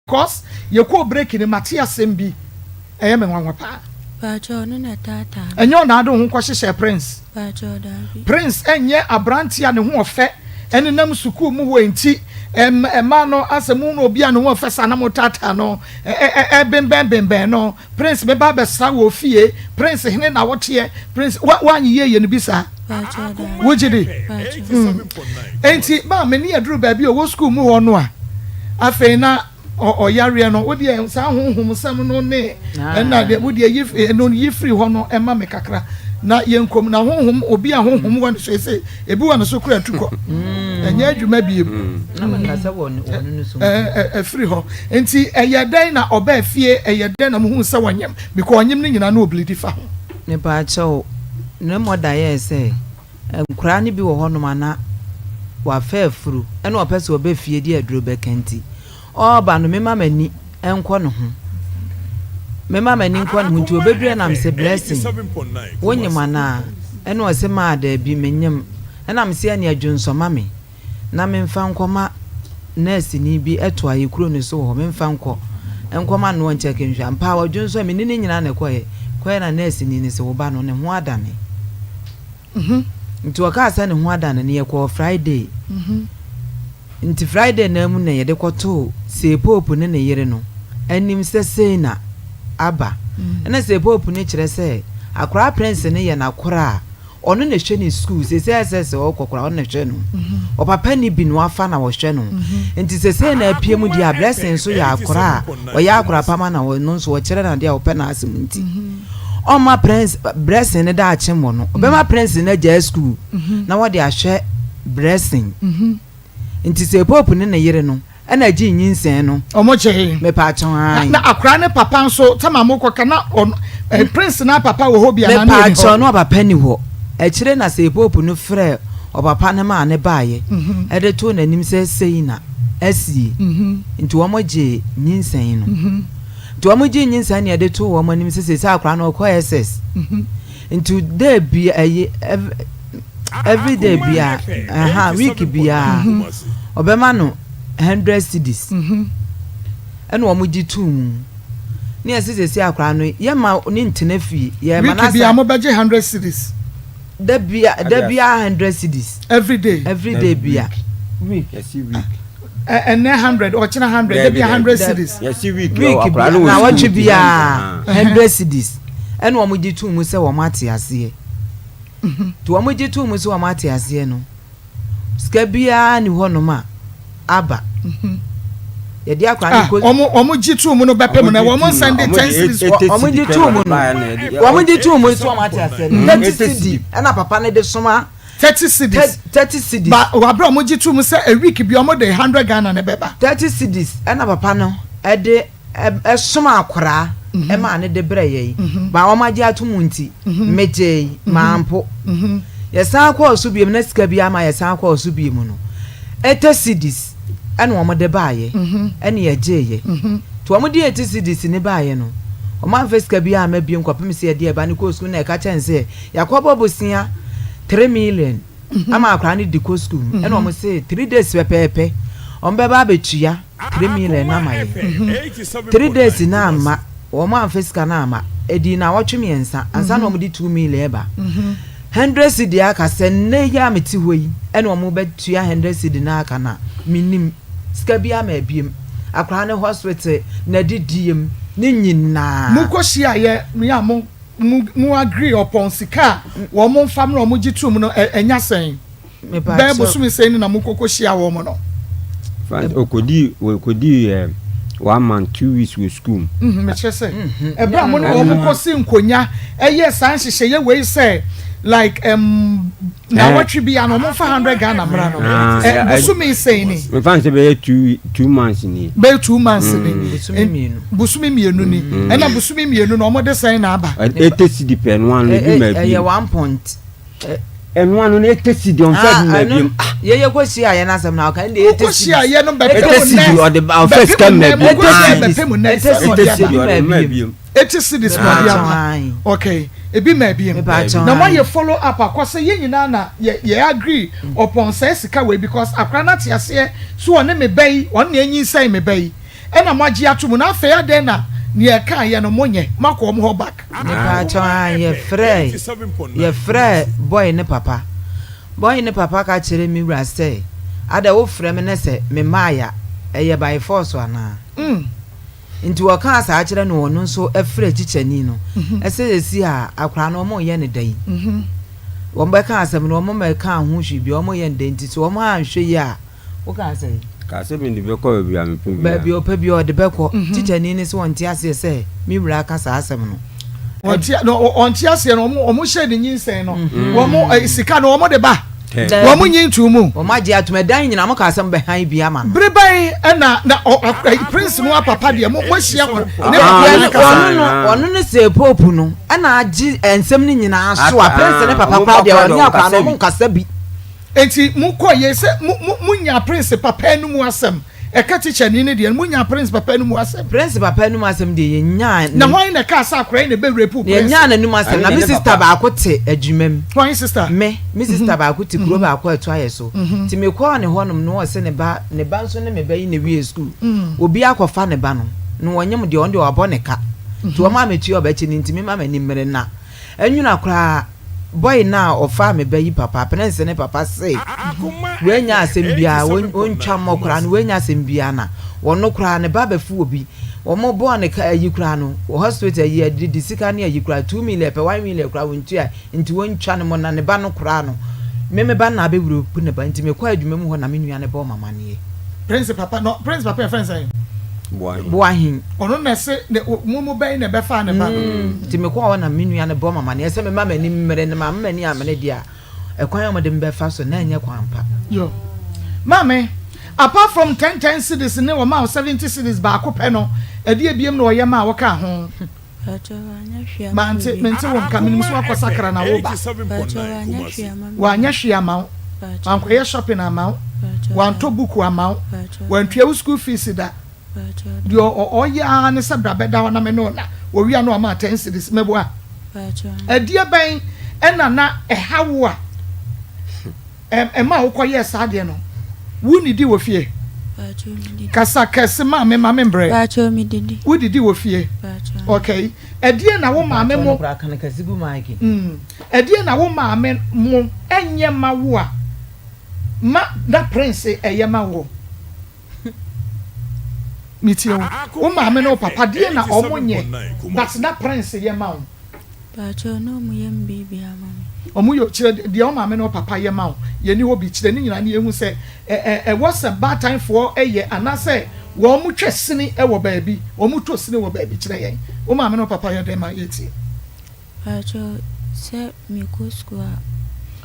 Because yɛkɔɔ break no mate asɛm bi ɛyɛ me nwanwa paa. Pakyɛ ɔno na ɛtaataa me. Ɛnyɛ ɔna ade wo ho kɔhyehyɛɛ Prince. Pakyɛ daabi. Prince ɛnyɛ abranteɛ a ne ho ɔfɛ ɛnenam sukuu mu hɔ nti mmaa no asɛ mo hunu obi a ne ho ɔfɛ saa na mo taataa no ɛbenbɛn benbɛn no. Prince meba abɛsra wo wɔ fie Prince hene na woteɛ Prince wa woanyeyɛ yɛ no bi saa wogye di mm. Enti ma me ne aduru baabi a ɔwɔ sukuu mu hɔ no a afei na ɔyareɛ no wodeɛ saa honhom sɛm no ne ɛna deɛ wodeɛ yi ɛno yi firi hɔ no ɛma me kakra na yɛnkɔm na honhom obi a honhom wɔ ne so ɛsɛ Ebi wɔ ne so kura tu kɔ. Ɛnyɛ adwuma biem. Ɛfiri hɔ. Nti ɛyɛ dɛn na ɔbaa fie, ɛyɛ dɛn na muhuu sɛ ɔnyem? Because ɔnyem no nyinaa na ɔblidi fa ho. Mepaakyɛw, ne mɔda yɛɛ sɛ nkoraa no bi wɔ hɔnom a na wafa afuru ɛna ɔpɛ sɛ ɔba fie de aduro bɛka nti Ɔreba no, memma m'ani nkɔ ne ho. Memma m'ani nkɔ ne ho nti ɔbɛduru ɛna mese Blessing, wonyem anaa? Ɛna ɔse maa daabi, menyem. Ɛna mese ɛneɛ dwonsɔ ma me na memfa nkɔma nɛɛseni bi ɛtoa yɛ kuro no so wɔ hɔ, memfa nkɔ nkɔma no ɔnkyɛke nhwɛ. Ampa ara ɔdwonsɔe, me ne no nyinaa na ɛkɔeɛ. Kɔeɛ na nɛɛseni no se wo ba no ne ho adane. Nti ɔkaa sɛ ne ho adane no, yɛkɔɔ Friday. Nti Friday no ara mu na yɛde kɔtoo Sir Pope ne ne yere no anim sɛ sei na aba. Ɛna Sir Pope no kyerɛ sɛ akoraa Prince no yɛ n'akora a ɔno na ɛhwɛ ne sukuu, seesei ayɛ sɛ sɛ ɔkɔ koraa ɔno na ɛhwɛ no. Ɔpapa nni bi na wafa na ɔhwɛ no. Nti sɛ sei na apue mu deɛ a Blessing nso yɛ akora a ɔyɛ akora pa ma na ɔno nso ɔkyerɛ no adeɛ a ɔpɛ n'asɛm nti ɔmma Prince Blessing no daakye mmɔ no. Ɔbɛma Prince no agyae sukuu na wɔde ahwɛ Blessing. Nti sɛ Pope ne ne yere no ɛna gyee nyinsɛn no. Ɔmo gyee. Mepaakyɛw ae. Na akora ne papa nso tama mo kɔka na ɔno eh, Prince na papa wɔ hɔ bi anaa na ɔni hɔ? Mepaakyɛw na ɔpapa ni hɔ. Akyire na sɛ Pope no frɛɛ ɔpapa no maa no baeɛ ɛde too n'anim sɛ sei na asie. Nti wɔn gyee nyinsɛn no. Nti wɔn gyee nyinsɛn na yɛde too wɔn anim sɛ seisei akora no ɔkɔ SS. Nti day bia ɛyi every day bia ɛha week bia ɔbɛma no hundred cedis ɛna wɔn gye tuu mu ne yɛsi sɛsi akora no yɛ ma ne ntena fie yɛ ma n'asa week bia mo bɛgye hundred cedis da bia da bia hundred cedis every day every day bia week yɛsi week. Ɛnɛ hundred ɔkyena hundred dabi hundred cedis. Yɛsi week week bia na wɔtwe bia hundred cedis ɛna wɔn gye tum sɛ wɔn ate aseɛ nti wɔn gye tum sɛ wɔn ate aseɛ no sika biara ni hɔ nom a aba yɛde akora ne ko. Wɔn wɔn gye tum no bɛpɛ mu na wɔn nsan de ten cedis. Wɔn gye tum no wɔn gye tum sɛ wɔn ate aseɛ no 30 cedi ɛna papa no de soma. 30 cedis. 30 cedis. Ba wɔ abere a wɔn gye tum sɛ a week bi wɔn de 100 Ghana na ɛbɛba. 30 cedis ɛna papa no ɛde ɛsoma akoraa ɛmaa ne de brɛ yɛn ba wɔn agye ato mu nti megyee mampo yɛsan kɔɔ so biem na sika bi ama yɛsan kɔɔ so biem no 80 cedis ɛna wɔn de baayɛ ɛna yɛgyee yɛ nti wɔn de 80 cedis ne baayɛ no wɔn amfa sika bi ama biem kɔpem sɛ yɛde ɛba ne kɔɔ sukuu na ɛka kyɛn sɛ Yɛakɔbɔ bosea 3 million ama akwadaa no de kɔ sukuu mu ɛna wɔn se 3 days pɛpɛɛpɛ wɔn bɛba abɛtua 3 million no ama yɛn. 3 days no amma, wɔn amfa sika no amma. Ɛdii nnawɔtwe 3 ansa na wɔn de 2 million ba. 100 cedi aka sɛ nnɛ yi a mete hɔ yi ɛna wɔn bɛtua 100 cedi no aka no a mennim sika bi ama abiem. Akwadaa no hospital, n'adidiem, ne nyinaa. Mokɔ hyiaeɛ a mo Mo mo agree upon sika a wɔn nfa mmerɛ wɔn gye tum no ɛnya sɛn? Bɛyɛ bosome sɛn ni na mo koko hyia wɔn no? Fine okodi okodi ɛ one month 2 weeks wɔ school mu. Mhm mekyerɛ sɛ ɛberɛ a mo ne wɔn kɔ si nkonya ɛyɛ saa nhyehyɛeɛ wei sɛ like um, Nawɔtwe bia no ɔmo nfa 100 Ghana mmra no. Ɛ bosome sɛn ni? Mefa no sɛ bɛyɛ 2 months ni. Bɛyɛ 2 months ni. Bosome 2. Bosome 2 ni. Ɛna bosome 2 no ɔmo de sɛn na aba? 80 cedi pɛ ɛno ano ebi ma ebiem. Ɛyɛ one point. Ɛno ano no 80 cedi ɔnfa bi ma ebiem. Yɛyɛ kɔ hyia yɛ n'asɛm na ɔka ɛnde 80 cedi. Mokɔ hyia yɛ no bɛpɛ mu nnɛ. 80 cedi ɔde ba ɔnfa sika ma ebiem. Mokɔ hyia bɛpɛ mu nnɛ. 80 cedi ɔde ma ebiem. 80 cedis na ɔde ama okay ebi ma ebiem na mo ayɛ follow up akɔ sɛ yɛn nyinaa na yɛ yɛ agree upon saa sika wei because akora no ate aseɛ so ɔne me ba yi ɔne na anyinsɛn me ba yi. Ɛna moagye ato mu na afei adɛn na nea ɛkaeɛ no monyɛ? Moakɔ wɔn hɔ back? Mepaakyɛw aa yɛfrɛɛ yɛfrɛɛ boy no papa boy no papa ka kyerɛ me wura sɛ adɛ wo frɛ me ne sɛ me mmaeɛ a ɛyɛ by force anaa nti wɔkaa saa kyerɛ no ɔno nso frɛ kyikyɛni no sɛ sɛsi a akwadaa no wɔn yɛ no dɛn wɔn bɛka asɛm no wɔn mɛka ho hwee bia wɔn yɛ no dɛn nti sɛ wɔn anhwɛ yie a Wokaa sɛn? Kaa sɛ mede bɛkɔ baabi a mepɛ biara. Baabi a ɔpɛ biara ɔde bɛkɔ. Tikyani no se ɔnte aseɛ sɛ me wura aka saa asɛm no. Ɔnte no ɔnte aseɛ no wɔn wɔn hyɛ ne nyinsɛn no wɔn eh, sika no wɔn de ba wɔn nyi ntu mu. Wɔn agye atum ɛdan nyinaa mo kaa sɛ mo bɛ han bi ama no. Bere bɛn ɛna na ɔ ɔ prince no apapa deɛ mo mo ahyia wɔn ne papa ne kasa. Ɔno no ɔno no sɛ pope no ɛna agye nsɛm no nyinaa so a prince ne papa koraa deɛ ɔne akwadaa no wɔn nkasa bi. Enti mo kɔ yɛ sɛ mo mo mo nyaa prince papa anum asɛm ɛka teacher ni no deɛ no mo nyaa prince papa anum asɛm. Prince papa anum asɛm deɛ yɛ nyaa. Na hwan na ɛkaa sɛ akora yi na ɛbɛ rape prince. Yɛ nyaa n'anum asɛm na me sister baako te adwuma mu. Hwan sister. Me me sister baako te kuro baako a ɛto ayɛ so nti me kɔɔ ne hɔ nom na ɔse ne ba ne ba nso ne me ba yi na ɛwie school obi akɔ fa ne ba no na ɔnyem deɛ ɔno deɛ wabɔ ne ka nti ɔma me tua ɔbɛkye no nti me ma m'ani mmere na Nwera koraa, boy no a ɔfaa me ba yi papa, Prince ne papa se wanya asɛm biara, wɔntwa mmɔ koraa no wanya asɛm biara na wɔno koraa ne ba bɛfo obi, wɔn bɔɔ ne ka ayi koraa no, wɔ hospital ayi adidi sika ne ayi koraa, 2 million pɛ, 1 million koraa wɔntua, nti wɔntwa no mmɔ na ne ba no koraa no, me me ba no na abɛwura ku ne ba, nti mekɔ adwuma mu hɔ na me nua no bɔɔ me amaneɛ. Prince papa no Prince papa yɛfrɛ no sɛn? Boahen. Boahen. Ɔno na ɛse ne mo mo bɛn na ɛbɛfaa ne ba no. Nti mekɔɔ hɔ na me nua no bɔ me amaneɛ sɛ mema m'ani mmere no mamma m'ani ammere deɛ a ɛkwan a wɔde me bɛfa so na ɛnyɛ kwan pa. Yo. Maame, apart from 10 10 cedis ne wɔmaa wo 70 cedis baako pɛ no, ɛdeɛ biom na ɔyɛ maa wokaa ho? Mante, mente wo nka, menim sɛ woakɔ sakra na woba. Wanyɛ hwee ama wo, wankɔyɛ shopping ama wo, wantɔ buku ama wo, wantua wo school fees da. Deɛ ɔyɛ ara ne sɛ bra bɛda hɔ na me ne wo na, wɔwie a na wama ten cedis, meboa? Ɛdeɛ bɛn ɛna na ɛha wo a Ɛma wokɔ yɛɛ saa adeɛ no. Wo nidi wɔ fie? Kasa kɛse maame ma me mbrɛ. Wo didi wɔ fie? Okay. Ɛdeɛn na wo maame mo Ɛdeɛn na wo maame mo ɛnyɛ ma wo a ma na prince ɛyɛ ma wo? Metie wo. Wo maame ne wo papa deɛn na ɔmo nyɛ but na prince yɛ ma wo? Pakyɛw na ɔmo yɛ me biribiara ma me. Ɔmo yɛ kyerɛ deɛ wo maame ne wo papa yɛ ma wo yɛni hɔ bi kyerɛ ne nyinaa ne yɛhu sɛ ɛ ɛwɔ sɛ baatan foɔ yɛ anaasɛ wɔn twa sini wɔ baabi wɔn tɔ sini wɔ baabi kyerɛ yɛn wo maame ne wo papa yɛ dɛn ma yɛtie. Pakyɛw sɛ mekɔ sukuu a.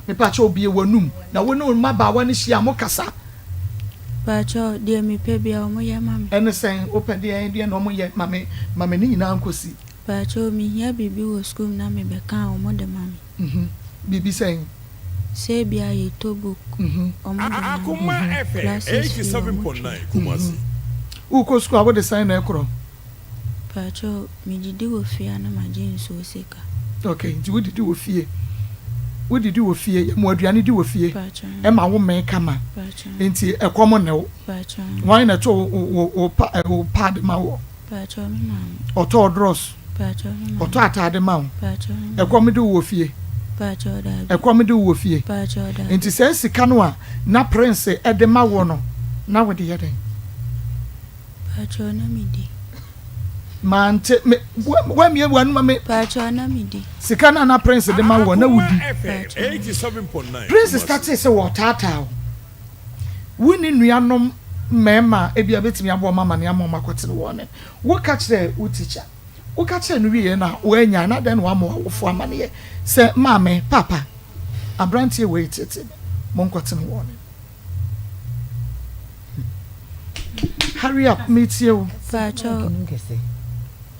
Mepakyɛw bue w'anum na wo ne wo mmabaawa no hyia a mo kasa. Pakyɛw deɛ mepɛ biara ɔmo yɛ ma me. Ɛne sɛn wopɛ deɛn deɛn na ɔmo yɛ ma me ma me ne nyinaa nkɔsi. Pakyɛw mehia biribi wɔ sukuu mu na mebɛka a ɔmo de ma me. Biribi sɛn? Sɛ ebia yɛtɔ book ɔmo de ma me, classes fee ɔmo tua. Wokɔ sukuu a wode sɛn na ɛkorɔ? Pakyɛw medidi wɔ fie a na magye nsuo sika. Ok, nti wodidi wɔ fie. Wodidi wɔ fie, yɛma wo aduane di wɔ fie, ɛma wo mee kama, nti ɛkɔm nne wo. Hwan na ɛtɔ wo pad ma woɔ? Pakyɛw me maame. Ɔtɔ drɔs. Pakyɛw me maame. Ɔtɔ ataade ma wo. Pakyɛw me maame. Ɛkɔm de wo wɔ fie. Pakyɛw daabi. Ɛkɔm de wo wɔ fie. Pakyɛw daabi. Nti saa sika no a na Prince de ma wo no, na wode yɛ dɛn? Pakyɛw na me di. Mante me wamie w'anum ma me. Pakyɛw na me di. Sika no a na Prince de ma wo na wo di. Pakyɛw. Prince startee sɛ wɔretaataa wo. Wonni nuanom mmarima a ebia betumi abɔ wɔn amanneɛ ama wɔakɔtene wɔn nen. Woka kyerɛɛ wo tikya. Woka kyerɛɛ no wieeɛ no a, wannya no, adɛn na wammɔ w'awofo amanneɛ sɛ, Maame, Paapa, aberanteɛ wei reteetee me, monkɔtene wɔn nen? Hurry up, meretie wo. Pakyɛw,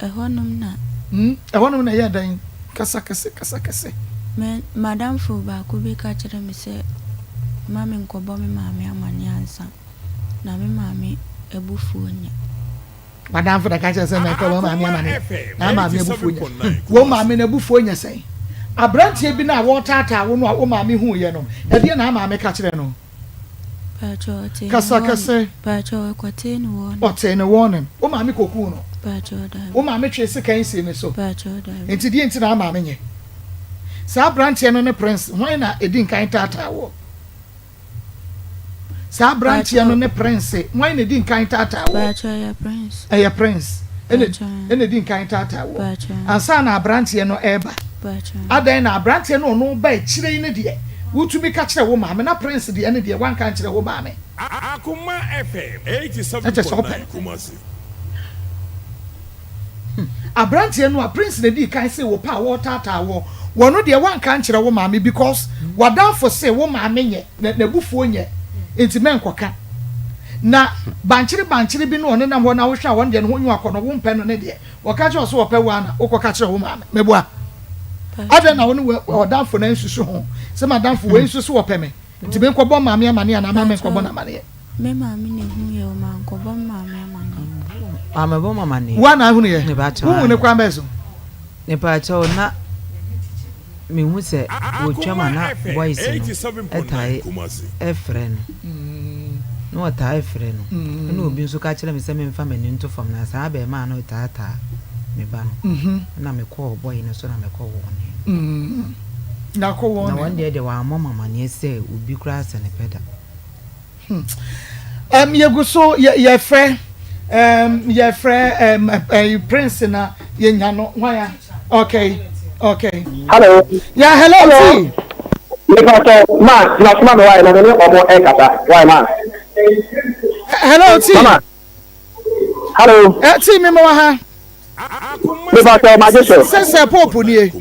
ɛhɔnom na. Hmm, ɛhɔnom na ɛyɛɛ dɛn? Kasa kɛse, kasa kɛse. Me madamfo baako bi ka kyerɛɛ me sɛ mma menkɔbɔ me maame amanneɛ ansa na me maame abufuo nyɛ. W'adamfo na ɛka kyerɛ sɛ mɛnkɔbɔ maame amanneɛ na maame abufuo nyɛ. Wo maame no abufuo nyɛ sɛn? Aberanteɛ bi no a wɔretaataa wo no a wo maame huiɛ no, ɛdeɛn na maame ka kyerɛɛ no? Paatwoo ɔtee ne Kasa warning. kɛse. Paatwoo ɔkɔtee ne warning. Ɔtee ne warning. Wo maame kɔkuu no? Paatwoo daabi. Wo maame twee sekan sii ne so? Paatwoo daabi. Nti deɛ nti na wo maame nyɛ? Saa abranteɛ no ne Prince hwan na ɛdi nkan taataa woɔ? Saa abranteɛ no ne Prince hwan na ɛdi nkan taataa woɔ? Paatwoo ɛyɛ Prince. Ɛyɛ Prince ɛna Paatwoo. ɛna ɛdi nkan taataa woɔ Paatwoo. ansa na abranteɛ no ɛreba. Paatwoo. Adɛn na abranteɛ no ɔno ba akyire yi no deɛ wotumi ka kyerɛ wo maame na Prince deɛ no deɛ woanka ankyerɛ wo maame? Akoma FM Na kyerɛ sɛ wopɛ 87.9 no. Kumasi. Abranteɛ no a Prince na dii kan see wo pɛ a wɔretaataa woɔ wɔ no deɛ woanka ankyerɛ wo maame because w'adamfo se wo maame nyɛ na n'abufuo nyɛ nti mɛnkɔka. Na bankyere bankyere bi no ɔnenam hɔ na wohwɛ a ɔno deɛ ne ho nyo akɔnɔ wompɛ no ne deɛ wɔka kyerɛ wo sɛ ɔpɛ wo a na wokɔka kyerɛ wo maame. Meboa? Adɛn na wo ne w'adamfo no ansusu ho sɛ m'adamfo wei nso se ɔpɛ me nti menkɔbɔ maame amaneɛ anaa ma menkɔbɔ no amaneɛ? Me maame na ehuu yɛ o, mankɔbɔ me maame amaneɛ. Mammɛbɔ me amaneɛ. Woa na ahunu yɛ? Mepakyɛw Wohu ne aane. kwan bɛn so? Mepakyɛw na mehu sɛ wɔtwam a Akoma na FM boys no 87.9 tae Kumasi. frɛ no. Na wɔtae frɛ no. Ɛna obi nso ka kyerɛɛ me sɛ memfa m'ani nto fam na saa abarimaa no retaataa me ba no. Ɛna mekɔɔ boy no so na mekɔ wɔɔnee no. Na kɔ Na wɔɔnee wɔn no. deɛ deɛ wammɔ me amaneɛ sɛ obi koraa sɛ ne pɛ da. Hmm. Um, yɛgu so yɛfrɛ um, yɛfrɛ um, uh, Prince na yɛnya no hwan a okay okay Hello. Yeah, hello, Hello. T. Mepatɔ ma na soma me wae na me ne ɔmo ɛkasa wae ma. Hello T. Mama. Hello. Eh, T me mo ha. Mepatɔ ma gye so. Sɛ sɛ Pope nie.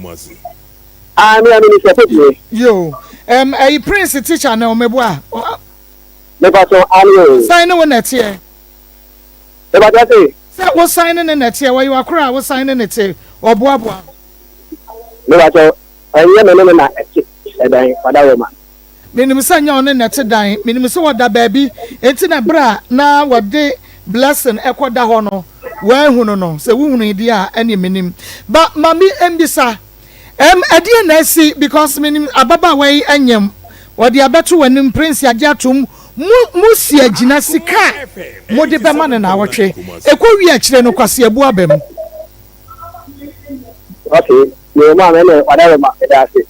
Ah, me a me ni sɛ Pope nie. Yo. Um, ɛyi Prince teacher na ɔmɛboa. Mepatɔ ane o. San ne wo na ɛteɛ. Mepatɔ se. Sɛ wo san ne ne na ɛteɛ, wɔyɛ wakora a wo san ne ne te, ɔboaboa. Mepatɔ ɛnyɛ me ne no na ɛte ɛdan, ɔdawoma. Menim sɛ nyɛ ɔne na ɛte dan, menim sɛ wɔda baabi, enti na berɛ a na wɔde Blessing kɔda hɔ no, woanhunu no, sɛ wohunui deɛ a ɛneɛ mennim. But ma me mbisa, ɛm ɛdeɛn na asi because menim ababaawa yi nyem, wɔde abɛto w'anim, Prince agye atom, mo mo si agyina sika a mode bɛma no naawɔtwe, ɛkɔ wie akyire no kwaseabu aba mu. Okay, yoo maame ɛne ɔdawoma meda ase.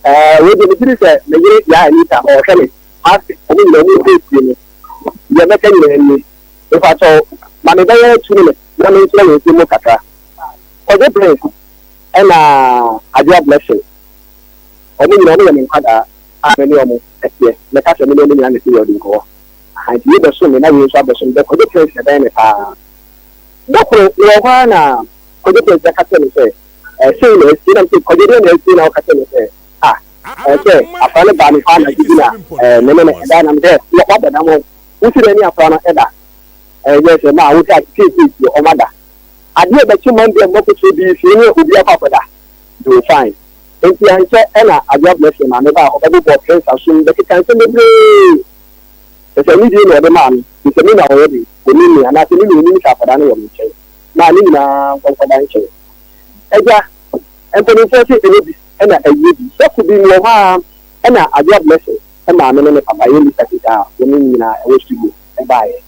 Ɛɛ wei deɛ megye di sɛ me yere Yaa Anita ɔrehwɛ me, m'ase, wɔn nyinaa wɔn retie me. Deɛ mɛka nyinaa nie, mepakyɛw ma me bɛyɛ 2 minutes na menkyerɛ yɛn nsɛm mu kakra. Kwadwo Prince ɛna Adwoa Blessing, wɔn nyinaa wɔyɛ me nkwadaa a me ne wɔn teɛ. Mɛka sɛ me ne wɔn nyinaa na ɛte yɛ ɔdi nkɔɔ. Aha, nti wei bɛsom me na wei nso abɛsom me, but Kwadwo Prince na ɛbɛn me paa. Da koro mewɔ hɔ ara na Kwadwo Prince bɛka kyerɛɛ me sɛ, Ɛɛ, sei na asi. Ɛna mese, Kwadwo, deɛn na asi na woka kyerɛ me sɛ, ah, ɛɛ, sɛ afra no baa me hɔ anadwo bi na ɛɛ, me ne no ɛda, na mesɛ, woabɔ dam o, wosi dɛn ne afra no ɛda? Ɛɛ, yɛ sɛ maa wosi ase seesiesie ɔma da. Adeɛ bɛkye Monday a mobɛkɔkyerɛ bi fie ne obi akɔ akɔda. Yoo, fine. Enti ankyɛ ɛna Adwoa Blessing maame baa hɔ bɛbobɔɔ Prince asom bɛkeka nsɛm bebree. Kyerɛ sɛ anidie na ɔde maa me, firi sɛ me na ɔyɛ den, ɔnim me, anaasɛ me na ɔnim sɛ akwadaa no wɔ me nkyɛn. Maa ne nyinaa nkɔnkɔda nkyɛn. Agya, mpanimfoɔ se ɛnyɛ bi na ɛyɛ bi. Da ko bi mewɔ hɔ ara ɛna Adwoa Blessing maame ne ne papa yɛ Lisa Tete a wɔn nyinaa ɛwɔ studio baeɛ.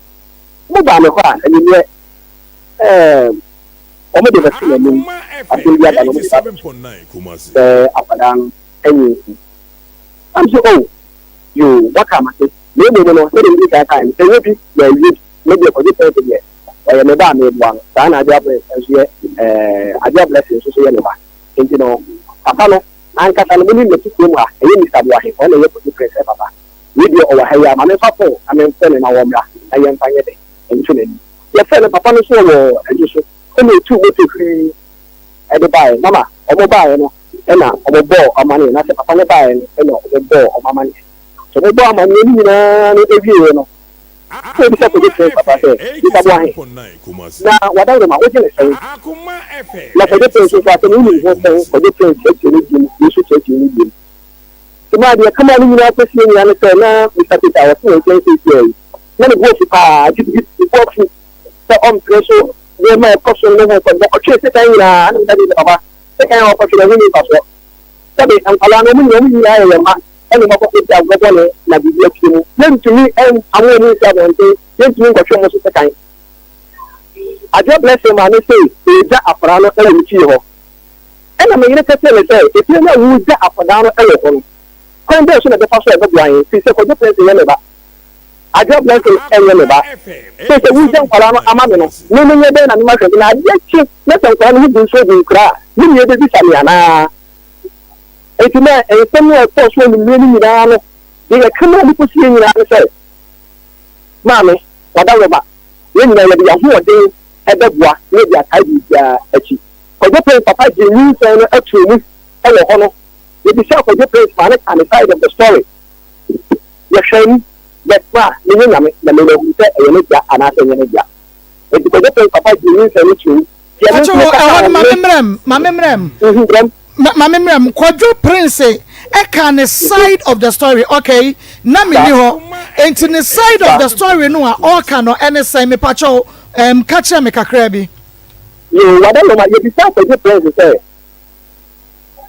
Wɔbaa me hɔ a anwummerɛ ɛɛm wɔn de bɛto m'anim Akoma asɛm FM bi aba na wɔn de ba abɛto 87.9 Kumasi. sɛ akwadaa no anyinsɛn. Na me sɛ oh yoo waka mate na mmom no sɛdeɛ medi kan kaeɛ no ɛnyɛ bi na ɛyɛ bi. Me deɛ Kwadwo Pɛɛte deɛ ɔyɛ me ba a meboa no, saa na Adwoa Bless nso yɛ ɛɛ Adwoa Blessing nso so yɛ me ba. Nti no papa no ankasa no menim no te kurom ha, ɛyɛ Mister Boahe, ɔno na ɛyɛ Kwadwo Prince papa. Wei deɛ ɔwɔ ha yi a, ma memfa phone na memfrɛ no na ɔmmra na yɛmfa nyɛ dɛ nto n'anim. Yɛfrɛɛ no, papa no nso ɔwɔ adwo so, ɛna ɔtuu moto firii de baeɛ. Mama wɔn baeɛ no ɛna wɔbɔɔ amaneɛ, na sɛ papa no baeɛ no ɛna wɔbɔɔ wɔn amaneɛ. Nti wɔbɔɔ amaneɛ no nyinaa no wieeɛ no, Afei obisa Kojo Prince papa sɛ, Mister Boahe, na w'adaworoma, wogye no sɛn? Na Kojo Prince nso asɛm, wonim ho sɛn? Kojo Prince kyerɛkyerɛ ne deɛ mu, wei nso kyerɛkyerɛ ne deɛ mu. Nti maa deɛ ɛkamaa ne nyinaa kɔsie nyinaa ne sɛ, na Mister Peter a ɔte yɛn nkyɛn seesei yi, na ne bo afu paa, gidigidi, ne bo afu sɛ ɔmpene so nneɛma a ɛkɔ so no ho nsɛm. Ɔkɔtwee sekan nyinaa, ɛna meka kyerɛɛ no sɛ, Papa, sekan a wɔkɔtwe no, ɛho nni mfasoɔ. Sɛbe nkwadaa no, wɔn nyinaa, wɔn nyinaa yɛ yɛn mma. ɛna wɔn akɔkɔ di agorɔ bɔne na biribi apue mu. Yɛntumi mpam wɔn nsi abɔnten, yɛntumi nkɔtwe wɔn so sekan. Adwoa Blessing maame sei ɔregya akwadaa no wɔ ne fie hɔ. Ɛna me yere ka kyerɛɛ me sɛ, efie no a woregya akwadaa no wɔ hɔ no, kwan bɛn so na ɛbɛfa so a ɛbɛboa yɛn? Firi sɛ Kwadwo Prince nyɛ me ba. Adwoa Blessing nyɛ me ba. Sei sɛ woregya nkwadaa no ama me no, me menyɛ dɛn na memahwɛ me? Na adeɛ kye na sɛ nkwadaa no ho gu nsuo gu nkura a, me nua bɛbisa me anaa? Enti na nsɛm no a ɛkɔɔ so anwummerɛ no nyinaa no, deɛ yɛka maa no kɔsiiɛ nyinaa ne sɛ, Maame, w'adaworoma, yɛn nyinaa yɛde yɛn ahoɔden bɛboa na yɛde atae biribiara akyi. Kwadwo Prince papa gyee nyinsɛn no too mu wɔ hɔ no, yɛbisaa Kwadwo Prince maa no kaa ne side of the story. Yɛhwɛɛ mu, but ma menyɛ Nyame na memahu sɛ ɛyɛ ne dea anaasɛ ɛnyɛ ne dea. Enti Kwadwo Prince papa gyee nyinsɛn no too mu. Deɛ me Pakyɛ nso wɔ meka ɛhɔ kaa no ma me. me mmerɛm, ma me mmerɛm. Mhm, brɛm. Ma ma me mmerɛm. Kwadwo Prince ɛkaa ne side of the story, okay, na me ni hɔ. Enti ne side of the story no a ɔɔka no ɛne sɛn? Mepakyɛw, ɛɛm, ka kyerɛ me kakraa bi. Yoo, Wadaloma, yɛbisaa Kwadwo Prince sɛ,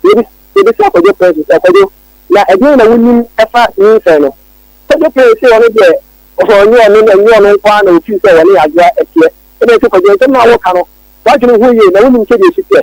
yɛbi, yɛbisaa Kwadwo Prince sɛ, Kwadwo, na ɛdeɛn na wonim ɛfa nyinsɛn no? Kwadwo Prince se ɔno deɛ, ɔnyɛ ɔno, ɛnyɛ ɔno nko ara na ɔfii sɛ ɔne Adwoa ɛteɛ. Ɛna ɛse, Kwadwo, nsɛm no a woka no, w'adwene ho yie, na wonim sɛdeɛ ɛsi teɛ?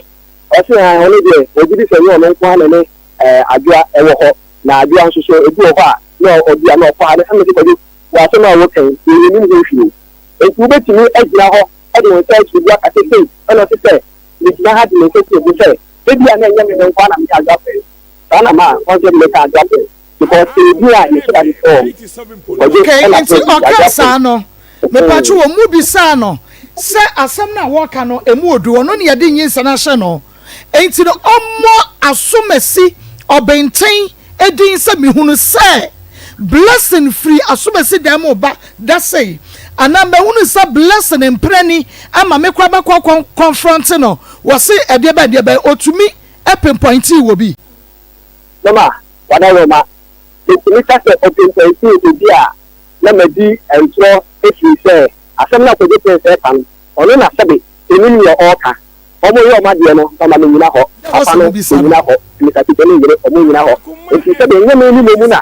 Ɔse, aane, ɔno deɛ, ɔgye di sɛ ɛnyɛ ɔno nko ara na ɛne ɛɛ Adwoa ɛwɔ hɔ, na Adwoa nso so, ebi wɔ hɔ a, na ɔbi a na ɔkɔ ha, na ɛna mese, Kwadwo, wɔ asɛm a woka yi, yɛnnim ho hwee. Enti wobɛtumi agyina hɔ de wo nsa asi wo bo aka sɛ sei na ɔte sɛ megyina ha de me nsa si me bo sɛ ebia na ɛnyɛ me me nko ara na meyɛ Adwoa Prince. Saa na ma wɔn nso de me ka Adwoa Prince because sɛ edin a yɛhyɛ da de frɛ wɔn Kwadwo Okay, ɛna nti Prince nti ɔkaa Adwoa saa Prince. no, mepatwo wɔn mu bisaa no sɛ asɛm no a wɔreka no emu odu, ɔno na yɛde nyinsɛn ahyɛ no, enti no ɔmmɔ asomasi ɔbenten din sɛ mehunu sɛ Blessing firi asomasi dan mu reba da sei, anaa mahunu sɛ Blessing mprani ama me koraa mɛkɔ akɔ confront no, wɔse ɛdeɛ bɛn deɛ bɛn, ɔtumi pinpointee wɔ bi. Mama w'adaworoma, metumi ka sɛ ɔpinpointee obi a na madi ntorɔ ɛfiri sɛ asɛm no a Kwadwo Prince reka no, ɔno na sɛbe ɔnim neɛ ɔreka. Ɔmo yɛ ɔmo adeɛ no mama me nyina hɔ, papa no ɔnyina hɔ, Mister Tito ne yere ɔmo nyina hɔ. Nti sɛdeɛ ɛnyɛ me ne momu na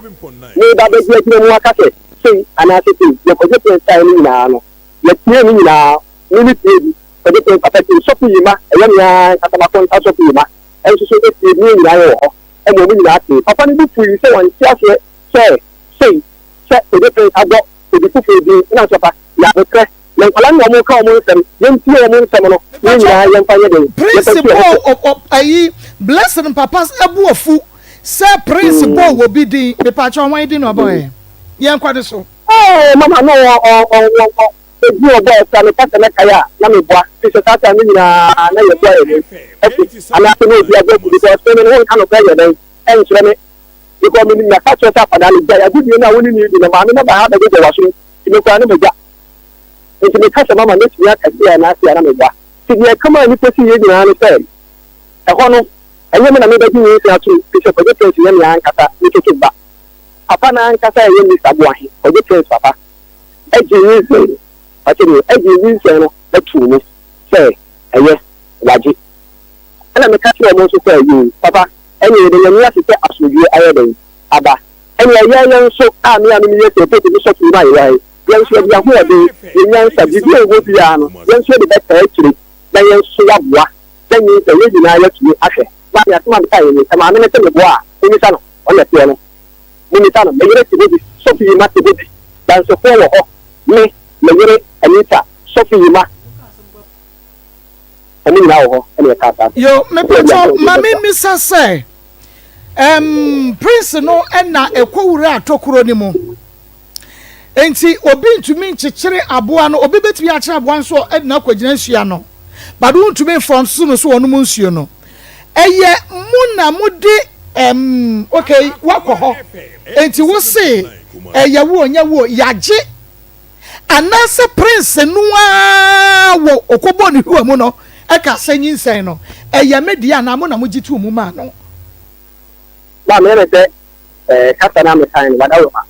mereba abɛgye agyina mu aka sɛ sei anaasɛ sei, deɛ Kwadwo Prince kaeɛ no nyinaa no, yɛtiee ne nyinaa, me me tiee bi, Kwadwo Prince papa tiee, Sɔfo Yima, ɛyɛ me ara ankasa m'akonta Sɔfo Yima nso so tiee bi, yɛn nyinaa yɛwɔ hɔ ma ɔmo nyinaa tee. Papa no bo fuui sɛ wante aseɛ sɛ sei, sɛ Kwadwo Prince abɔ obi foforɔ din, ɛna nso papa, yɛ aboterɛ. Na nkwadaa no na wɔn ka wɔn nsɛm, yɛn tie wɔn nsɛm no, na yɛn nyinaa yɛn fa nyɛ den, yɛn Prince fa tu yɛn ho bɔɔ fo. ɔ ɔ ayi Blessing papa bo afu sɛ Prince bɔɔ wɔ bi din mepaakyɛw hwan din na ɔbɔɔ ɛ yɛn kɔ de so. Oh mama no ɔ ɔ ɔ ɔ ɔ edin ɔbɔɔ sɛ meka sɛ mɛkae a na meboa firi sɛ saa time no nyinaa na yɛboa yɛn ho afu anaasɛ na obi abɔ afu because me me ne wo nka nokorɛ yɛ dɛn ɛnkyerɛ me because menim na ka kyerɛ sɛ akwadaa no gyae agodie no a wo ne no redi no maame no ba ha bɛgyegye w'asom nti me koraa na magya Enti meka sɛ, Mama, mɛtumi aka sei anaa sei a na meboa. Nti deɛ ɛka maa nnipa siiɛ nyinaa ne sɛ, ɛhɔ no, ɛnyɛ me na mebɛgye nyinsɛn atom, firi sɛ Kwadwo Prince nyɛ me ankasa me toto ba. Papa no ankasa a ɛyɛ Mister Boahe, Kwadwo Prince papa, gyee nyinsɛn no, wate deɛ, gyee nyinsɛn no too mu sɛ ɛyɛ, wagye. Ɛna meka kyerɛɛ wɔn nso sɛ, Yoo, papa, ɛnneɛ yɛda Nyame ase sɛ asomdwoeɛ ayɛ dɛn? Aba. Ɛnneɛ yɛn nso a me a me meyɛ sɛ Pope Bishop yi ma yɛwɔ ha yi, Yɛn nso yɛde yɛn ahoɔden, yɛn nyansa, biribi a yɛwɔ biara no, yɛn nso yɛde bɛtaa akyire na yɛn nso yɛaboa na nyinsɛn yɛn nyinaa yɛatumi ahwɛ. Maame, asɛm a mekaeɛ nie, sɛ maame no se meboa a, mommisa no, ɔno na ɛteɛ no. Mommisa no. Me yere te hɔ bi, Sophie Yima te hɔ bi, dansefoɔ wɔ hɔ, me, me yere Anita, Sophie Yima, wɔn nyinaa wɔ hɔ na yɛkaa saa asɛm. Yo, mepatwɔ ma me mmisa sɛ, ɛɛm, Prince no na ɛkɔwuraa tokuro no mu? Enti obi ntumi nkyekyere aboa no, obi betumi akyere aboa no so de no akɔgyina nsuo ano, but wontumi mfɔnso no so wɔnom nsuo no. Ɛyɛ mo na mode ɛm okay wakɔ hɔ, enti wo se ɛyɛ wo onyɛ wo yagye anaasɛ prince no ara wɔ ɔkɔbɔɔ ne hwiwa mu no ɛka sɛ nyinsɛn no ɛyɛ me deɛ anaa mo na mogye too mu maa no. Ba meyɛ ne sɛ eh, kasa no a mekae no wadawoma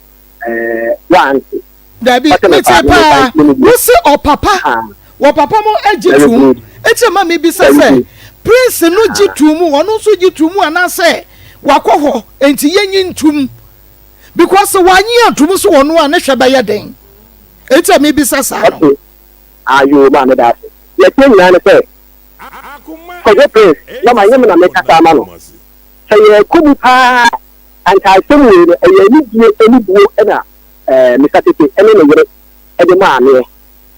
eh, woante. Dabi, mete paa, wo se ɔpapa, wɔpapa mo gye toom, eti ma me bisa sɛ, Prince no gye toom, ɔno nso gye toom anaasɛ wakɔ hɔ, enti yɛnyi ntom. Because sɛ wannye anto mu sɛ ɔno a, ne hwɛ bɛyɛ den. Enti a mebisa saa no. Okay. Ayoo maa meda ase. Deɛ ɛteɛ nyinaa ne sɛ, Kwadwo Prince, na manyɛ me na mekasa ama no. Sɛ yɛrekɔ mu paa a, anka asɛm wei no, ɛyɛ anidie ne buo na eh, Mister Tete ne ne yere de maa meɛ.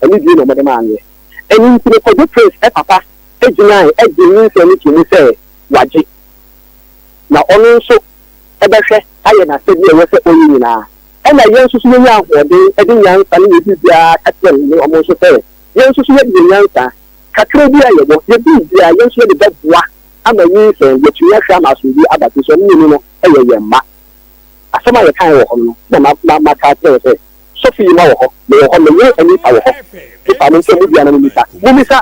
Anidie na wɔde maa meɛ. Ɛno nti no, Kwadwo Prince papa gyinae gye nyinsɛn no too mu sɛ wagye. Na ɔno nso bɛhwɛ ayɛ n'asɛdeɛ a ɛwɔ sɛ ɔyɛ nyinaa. Ɛna yɛn nso so yɛnya ahoɔden de nyansa ne yɛn biribiara ka kyerɛ ne wɔn nso sɛ, yɛn nso so yɛde yɛn nyansa kakra bi a yɛwɔ, yɛn biribiara, yɛn nso yɛde bɛboa ama nyinsɛn, yɛatumi ahwɛ ama asomdwoeɛ aba, firi sɛ wɔn mmienu no yɛ yɛn mma. Asɛm a yɛkaeɛ wɔ hɔ no na ma, ma, maka akyerɛ wo sɛ, Sɔfo Yima wɔ hɔ, mewɔ hɔ, me yere Anita wɔ hɔ. Mepa mo nkyɛn, mo biara mommisa. Mommisa,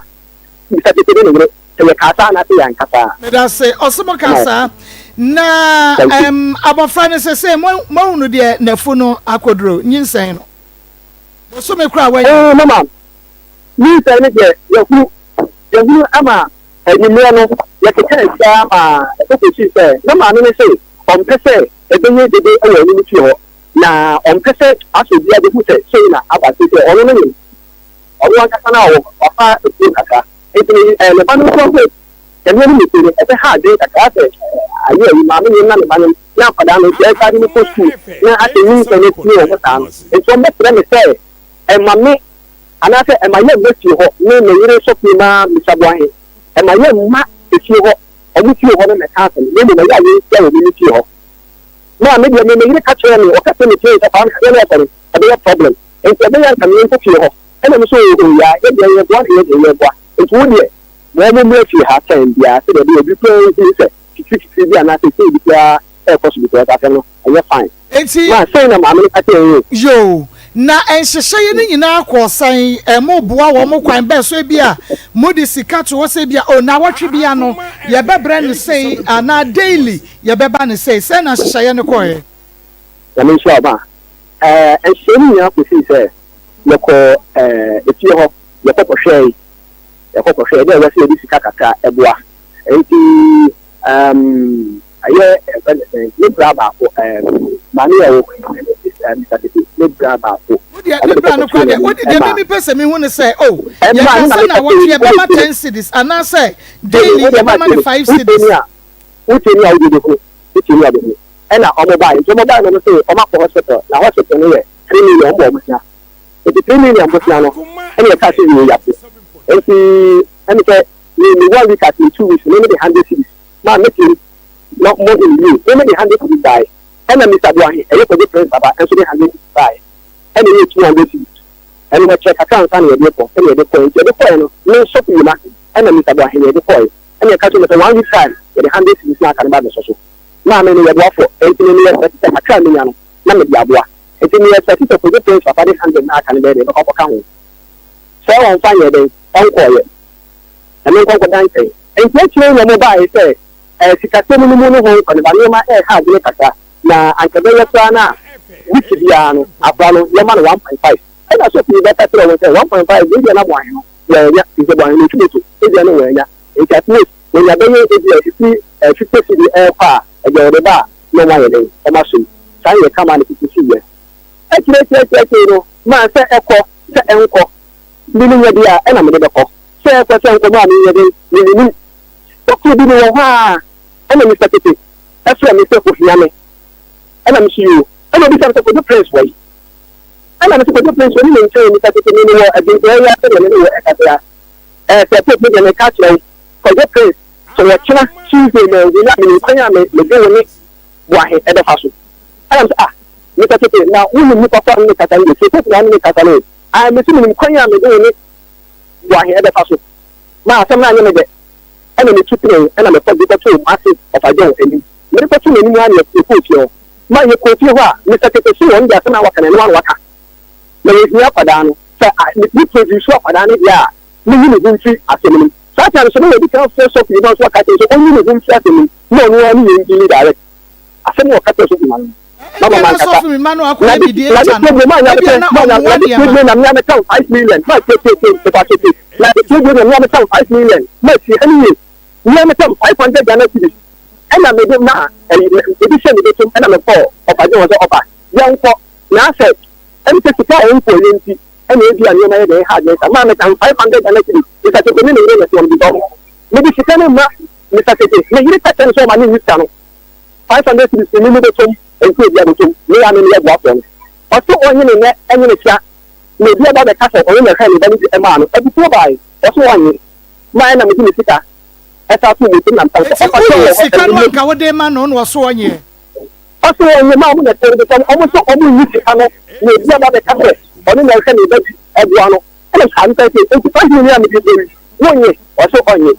bisa Tete ne ne yere. Sɛ yɛkaa saa anaasɛ yɛanka saa. Medase, ɔse mo kaa saa. Na ɛm abɔfra no sesei mo moahunu deɛ nafu no akɔduro, nyinsɛn no. Bosome koraa wanya. Ɛɛ mama, nyinsɛn no deɛ yɛhunu, yɛhunu ama anwummerɛ no yɛkekaa akyire ara ma ɛkɔ kɔsii sɛ na maame no se ɔmpɛ sɛ ɛbɛyɛ dede wɔ ɔno ne fie hɔ na ɔmpɛ sɛ asɛ obiara bɛhu sɛ sei na aba seesei ɔno no nyem ɔno ankasa no a ɔwɔ wafa afuo kakra. Enti no, eh, ne ba no nso sɛ ɛnoɔ no mete no, ɛbɛha adwene kakra sɛ ayɛ ayi, maame nyem na ne ba nyem, na akwadaa no nso ɛsan de no kɔ sukuu, na asɛ nyinsɛn no atumi wɔ hɔ saa no. Enti wɔbɛsrɛ me sɛ ɛma me, anaasɛ ɛma yɛmma fie hɔ, me, me yere Sɔfie Ma Misa Boahe, ɛma yɛmma efie hɔ, wɔn fie hɔ no mmɛka asɛm, na mmom ɛyɛ a yɛnhyia wɔ me me fie hɔ. Na me deɛ, me, me yere ka kyerɛɛ me, ɔka kyerɛɛ me pee sɛ, Kwame, adeɛ no ɛkɔ no, ɛbɛyɛ problem, enti ɛbɛyɛ a nka menkɔ fie hɔ. Ɛna me nso oo yaa yɛ deɛ yɛboa na yɛ deɛ yɛboa nti wo deɛ ma wɔn mmra fie ha time biara sɛdeɛ ɛbɛyɛ obi koraa nhunu sɛ titiri titiri bi anaasɛ sei bi koraa ɛrekɔ so because asɛm no ɛnyɛ fine. Enti. Ma sei na maame no ka kyerɛɛ yɛn o. Yoo, na nhyehyɛeɛ no nyinaa kɔɔ sɛn? Ɛ, moboa wɔn kwan bɛn so? Ebia mode sika to hɔ sɛ ebia, oh, nnawɔtwe biara no yɛbɛbrɛ no sei anaa daily yɛbɛba no sei. Sɛn na nhyehyɛeɛ no kɔeɛ? Nyame nhyira wo ma. Ɛɛ, nhyehyɛeɛ no nyinaa kɔsii sɛ yɛkɔɔ ɛɛ efie hɔ, yɛkɔ kɔhwɛɛe, yɛkɔ kɔhwɛɛe dɛ ɛwɔ sɛ yɛde sika kakra boa. Enti ɛɛm ɛyɛ ɛfɛ ne sɛn, me bra baako ɛɛm maame a ɔwɔ hɔ yi, ɛno ɛɛ Mr. Tete, me bra baako, Wo deɛ ɔno ne de bra no kɔkɔtoo koraa deɛ, n'anim wo deɛ ɛma me mepɛ sɛ mehu ne sɛ, oh, ɛma yɛka ne na sɛ meka nnawɔtwe sɛ yɛbɛma wotie ten cedis anaasɛ me, daily wo deɛ yɛbɛma ma no tie me, five wotie cedis. me a, wotie me a wo deɛ bɛhunu, wotie me a wobɛhunu. Ɛna ɔmo bae, nti ɔmo bae no ɔmo se ɔmo akɔ hospital, na hospital no yɛ three million ɔmo bɔ ɔmo sia. Nti 3 million bosea no ɛna yɛkaa sɛ yɛyɛ yafo. Nti ɛne sɛ me me one week ase me 2 weeks me mede 100 cedis maa mɛtie na mo hu no yie. Me mede 100 cedis baeɛ ɛna Mister Boahe ɛyɛ Kwadwo Prince baba nso de 100 cedis baeɛ ɛna ɛyɛ 200 cedis. Ɛno ɛkyɛ kakra ansa na yɛde kɔ ɛna yɛde kɔɛ. Nti yɛde kɔɛ no me sɔfo Yima ɛna Mister Boahe na yɛde kɔɛ ɛna yɛka kyerɛ mo sɛ one week time yɛde 100 cedis na aka no ba abɛsɔ so. Maa me meyɛ boafoɔ nti me meyɛ sɛ kakra a menya no na mede aboa. Enti me expect sɛ Kojo Prince papa de 100 no a aka no bɛyɛ dɛn bɛkɔ akɔka ho. Sɛ ɔmfa nyɛɛ dɛn ɛnkɔɔyɛ. Ɛno nkɔ nkɔda nkyɛn. Enti akyire yi na ɔmo baae sɛ ɛɛ sikasɛm no mu no ho nkɔneba nneɛma ɛɛha adwene kakra na anka ɛbɛyɛ koraa no a week biara no akora no yɛma no 1.5. Ɛna Sophie bɛka kyerɛɛ wɔn sɛ 1.5 deɛ ebia na Boahe no wannya efisɛ Boahe no ɔtwi moto ebia na wannya enti at most wanya bɛyɛ ebia ɛfiri ɛɛ 50 cedi ɛɛkɔ a ɛdeɛ ɔde ba a na ɔmo ayɛ dɛn ɔmo asɔ mu. Saa na yɛka maa no tete sii yɛ. Akyire akyire akyire akyire no maa sɛ ɛkɔ sɛ ɛnkɔ me menya bi a ɛna mede bɛkɔ sɛ ɛkɔ sɛ ɛnkɔ maa menyɛ dɛn me menim. Da koro bi mewɔ hɔ a ɛna Mister Tete ɛfrɛ me sɛ ohia me ɛna me so yoo ɛna obisa me sɛ Kojo Prince wɔ yi ɛna me so Kojo Prince ɔni me nkyɛn Mister Tete me mewɔ adwuntɛɛ yi ara sɛdeɛ me ne wo ɛkasa yi ara ɛɛ sɛ Pope me deɛ meka akyerɛ wo Kojo Prince sɛ wɔkyena Tuesday manhu no a menim kwan a me mede wo ne Boahe ɛbɛfa so. Ɛna mese, ah, Mister Tete, na wonim nipa ko a ne ne kasa no deɛ? Tie Pope na ɔne me kasa no o. Ae, mese menim kwan a mede wo ne Boahe ɛbɛfa so. Ma asɛm no anyɛ me dɛ. Ɛna metu penee, ɛna mekɔ de kɔtoo m'ase Ɔfa John anim. Mede kɔtoo n'anim ara na yɛkɔɔ fie hɔ. Ma yɛkɔɔ fie hɔ a, Mister Tete se ɔno deɛ asɛm a waka no ɛno ara na waka. Na yɛhia akwadaa no. Sɛ me produce akwadaa no deɛ a, menyi me ho mfiri asɛm no mu. Saa time nso na wadi kan afrɛ sɔfo yi ma nso aka akyerɛ no sɛ ɔnyi ne ho mfiri asɛm no mu na ɔno ara ne yɛn deali direct. Asɛm a ɔka kyerɛ sɔfo ma no no, mama Ebia na mankasa. sɔfo mma no Na akɔyɛ de na de mediator no, tie bio, manya ebia bɛtɛ, na manya, ɔmmoa na de tie nneɛma. bio na mea mɛka wo 5 million, ma tie tie tie, mepa kyɛ tie, na de tie bio na mea mɛka wo 5 million, ma tie ha ne yie, mea mɛka wo 500 Ghana cedis, ɛna mede ma ɛyi, mede hyɛ ne bɛtom, ɛna mekɔɔ ɔfa gye wɔn sɛ ɔfa. Yɛnkɔ. Na sɛ ɛne sɛ sika a ɛnkɔeɛ nti na ebia nneɛma yɛ dɛn ha adwene saa. Maa metan 500 Ghana cedis. Mister Tete ne ne yere na ɛte hɔ no because mede sika no ma Mister Tete. Ne yere ka kyerɛ no sɛ ɔma no nyi sika no. 500 cedis no me mebɛtɔ mu, ɛnti obiara bɛtɔ mu. Me ara me meyɛ boafoɔ no. Ɔse ɔnye ne nnɛ ɛnye ne kyea na obi aba abɛka sɛ ɔno na ɛhwɛɛ ne ba no bi maa no. Abufuo bae. Ɔse ɔnnye. Mae na mede me sika ɛsan too motom na mesan kɔ. Enti Ɔfa kyɛw woyi wɔ hɔ sika no ɛnɛ a nka wode ma no na ɔse ɔnyeɛ? Ɔse ɔnye ma ɔmo na ɛtɔn because ɔmo nso ɔmo nyi sika no na obi aba abɛka sɛ ɔno na ɛhwɛ ne ba bi ɛboa no ɛna saa nipa yi se enti five million a mede brɛ wo yi wonnye? Ɔse ɔnnye.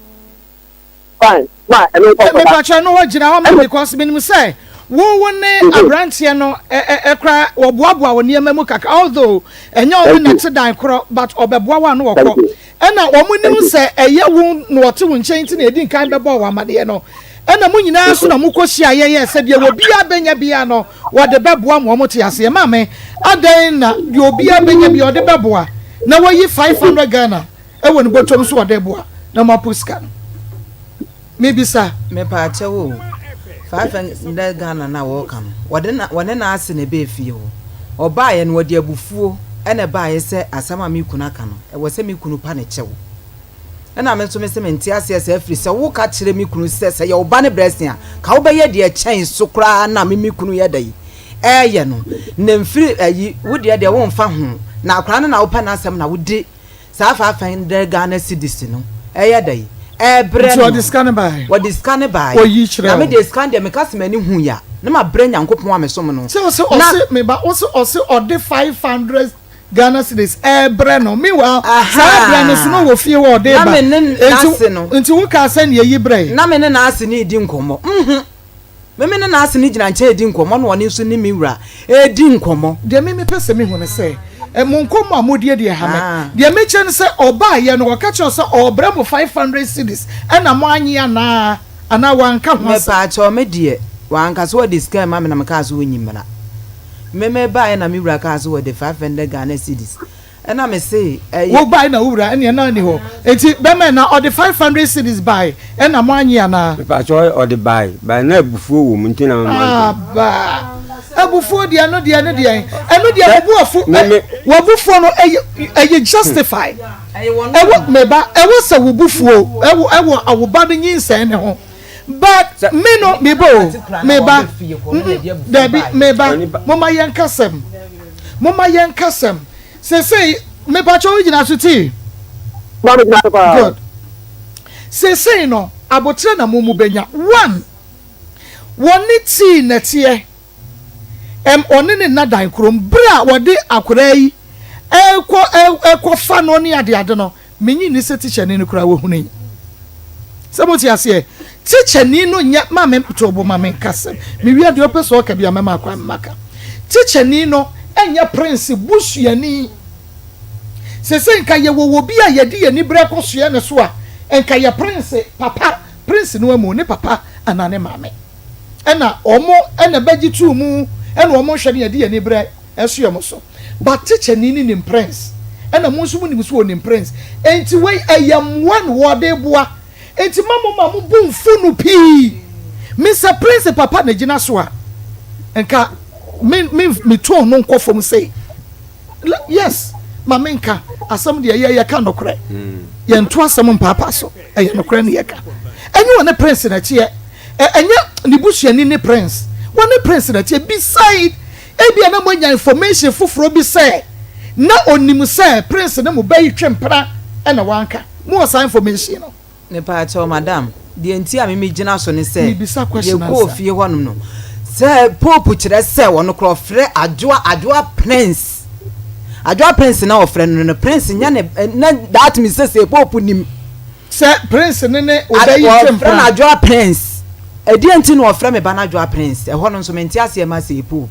Fine ma ɛno nkɔ nkɔba. Mepakyɛ no hɔ gyina hɔ ma Ɛna because menim sɛ wo wo ne abranteɛ no ɛ kora wɔboaboa wo nneɛma mu kakra although ɛnyɛ ɔmo Thank na you. ɛte dan korɔ but ɔbɛboa wo a na Thank wɔkɔ you. Ɛna wɔn nim Thank you. sɛ ɛyɛ wo na wɔte wo nkyɛn nti na yɛdi nkan bɛbɔɔ wo amaneɛ no. Ɛna mo nyinaa nso na mokɔ hyia yɛyɛɛ sɛ deɛ obiara bɛnya biara no wɔde bɛboa mo. Wɔn te aseɛ. Maame, adɛn na deɛ obiara bɛnya biara ɔde bɛboa na wayi 500 Ghana wɔ ne bɔtɔm so ɔde boa na moapo sika no? Mebisa. Mepaakyɛw o, 500 Ghana no a wɔreka no, wɔde na wɔne n'ase na ɛbɛɛ fie hɔ. Ɔbaeɛ no, wɔde abufuo na ɛbaeɛ sɛ asɛm a me kunu aka no, ɛwɔ sɛ me kunu pa ne kyɛw. Ɛna me nso mese mente aseɛ saa ɛfiri sɛ woka kyerɛ me kunu sɛ sɛ yɛ wo ba ne blessing a, ka wobɛyɛ deɛ ɛkyɛn so koraa na me me kunu yɛ dɛ yi ɛɛyɛ no. Na mfiri ayi, wo deɛ deɛ womfa ho, na akwadaa no na wopɛ n'asɛm na wode Saa 500 Ghana cedis no ɛyɛ dɛn? Ɛrebrɛ Nti no. ɔde sika no baeɛ? Wɔde sika no baeɛ. Ɔyi kyerɛɛ Na me wo? deɛ sika no deɛ meka sɛ m'ani hui a, na mabrɛ Nyankopɔn a mesom no. Sɛ ɔse Na. ɔse me ba ɔse ɔse ɔde 500 Ghana cedis ɛrebrɛ no meanwhile saa berɛ no so na Ahaa. ɔwɔ fie hɔ ɔde Na reba me ne nti n'ase no. nti wokaa sɛ nea yi brɛe? Na me ne n'ase no redi nkɔmmɔ. Nhu. Me me ne n'ase no gyina nkyɛn redi nkɔmmɔ na ɔno nso ne me wura redi nkɔmmɔ. Deɛ me mepɛ sɛ mehu ne sɛ, mo nkɔmmɔ a modie deɛ ɛha me. Deɛ mekyerɛ ne sɛ, ɔbaeɛ no ɔka kyerɛɛ wo sɛ ɔrebrɛ mo 500 cedis ɛna moannye anaa? Anaa wanka ho asɛm? Mepaakyɛw, me deɛ, wanka sɛ ɔde sika rema me na mekaa sɛ ɔnyi mmra. Me mebaeɛ na me wura kaa sɛ ɔde 500 Ghana cedis Ɛna me se ɛyɛ. Wo bae na wo wura ɛneɛ na ɔnni hɔ nti bɛmɛ na ɔde 500 cedis bae ɛna mo anye anaa. Mepakyɛw ɔde bae but na abufuo wɔ mu nti na mema ntɛm. Aba abufuo deɛ ɛno deɛ ɛno deɛ ɛno deɛ mo bo afu Me me. W'abufuo no ɛyɛ ɛyɛ justify ɛwɔ meba ɛwɔ sɛ wo bufuo ɛwɔ ɛwɔ awoba no nyinsɛn ne ho. But me no me ba o me ba mm dabi me ba moma yɛn kasɛm moma yɛn kasɛm sesei me pa kyɛw gyina so tii Ma me gyina so paa. Good sesei no abotrɛ na mo mu benya one wɔne tii nɛteɛ ɛm ɔne ne nna dan kurom bere a wɔde akwadaa yi ɛkɔ ɛkɔ fa no ne adeade no Minnye nni sɛ tikyani no koraa wahunu yi. Sɛ mote aseɛ? Tikyani no nyɛ, ma me to bo ma menka sɛm. Mewie a deɛ ɔpɛ sɛ ɔka bi a mɛma akwan maka. Tikyani no nyɛ Prince busuani. Sese nka yɛwɔ obi a yɛde yɛn aniberɛ kɔsoɛ ne so a, nka yɛ Prince papa, Prince no amu, ne papa anaa ne maame. Ɛna wɔn na ɛbɛgye too mu, ɛna wɔn nhwɛ no yɛde yɛn aniberɛ. Ɛso yɛ mo so but teacher ni no nim prince ɛna mo nso mo nim so onim prince enti wei ɛyɛ mmoa na wɔde boa enti ma mo ma mo bo nfu no pii me sɛ prince papa na gyina so a nka me me me tone no nkɔ fam sei yes ma me nka asɛm deɛ yɛ yɛka nokorɛ yɛnto asɛm mpaapaa so ɛyɛ nokorɛ ne yɛka ɛnyɛ wɔne prince na ɛteɛ ɛnyɛ ne busuani ne prince wɔne prince na ɛteɛ beside Ebia na moanya information foforɔ bi sɛ na ɔnim sɛ Prince ne mo ba yi twe mpena ɛna wanka. Mowɔ saa information no? Mepaakyɛw madam, deɛ nti a me me gyina so ne sɛ Mebisa question yɛkɔɔ ansa. fie hɔ nom no, sɛ Pope kyerɛ sɛ ɔno koraa ɔfrɛ Adwoa Adwoa Prince, Adwoa Prince na ɔfrɛ no no, Prince nyɛ ne na that means sɛ sɛ Pope nim. Sɛ Prince ne ne ɔba yi twe mpena. Wɔfrɛ no Adwoa Prince. Ɛdeɛn nti na wɔfrɛ me ba no Adwoa Prince? Ɛhɔ no nso mente aseɛ ma sei Pope.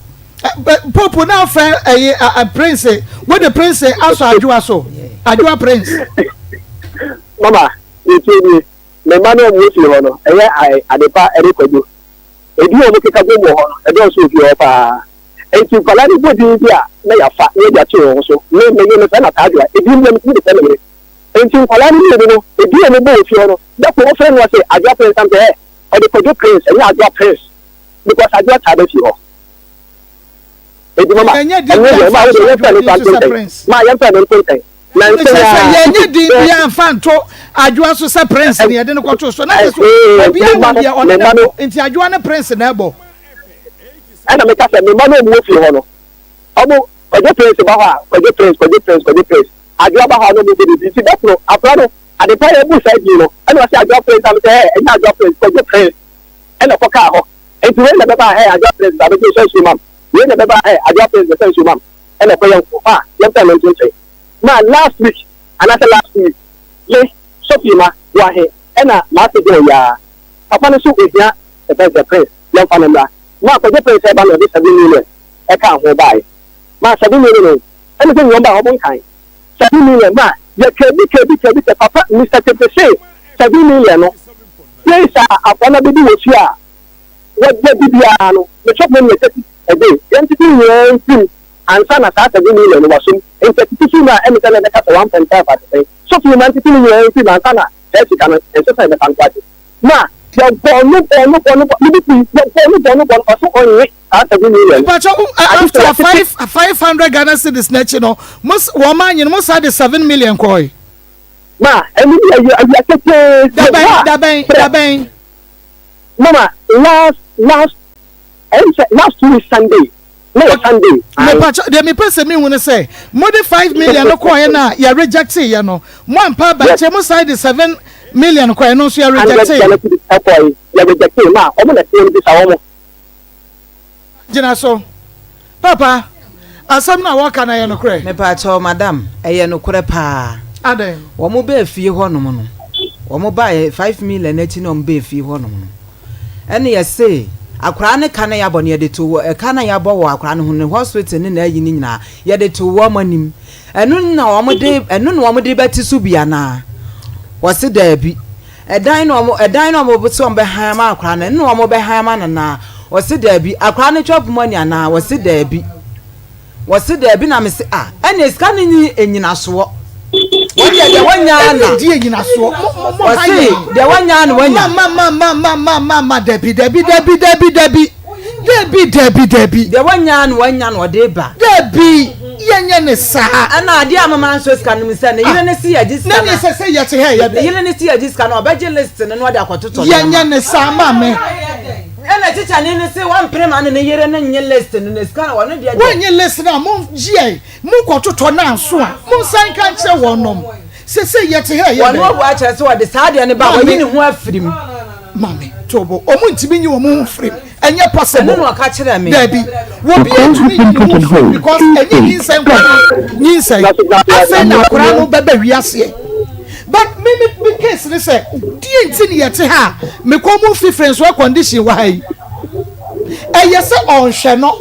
Pope na afrɛ ɛyi Prince, wode Prince asɔ Adwoa so, Adwoa Prince. Mama, metie nie, me mma no a wɔwɔ fie hɔ no, ɛyɛ adepa ne kwadwo. Edin a wɔkeka bom wɔ hɔ no, ɛdɔɔso wɔ fie hɔ paa. Enti nkwadaa no bɔ din bi a na yɛafa na yɛde ato yɛn ho so. Me, me yere, mefrɛ no Ataadwoa. Edin bi a metumi de frɛ me yere. Enti nkwadaa no mmienu no, edin a wɔbɔ wɔ fie hɔ no, da koro wɔfrɛ no ɔse Adwoa Prince, na mesɛ, ɛ, ɔde Kwadwo Prince, ɛnyɛ Adwoa Prince, because Adwoa taa ba fie hɔ. Enti mama, Yɛnyɛ din ɛno biara deɛ, mfa ma wo nto deɛ yɛmfrɛ adwoa no din mfa so nto sɛ nkyɛn. Prince. Ma yɛmfrɛ no nto nkyɛn. Nansa Kyerɛ yi sɛ ara, yɛnyɛ din sɛ biara mfa nto adwoa so sɛ Prince na yɛde no kɔtoo so. Na kyerɛ sɛ ɛɛ, obiara me mma wɔ no, deɛ ɔne me no mma no, bɔ, nti adwoa ne Prince na ɛbɔ. ɛna meka sɛ me mma no a wɔwɔ fie hɔ no, wɔn, Kwadwo Prince ba hɔ a, Kwadwo Prince, Kwadwo Prince, Kwadwo Prince. Adwoa ba hɔ a na wɔbɔ ne din. Nti da koro, akwadaa no, adepa yɛbu saa din no, ɛna ɔse Adwoa Prince, na mesɛ, ɛɛ, ɛnyɛ Adwoa Prince, Kwadwo Prince ɛna ɛkɔkaa hɔ. Nti wei na ɛbɛba a, ɛɛ, Adwoa Prince ba bɛgye nsa nsuo ma me. Wei na ɛbɛba a, ɛɛ, Adwoa Prince bɛsa nsuo ma me. Ɛna ɛkɔyɛ nko a, yɛmfa ɛno nto nkyɛn. Ma last week, anaasɛ last week, me, Sophie ma, Boahe, ɛna m'ase Joy yi ara, papa no so ohia ɛfɛ sɛ Prince, yɛmfa no mmra. Ma Kwadwo Prince ɛba na ɔde 7 million ɛkaa ho baeɛ. Ma 7 million o, ɛne sɛ nyɔmba a wɔn nkan 7 million ma yɛkaa bi kaa bi kaa bi sɛ papa Mister Tete se 7 million no place a akwadaa no abɛdi wɔ fie a wɔadi biara no ne chop money yɛ 30 a day yɛntete nyinaa mfiri mu ansa na saa 7 million no wasom nti ɛtete firi mu a ɛne sɛ na ɛbɛka sɛ 1.5 adesɛn so firi mu antete ne nyinaa mfiri mu ansa na saa sika no ɛnsɛ sɛ ɛbɛfa nto agye ma yɛbɔɔ no bɔɔ no bɔɔ no bɔɔ no bi pii yɛbɔɔ no bɔɔ no bɔɔ no ɔso ɔnye saa 7 million no. Mpakyɛ wo Ade sɛ after yɛatete 500 Ghana cedis n'akyi no mo wɔn anye no mo saa de 7 million kɔɔe. Ma ɛno bi awia awia ketee sɛ Dabɛn wa dabɛn brɛ dabɛn. Mama last last ɛyɛ sɛ last 2 weeks Sunday na yɛ Sunday ae. Mepakyɛ deɛ mepɛ sɛ mehu ne sɛ mode 5 million no kɔɔɛ no a yɛ rejecte yɛ no mo ampa aba Yes. nkyɛ mo san de 7 million kɔɛ no nso yɛ 100 rejecte Ghana yɛ. cedis ɛkɔɔe yɛ rejecte ma ɔmo na ɛteɛ no bisa wɔn. Gyina so. Papa, asɛm no a wɔka no ɛyɛ nokorɛ? Mepaakyɛw madam, ɛyɛ nokorɛ paa. Adɛn? Wɔn baa fie hɔ nom no, wɔn baeɛ 5 million akyi na wɔn baa fie hɔ nom no, ɛna yɛse akwaraa no ka na yɛabɔ no yɛde too wɔ ɛka na yɛabɔ wɔ akwaraa no ho no hospital ne n'ayi no nyinaa yɛde too wɔn anim. Ɛno na wɔn de ɛno na wɔn de bɛte so bi anaa? Wɔse daabi. Ɛdan na wɔn ɛdan na wɔn sɛ wɔn bɛhan ama akwaraa no ɛno na wɔn bɛhan ama no anaa? Wɔse daabi. Akwaraa no chop money anaa? Wɔse daabi. Wɔse daabi na mese ah ɛnneɛ sika no nyi enyinasoɔ. Wɔn deɛ deɛ wɔnya ara na. Ɛnni di enyinasoɔ. Mo mo mo ha Wɔse yɛn. deɛ wɔnya ara na wɔnya. Ma ma ma ma ma ma ma dabi dabi dabi dabi dabi dabi dabi dabi. Deɛ wɔnya ara na wɔnya na ɔde ba. Dabi yɛnyɛ ne saa. Ɛna adeɛ a mama nso sika no mu sɛ ne yere ne se yɛgye sika Na ne na sɛ sɛ yɛte ha yɛ ne dɛ. yere ne se yɛgye sika na ɔbɛgye list no na ɔde akɔtotɔ Yɛnyɛ nneɛma. ne saa maame. Ɛna tikyani no se wɔmpene ma ne ne yere no nye list no na sika no ɔno deɛ deɛ. Wɔnyɛ list no a mo gyeɛ mo kɔtotɔ no anso a mo nsan nka nkyerɛ wɔnom sese yɛte ha yɛ Wɔn dɛ. abu akyerɛ sɛ wɔde saa adeɛ no ba a wɔyi Maame ne ho afiri mu. maame tobo ɔmo ntumi nyi wɔn ho mfiri mu ɛnyɛ Ɛno possible na ɔka kyerɛɛ me. dabi The obi call has ntumi been nyi ne put ho on mfiri mu hold. because Please ɛnyɛ wait. nyinsɛn nkwa no nyinsɛn afei na akwaraa no bɛba wiaseɛ but me me me case ne sɛ deɛ nti ne yɛte ha a me kɔn mu fifiri nso air condition wɔ ha yi ɛyɛ sɛ ɔnhwɛ no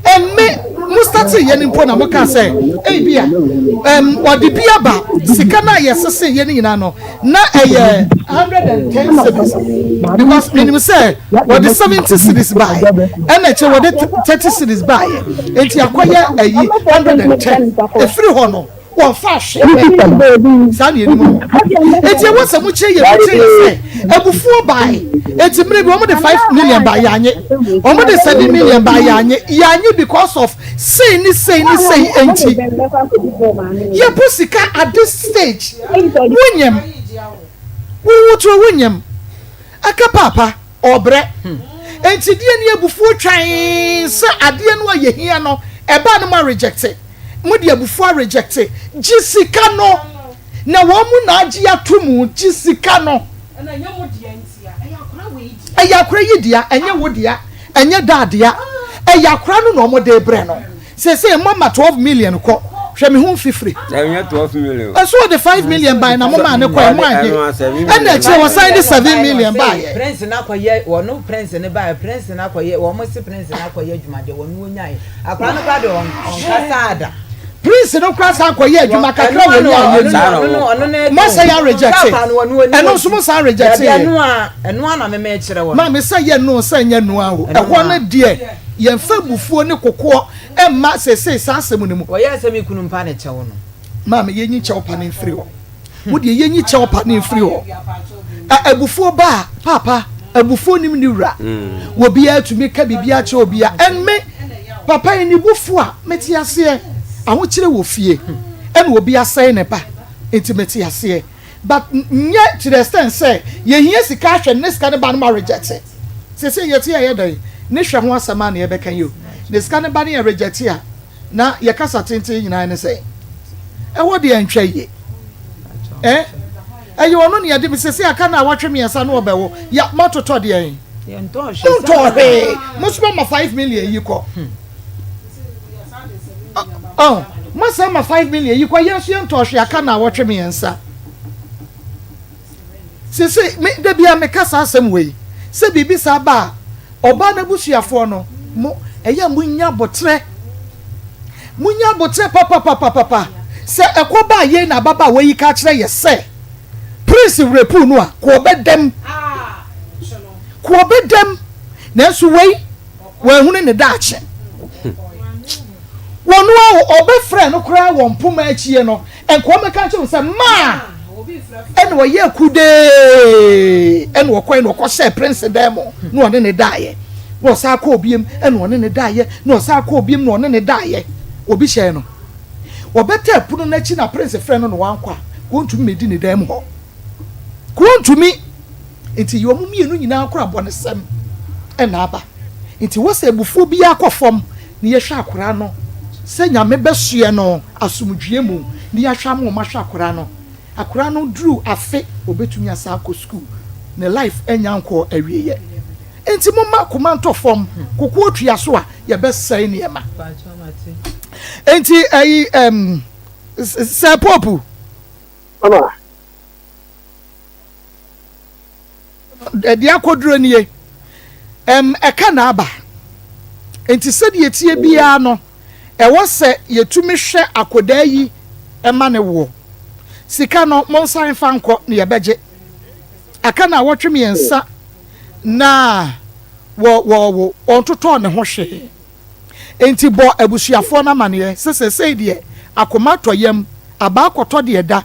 ɛmme mo start yɛ no mpo na mo ka sɛ ebi a ɛm ɔde bi aba sika no a yɛsese yɛ no nyinaa no na ɛyɛ 110 cedis because menim sɛ wɔde 70 cedis baeɛ ɛna akyire wɔde 30 cedis baeɛ nti akɔyɛ ayi 110 ɛfiri hɔ no wɔmfa hwee saa ne anim no eti ɛwɔ sɛ mo kyerɛ yɛ mo kyerɛ yɛ sɛ abufuo bae eti mmiri bi wɔn de 5 million ba yɛanye wɔn de 7 million ba yɛanye yɛanye because of sei ne sei ne sei enti yɛpo sika at this stage wonyam wowotuo wonyam aka paapa ɔbrɛ enti deɛ ne abufuo twan sɛ adeɛ no a yɛhia no ɛbaa no ma reject mo de abufuo areject gye sika no na wɔn mu na agye ato mu gye sika no ɛyɛ akora yi dea ɛnyɛ wo dea ɛnyɛ daa dea ɛyɛ akora no na wɔn de brɛ no sese mo ma 12 million kɔ hwɛ me ho mfifiri Ɛnyɛ 12 million. Ɛso ɔde 5 million bae na mo maa ne kɔ ɛmo anye ɛna akyire wɔsan de 7 million baeɛ. Prince na akɔyɛ wɔn prince ne baeɛ prince na akɔyɛ wɔn se prince na akɔyɛ adwuma deɛ wɔn wɔnyae akwaraa no kora de ɔnkasa ada. Prince no kora san kɔyɛ adwuma kakra wɔ ní ayé mu mo sɛ yɛ reject ɛno nso mo san reject yɛ. Ɛno a ɛno a na mɛmɛ kyerɛ wɔn. Maame sɛ yɛ no sɛ nyɛ noa o ɛhɔ no deɛ yɛnfa bufuo ne kokoɔ ɛmma sese saa asɛm no mu. Wɔyɛ sɛ mi kunu mpa ne kyɛw no. Maame yɛnyi kyɛw pa ne mfiri hɔ mo deɛ yɛnyi kyɛw pa ne mfiri hɔ abufuo ba a paapa abufuo nim ne wura obiara tumi ka biribi akyerɛ obiara ɛnme. Papa yi ne bo fu a, mete aseɛ. Ahokyere wɔ fie, ɛna obi asɛe ne ba, nti mete aseɛ. But nyɛ to the extent sɛ yɛhia sika ahwɛ no ne sika no ba no ma reject. Seesei yɛte a ɛyɛ dɛn? Ne hwɛ ho asɛm ara na yɛbɛka yi o. Ne sika no ba no yɛ reject a, na yɛ kasa tenten nyinaa ne sɛn? Ɛhɔ deɛ ɛntwa yie. Eh? Ɛyɛ ɔno na yɛde seesei aka naawɔtwe miɛnsa na ɔbɛwo. Ya, moatotɔ deɛn? Montɔɔ hwee. Mo nso moama 5 million yi kɔ. Oh, moasan ma 5 million yi kɔ, yɛn nso yɛntɔɔ hwee aka naawɔtwe miɛnsa. Seesei, me, da biara meka saa asɛm wei, sɛ biribi saa ba a, ɔbaa no abusuafoɔ no, mo, ɛyɛ a monya aboterɛ. Monya aboterɛ papapapapa. Sɛ ɛkɔ ba a yei na ababaawa yi ka akyerɛ yɛ sɛ, Prince werɛ puu no a, kɔ ɔbɛdam. Kɔ ɔbɛdam. Nanso wei, wanhunu ne daakye. Wɔn a ɔbɛfrɛ no koraa wɔ mpoma akyie no, nka ɔmmɛka nkyerɛ wo sɛ, Maa! Ɛna ɔyɛɛ kudee, ɛna ɔkɔe na ɔkɔhyɛɛ Prince dan mu na ɔne ne daeɛ. Na ɔsan kɔɔ biem, ɛna ɔne ne daeɛ, na ɔsan kɔɔ biem na ɔne ne daeɛ. Obi hyɛɛ no. Ɔbɛtaa pono no akyi na Prince frɛ no na wankɔ a, kɔntumi mmɛdi ne dan mu hɔ. Kɔntumi. Nti yɛ wɔn mmienu nyinaa kora abɔnesɛm na aba. Nti wɔ sɛ abufuo biara kɔ fam na yɛhwɛ akwadaa no sɛ Nyame bɛsoɛ no asomdwoeɛ mu na yɛahwɛ ama wɔn ahwɛ akwadaa no. Akwadaa no duru afe ɔbɛtumi asan akɔ sukuu. Ne life anya nkɔɔ awieɛ. Nti momma akoma ntɔ fam, kokoɔ tua so a yɛbɛsɛe nneɛma. Nti ɛyi ɛm sɛ Pope. Mama. Deɛ akɔduro nie, ɛm, ɛka na aba. Nti sɛdeɛ ɛteɛ biara no, ɛwɔ sɛ yɛtumi hwɛ akɔdaa yi ma ne woɔ. Sika no, monsan mfa nkɔ na yɛbɛgye. Aka naawɔtwe miɛnsa na wɔ, wɔwo, ɔntotɔɔ ne ho hwee. Enti bɔ abusuafoɔ no amaneɛ sɛ seesei deɛ akoma atɔ yam, aba akɔtɔ deɛ ɛda.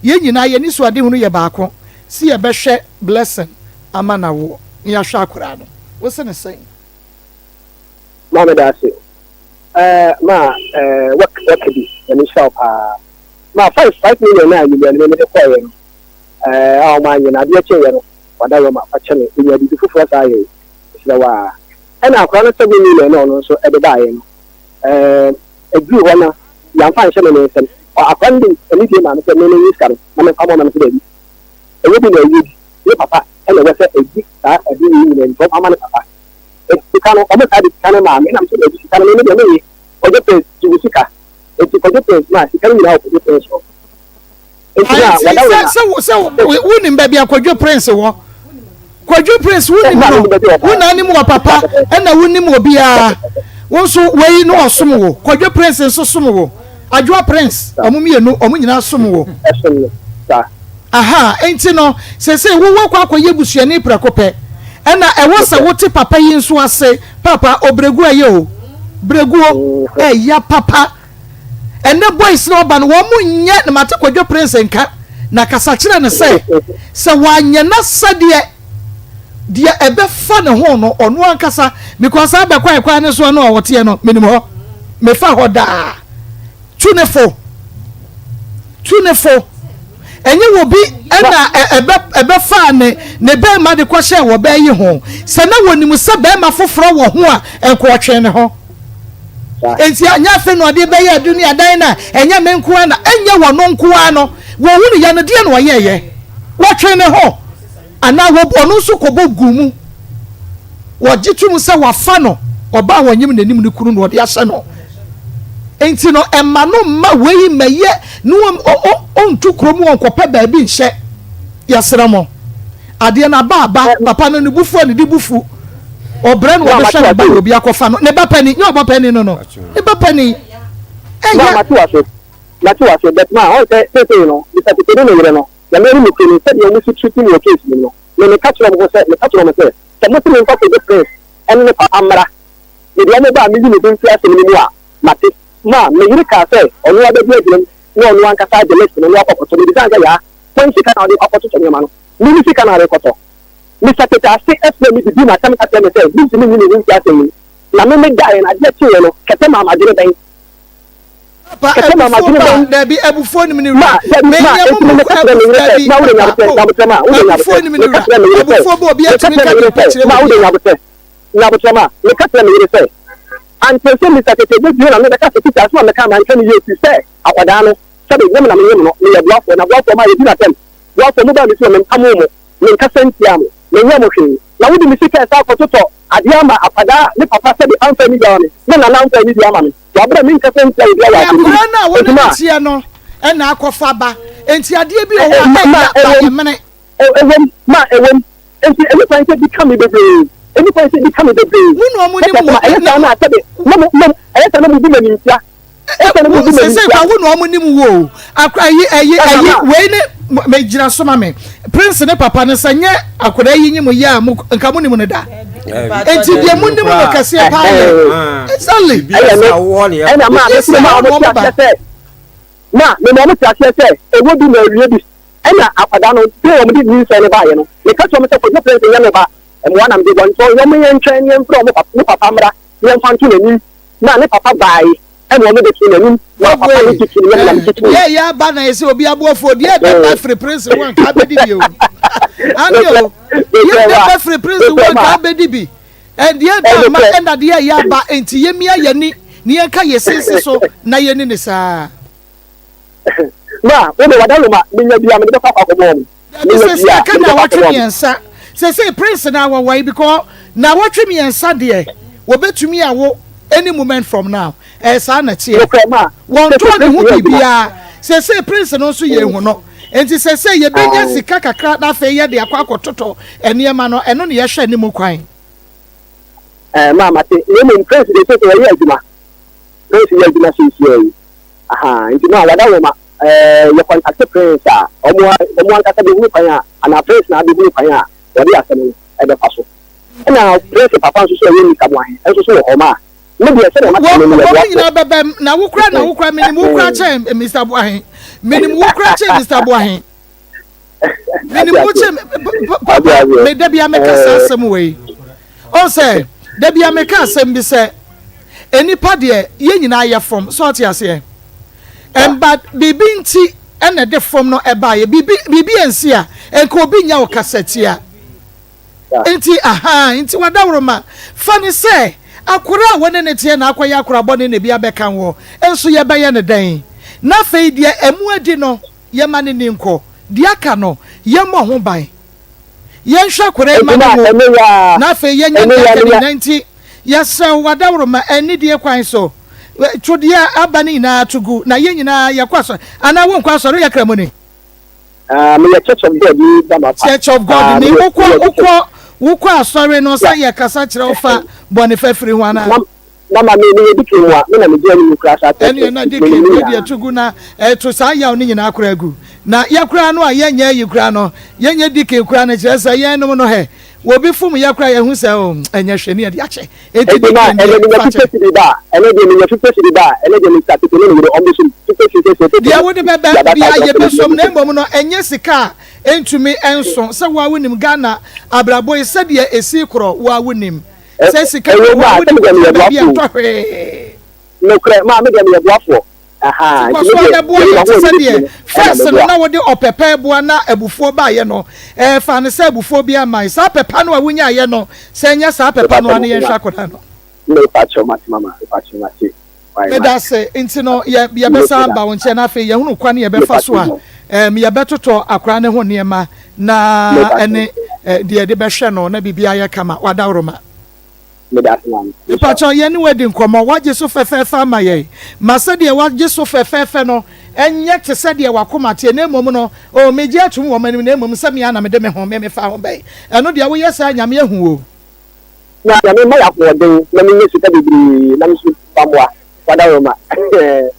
Yɛn nyinaa yɛn anisoadehunu yɛ baako, se yɛbɛhwɛ Blessing ama no awoɔ na yɛahwɛ akwadaa no. Wo se no sɛn? Ma meda ase eh ma eh work work bi nyame nhyira wo paa ma 5 5 million na anwummerɛ no me mede kɔɔyɛ no eh a ɔmo anyɛ no adeɛ kyeeɛ no wada Roma fakyɛ me menya biribi foforɔ saa yɛ mesrɛ wo aa Ɛna akwadaa no seven million na ɔno nso ɛde baeɛ no, ɛɛ ɛduru hɔ no yɛamfa anhyɛ me ne nsam. Akwadaa no de anidie maa me sɛ me menye sika no na memfa mmɔ ma no sɛ daabi, ɛnyɛ bi na ɛyɛ bi, ne papa na ɛwɔ sɛ ɛdi saa ade wei nyinaa nti ɔmfa ma ne papa. Enti sika no, wɔn saa de sika no maa me na me sɛ daabi sika no me me deɛ menye, Kwadwo Prince gye wo sika. Enti Kwadwo Prince maa sika no nyinaa wɔ Kwadwo Prince hɔ. Enti na wada wo na. Sɛ sɛ wonim baabi a Kwadwo Prince wɔ. Kwadwo Prince wonim no, wo na anim wɔ papa ɛna wonim obiara. Wo nso wei no ɔsom wo. Kwadwo Prince nso som wo. Adwoa Prince, ɔmo mmienu ɔmo nyinaa som wo. Ɛsom no saa. Aha, enti no seesei wowɔ kɔ akɔyɛ busuani prɛko pɛ. Ɛna ɛwɔ sɛ wote papa yi nso ase. Papa, obrɛguo ɛyɛ o. Brɛguo ɛya papa. Ɛnɛ boys na ɔba no wɔn mo nyɛ na mate Kwadwo Prince nka na kasa kyerɛ no sɛ sɛ wanyɛ n'asɛdeɛ deɛ ɛbɛfa ne ho no ɔno ankasa because abɛkwae kwan no soɔ no a ɔteɛ no menim hɔ mefa hɔ daa tu ne fo tu ne fo ɛnyɛ wɔ bi ɛna ɛbɛ ɛbɛfaa ne ne bɛrima de kɔhyɛ wɔ bɛɛ yi ho sɛ na wɔnim sɛ bɛrima foforɔ wɔ ho a ɛnkɔɔtwe ne ho. Enti anyɛ afei na ɔde bɛyɛ adu ne adan na ɛnyɛ me nko ara na ɛnyɛ wɔno nko ara no wɔhunu yɛ no deɛ na ɔyɛɛyɛ wɔtwe ne ho anaa wɔ ɔno nso kɔbɔ gu mu wɔgye tom sɛ wafa no ɔbaa wɔnyem n'anim ne kunu na ɔde ahyɛ no nti no ɛma no mma wei mɛyɛ ne ɔntu kurom ɔnkɔpɛ baabi nhyɛ yɛsrɛ mo Adeɛ no aba aba, papa no ne bo fu a ne de bo fu. Ɔbrɛ na ɔde hwɛ ne ba na obi akɔfa no. Ne ba panin, nyɛ ɔba panin no no. Ne ba panin. Ɛyɛ. Ma mate wase, mate wase, but ma ɔn sɛ seesei no, Mister Tete ne ne yere no, Nyame anim nokorɛ ni, sɛdeɛ ɔmo si treat me wɔ case no mu no, me meka kyerɛ ɔmo ho sɛ, meka kyerɛ ɔmo sɛ, sɛ mo se memfa Kojo Prince ɛne ne papa mmra, mede ɔmo ba a meyi me ho mfiri asɛm no mu a, mate. Ma me yere kaa sɛ ɔno ara bɛdi agyinam na ɔno ankasa agye list no na wakɔ akɔtɔ. Mebisaa no sɛ, Yaa, hwan sika na wode rekɔ akɔtotɔ nneɛma no? Me me sika na merekɔtɔ. Mister Tete ase frɛɛ me didii m'asɛm ka kyerɛɛ me sɛ mintumi nyi me ho mfi asɛm yi mu. Na me medaeɛ no, adeɛ kyeeɛ no, kɛtɛ maa m'adwene bɛn. Papa Kɛtɛ maa abufuo m'adwene ba bɛn. dabi abufuo nim ne Ma, wura. dabi, ma, Menyɛ enti mo me mu meka kyerɛ me abufuo yere sɛ, dabi ma wode papa nyabotrɛ, oh nyabotrɛ ma, wode abufuo nyabotrɛ. nim ne Meka wura. kyerɛ me yere sɛ, Abufuo ba obi meka atumi kyerɛ ka me deɛ yere ɔpɛ sɛ, kyerɛ ma wode obiara. nyabotrɛ, nyabotrɛ ma. Meka kyerɛ me yere sɛ, until sɛ Mister Tete bɛbue n'ano bɛka sɛ, Teacher, asɛm a meka manka no yie firi sɛ akwadaa no, sɛbe, nyɛ me na menyem no, meyɛ boafoɔ, na boafoɔ ma yɛdi no atɛm. Boafoɔ, mobaa me fie hɔ, mempamoo mo, menkasa ntiaa mo, menyɛɛ mo hwee, na wode me sika ɛsan akɔtotɔ adeɛ ama akwadaa a ne papa sɛbe amfa anidie ama me, ne nana amfa anidie ama me, wɔ aberɛ a menkasa ntia obiara wɔ Deɛ asɛm yi mu. akwadaa no a wo Enti ne no ma. teɛ no na akɔfa ba, enti adeɛ bi wɔ hɔ a Ma, ɛnyɛ ba ɛwom, yɛ mene. ɛwom, ma ɛwom, enti ɛni kwan sɛ bi ka me bebree, ɛni kwan sɛ bi ka me bebree. Wo na wɔn Na nim kyerɛ sɛ wo, ma ɛyɛ na saa no a sɛbe na mo, na mo, ɛyɛ saa na mo bu me animtia. Sese kwa wo na ɔmo nim wo o. Akora yi ɛyi ɛyi wei ne me gyina so ma me. Prince ne papa ne sɛ nyɛ akora yi nye mo yɛ a mo nka mo nim no da. Enti deɛ mo nim no kɛseɛ paa yɛ. Exactly. Ɛna maa me sɛ maa ɔmo te aseɛ sɛ na me ma ɔmo te aseɛ sɛ ɛwɔ bi na awie bi ɛna akwadaa no de wɔn de nyinsɛn no baayɛ no meka kyerɛ ɔmo sɛ Kwadwo Prince nyɛ me ba mmoa na mede bɔ nti wɔn yɛntwɛn ne yɛmfrɛ ɔmo ne papa mmra ne yɛmfa nto n'anim na ne papa baae ɛna wɔn de too n'anim na papa no tutu ne yam na me tutu. Deɛ ɛyɛ aba na ɛsɛ obi aboɔfoɔ deɛ ɛbɛba firi prince ho anka abɛdi bi o ane o deɛ ɛbɛba firi prince ho anka abɛdi bi deɛ ɛda ama ɛna deɛ ɛyɛ aba nti yɛmia yɛni ne yɛnka yɛsese so na yɛni ne saa. Ma wo de wada loma menya bia mede bɛkɔ akɔ akɔbɔ wɔn. Dabi sese aka naawɔtwe miɛnsa sese prince na awɔwɔe because naawɔtwe miɛnsa deɛ wɔbɛtumi awo any moment from now ɛyɛ saa na ɛteɛ wɔn tɔn ne ho biribiara sese prince no nso yɛ ehu no nti sese yɛbɛnya sika kakra na afei yɛde akɔ akɔtotɔ nneɛma no ɛno na yɛhwɛ anim kwan. Ɛɛ maa mate na mmom prince de sese wɔyɛ adwuma prince yɛ adwuma seesia yi. Ahaa nti no a wada wɔn a ɛɛ yɛ kɔntakte prince a wɔn a wɔn ankasa bɛhunu kwan a anaa prince na abɛhunu kwan a wɔde asɛm no ɛbɛfa so. Ɛna prince papa nso so ɛyɛ Mister Boahe nso so wɔ hɔ ma me deɛ sɛdeɛ maka no meyɛ Wɔn boafoɔ. nyinaa bɛbɛm na wo kora na wo kora menim wo kora kyɛn Mister Boahe menim wo kora kyɛn Mister Boahe. Menim wo kyɛ papa me da bia meka saa asɛm wei ɔn sɛ da bia meka asɛm bi sɛ nnipa deɛ yɛn nyinaa yɛ fam sɛ ɔte aseɛ ɛmba biribi nti ɛna ɛde fam no ɛbaeɛ biribi biribi ansi a nka obi nya wo kasatia nti ahaa nti wadaworoma fa ne sɛ akora a wɔne ne teɛ na akɔyɛ akora bɔne na ebi abɛka wɔ nso yɛbɛyɛ no dɛn na afei deɛ ɛmu adi no Yɛma no nni nkɔ. Deɛ aka no, yɛmmɔ ho ban. Yɛnhwɛ akwadaa yi ma no nwo, na afei yɛnyɛ deɛ aka no nyinaa. Enti, yɛsrɛ wo, w'adaworoma, anidie kwan so, to deɛ aba no nyinaa to gu, na yɛn nyinaa yɛkɔ asɔre. Anaa wonkɔ asɔre? Woyɛ Kramoni? Meyɛ Church of God ni da mapa. Church of God ni. Wokɔ, wokɔ, wokɔ asɔre no sɛ yɛkasa kyerɛ wo fa bɔne fafiri ho anaa? Na ma me meyɛ deacon mu a, me na megye anim kura saa church Ɛneɛ no, na nti deacon menim ne wei nyinaa. deɛ to gu na to saa yaw no nyinaa koraa gu. Na yɛ koraa no a yɛnyɛ ayi koraa no, yɛnyɛ deacon koraa no kyerɛ sɛ yɛn nom no hɛ, obi fom yɛ koraa yɛhu sɛ oh ɛnyɛ hwee ne yɛde akyɛ. Enti Enti na deacon ɛnɛ deɛ menya fa fifty kyɛ. cedi ba a, ɛnɛ deɛ menya fifty cedi ba a, ɛnɛ deɛ Mister Tete ne ne yere wɔbɛsom, fifty cedi sɛ sɛ Deɛ wode bɛba yɛaba saa biara kyerɛ sɛ yɛbɛsom na mede mmom no ɛnyɛ sika a ɛntumi nso sɛ wo ara wonim Ghana abrabɔ yi sɛdeɛ ɛsi korɔ wo ara wonim. Sɛ sika Ɛwɔ wɔ mu hɔ a, a, wode sɛ me deɛ kɔgyina meyɛ baabi a boafoɔ o. ɛntɔ hwee. Nokorɛ, maa me deɛ meyɛ boafoɔ. Ahaa, Nti kɔ nti me so deɛ, ara boa mede yɛn te m'ahoɔden sɛ bɛtumi deɛ no, ɛna first no meboa. na wode ɔpɛpɛ reboa na abufuo baeɛ no. Ɛɛ, fa no sɛ abufuo biara mmae. Saa pɛpa no a wonyaeɛ no, sɛ ɛnyɛ saa pɛpa no ara na yɛnhwɛ akwadaa no. Mepakyɛw mate mama, mepakyɛw mate. Why Meda mate. ase. Nti no, yɛ, yɛbɛsan aba wo nkyɛn na afei yɛahunu kwan a yɛbɛfa so a, ɛɛm, yɛbɛtotɔ akwadaa no ho nneɛma na ɛne eh, deɛ yɛde bɛhwɛ no na biribi ayɛ kama. Wadaworoma. Meda ase maame. Mepakyɛw, yɛne wo adi nkɔmmɔ. Woagye so fɛfɛɛfɛ ama yɛn. Ma sɛdeɛ woagye so fɛfɛɛfɛ no nyɛ te sɛ deɛ w'akoma teɛ, na mmom no, oh, megye atom wɔ m'anim, na mmom sɛ me ara na mede me ho, me mefa ho bɛn? Ɛno deɛ woyɛ saa a, Nyame ahu wo. Na Nyame mma yɛ ahoɔden na menya sika bebree na me nso mfa mmoa w'adaworoma ɛhɛɛ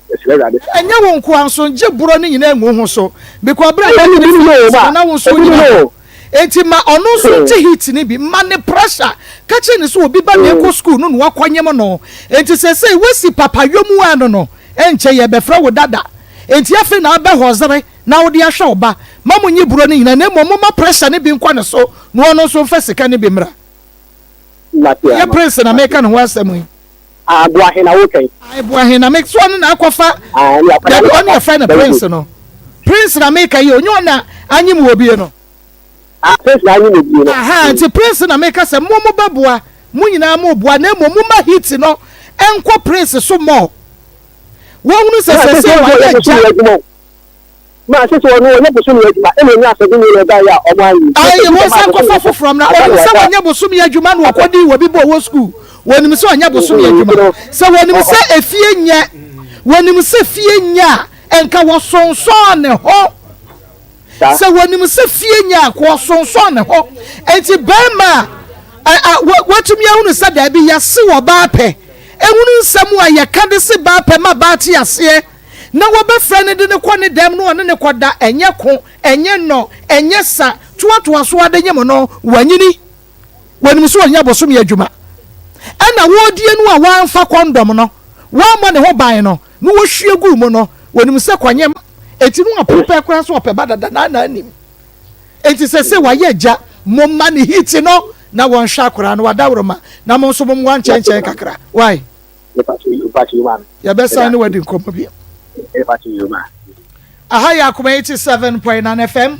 yɛsrɛ Awurade saa. Ɛnyɛ wo nkoa nso ngye borɔ no nyinaa ngu ho so because berɛ a w'adwene fi heat no na wo nso wogyina hɔ enti ma ɔno nso nte heat no bi ma no pressure ka kyerɛ no sɛ obi ba na ɛkɔ school no na wakɔ nyem no enti sɛsɛi woasi papayɔ mu ano no ɛnkyɛ yɛbɛfrɛ wo dada enti afei na abɛ hɔzere na wode ahwɛ wo ba. Mma munnyi buro no nyinaa, na mmom momma pressure no bi nkɔ ne so na ɔno nso mfa sika no bi mmra. Ɛnyɛ Prince na meka ne ho asɛm yi. Ah, Boahe na woka yi. Ae, Boahe na meka. So ɔno na akɔfa. Ah, ɛne akwadaa no. Dabi, ɔno yɛfrɛ no Prince no. Prince na meka yi, onye ɔna anyim wɔ bie no. Ah, Prince na anyim wɔ bie no. Aha, nti Prince na meka sɛ mo mo bɛboa, mo nyinaa mo boa, na mmom mo ma hit no nkɔ Prince so more. Wɔhunu sɛ sɛsɛ wayɛ gya. Ma sese ɔno ɔnyɛ bosome adwuma ɛna ɔnya asɛde nie na ɛbaeɛ a ɔmo ayi. Ayi wɔn nsa nkɔfa foforɔ mmra. Ɔnim sɛ wɔnyɛ bosome adwuma na ɔkɔdii wɔ bi bɔ ɔwɔ sukuu. Wɔnim sɛ ɔnyɛ bosome adwuma. Sɛ wɔnim sɛ efie nyɛ, wɔnim sɛ fie nyɛ a, nka wɔsonsɔn ne ho. Sɛ wɔnim sɛ fie nyɛ a, nka wɔsonsɔn ne ho. Enti barima a, a, watumi ahunu sɛ daabi, yɛse ɔbaa pɛ, ehunu nsɛm a yɛka de se baa pɛ ma baa te aseɛ. na wɔbɛfrɛ no de no kɔ ne dɛm na ɔne no kɔda, ɛnyɛ ko, ɛnyɛ nnɔ, ɛnyɛ sa, toatoa so ara de nyem no, wanyini. Wɔnim sɛ ɔnyɛ bosome adwuma. Ɛna wɔredie no a wɔamfa kɔndɔm no, wɔammɔ ne ho ban no, na wɔhwie guu mu no, wɔnim sɛ kɔnyem. Enti no waprepare koraa sɛ ɔpɛ ba dada na na anim. Enti sɛ sɛ wayɛ agya, momma ne heat no na wɔnhwɛ akwaraa no, wadaworoma, na mo nso mommoa nkyɛnkyɛn kakra. Why? Yɛbɛsan ne wadi nkɔmmɔ bio. Aha yɛ Akoma 87.9 FM.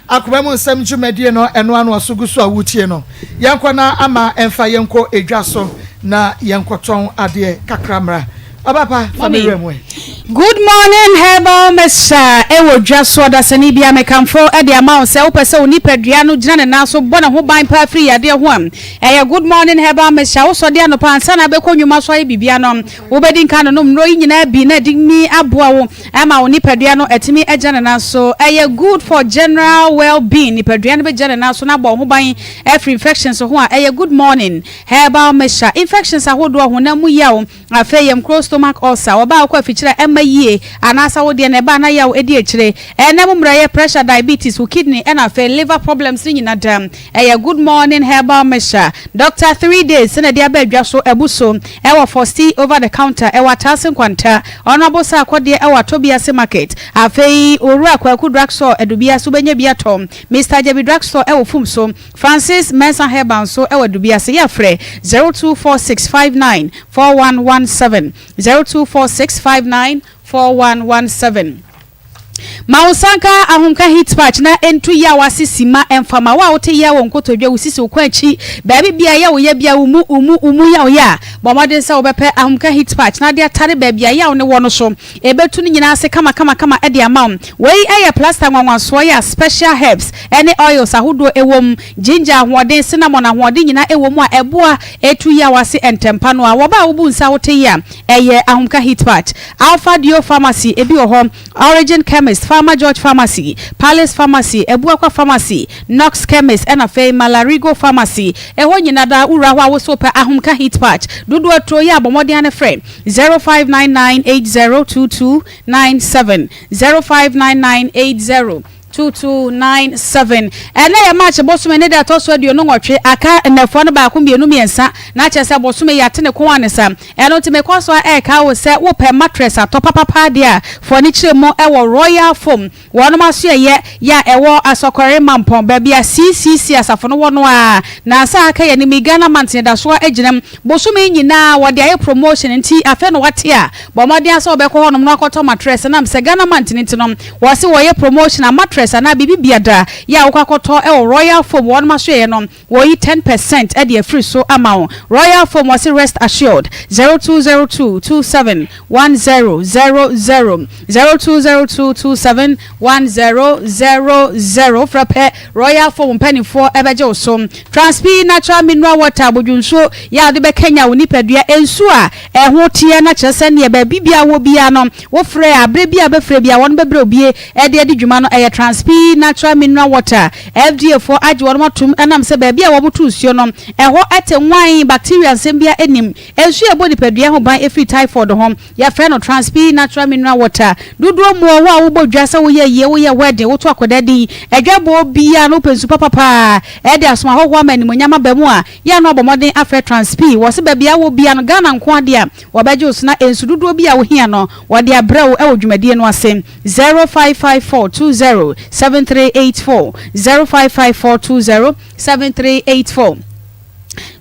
Akoma mu nsɛm dwumadie no ɛno ano ɔso gu so a wotie no. Yɛnkɔ na ama ɛmfa yɛnkɔ edwa so na yɛnkɔtɔn adeɛ kakra mmra. Ɔbapa fa me werɛ mu ɛ. Good morning herbal mixture ɛwɔ dwa so ɔdasani bia mekamfo de ama wo sɛ wopɛ sɛ wo nipadua no gyina ne nan so bɔ ne ho ban paa firi yadeɛ ho a Ɛyɛ Good Morning Herbal Mixture a wosɔ de anɔpa ansa na wobɛkɔ nnwuma so ayɛ biribiara no. Wobɛdi nkan anonom nnuro yi nyinaa bi na atumi aboa wo ama wo nipadua no atumi agyina ne nan so. Ɛyɛ good for general well-being, nipadua no bɛgyina ne nan so na abɔ wo ho ban afiri infections ho a ɛyɛ Good Morning Herbal Mixture. Infections ahodoɔ, honam mu yaw, Afei yam kuro, stomach ulcer, ɔbaa a ɔkɔ afikyire a ɛmma yie anaasɛ wo deɛ no ɛba a na yaw di akyire, ɛnam mmerɛyɛ, pressure, diabetes, wo kidney ɛna afei liver problems no nyina da. Ɛyɛ Good Morning Herbal Mixture, Doctor 3 Days na ɛde aba adwa so abu so ɛwɔ Fosti over the counter ɛwɔ Ataase Nkwanta, Honourable Sarkodie ɛwɔ Atobiase Market, afei Owura Kwaku Drugstore Adubiase wobɛnya bi atɔ, Mister Gyabi Drugstore ɛwɔ Fumso, Francis Mensah Herbal nso wɔ Adubiase. Yɛ frɛ 024659 4117, 024659 4117. Ma wo nsa nka ahomka heat patch na ɛntu yaw ase simma ɛmfa ma wo a wote yaw wɔ nkotodwe, wo sisi, wo kɔn akyi, baabi biara ɛyɛ wo ya biara, wo mu, wo mu, wo mu yaw yɛ a, bɔ mmɔden sɛ wobɛpɛ ahomka heat patch na de atare baabi a yaw no wɔ no so. Ɛbɛtu ne nyinaa ase kamakamakama de ama wo. Wei yɛ plaster nwanwasoɔ yi a special herbs ne oils ahodoɔ wɔ mu, ginger ahoɔden, cinnamon ahoɔden nyinaa wɔ mu a ɛboa tu yaw ase ntɛmpa no ara. Wɔ bɛ a wobu nsa a wote yi a, ɛyɛ ahomka heat patch. Alpha Dio Pharmacy, ebi wɔ hɔ, Origin Chemist, Farmer George Pharmacy, Palace Pharmacy, Abuakwa Pharmacy, Knox Chemist ɛna afei Malarigo Pharmacy. Ɛhɔ nyinaa daa wowura hɔ a wo se wopɛ ahomka heat patch dodoɔ aturo yi a bɔ mmɔden ara ne frɛ 0599802297, 0599802297. Ɛnnɛ yɛ March bosome ne da ɛtɔ so 28, aka nnafua no baako mmienu mmiɛnsa na kyerɛ sɛ bosome yi ate ne kɔn anesa. Ɛno nti mekɔ so ara ɛrekae wo sɛ wopɛ mattress atɔ papapa deɛ a, fa w'ani kyerɛ mu wɔ Royal Foam Wɔnom asoɛeɛ yɛ a ɛwɔ Asɔkɔre Mampɔn, baabi a CCC asafo no wɔ no ara. Nansa a aka yi anim yi, Ghana Month da so ara gyina mu. Bosome yi nyinaa wɔde ayɛ promotion nti afei na wate a, bɔ mmɔden ara sɛ wobɛkɔ hɔnom na wakɔtɔ matress. Ɛnam sɛ Ghana Month no nti no, wɔse wɔyɛ promotion a matress anaa biribi biada yɛ a wokɔ akɔtɔ wɔ Royal Foam wɔnom asoɛeɛ no, Wɔyi ten percent de afiri so ama wo. Royal Foam wɔse rest assured 0202 27 1000 0202 27 1000 Wofrɛ pɛ Royal Foam mpaninfoɔ bɛgye wo so. Transpi Natural Mineral Water abodwo nsuo yɛ a wode bɛkanyan wo nipadua nsuo a ɛho teɛ na kyerɛ sɛ neɛ baabi biara wɔ biara no wofrɛ a berɛ biara a wobɛfrɛ biara wɔn bɛbrɛ wo bie de adi dwuma no ɛyɛ Transpi Natural Mineral Water FDA foɔ agye wɔnom atom ɛnam sɛ baabi a wɔn to nsuo no ɛhɔ te nwann, bacteria nsɛm biara nnim. Nsuo a ɛbɔ nipadua ho ban firi typhoid ho, yɛfrɛ no Transpi Natural Mineral Water. Dodoɔ muɔ, wo a wobɔ dwa sɛ woyɛ ayie, woyɛ wedding, woto akwadaa din, adwabɔ biara no wopɛ nsu papa paa ɛde asom ahɔhoɔ ama animuonyam aba mu a, yɛ a na wabɔ mmɔden afrɛ Transpi. Wɔse baabi a wowɔ biara no, Ghana nko ara deɛ a, wɔbɛgye wo so na nsu dodoɔ bi a wohia no, wɔde abrɛ wo wɔ dwumadie no ase. 0554 20 7384 0554 20 7384.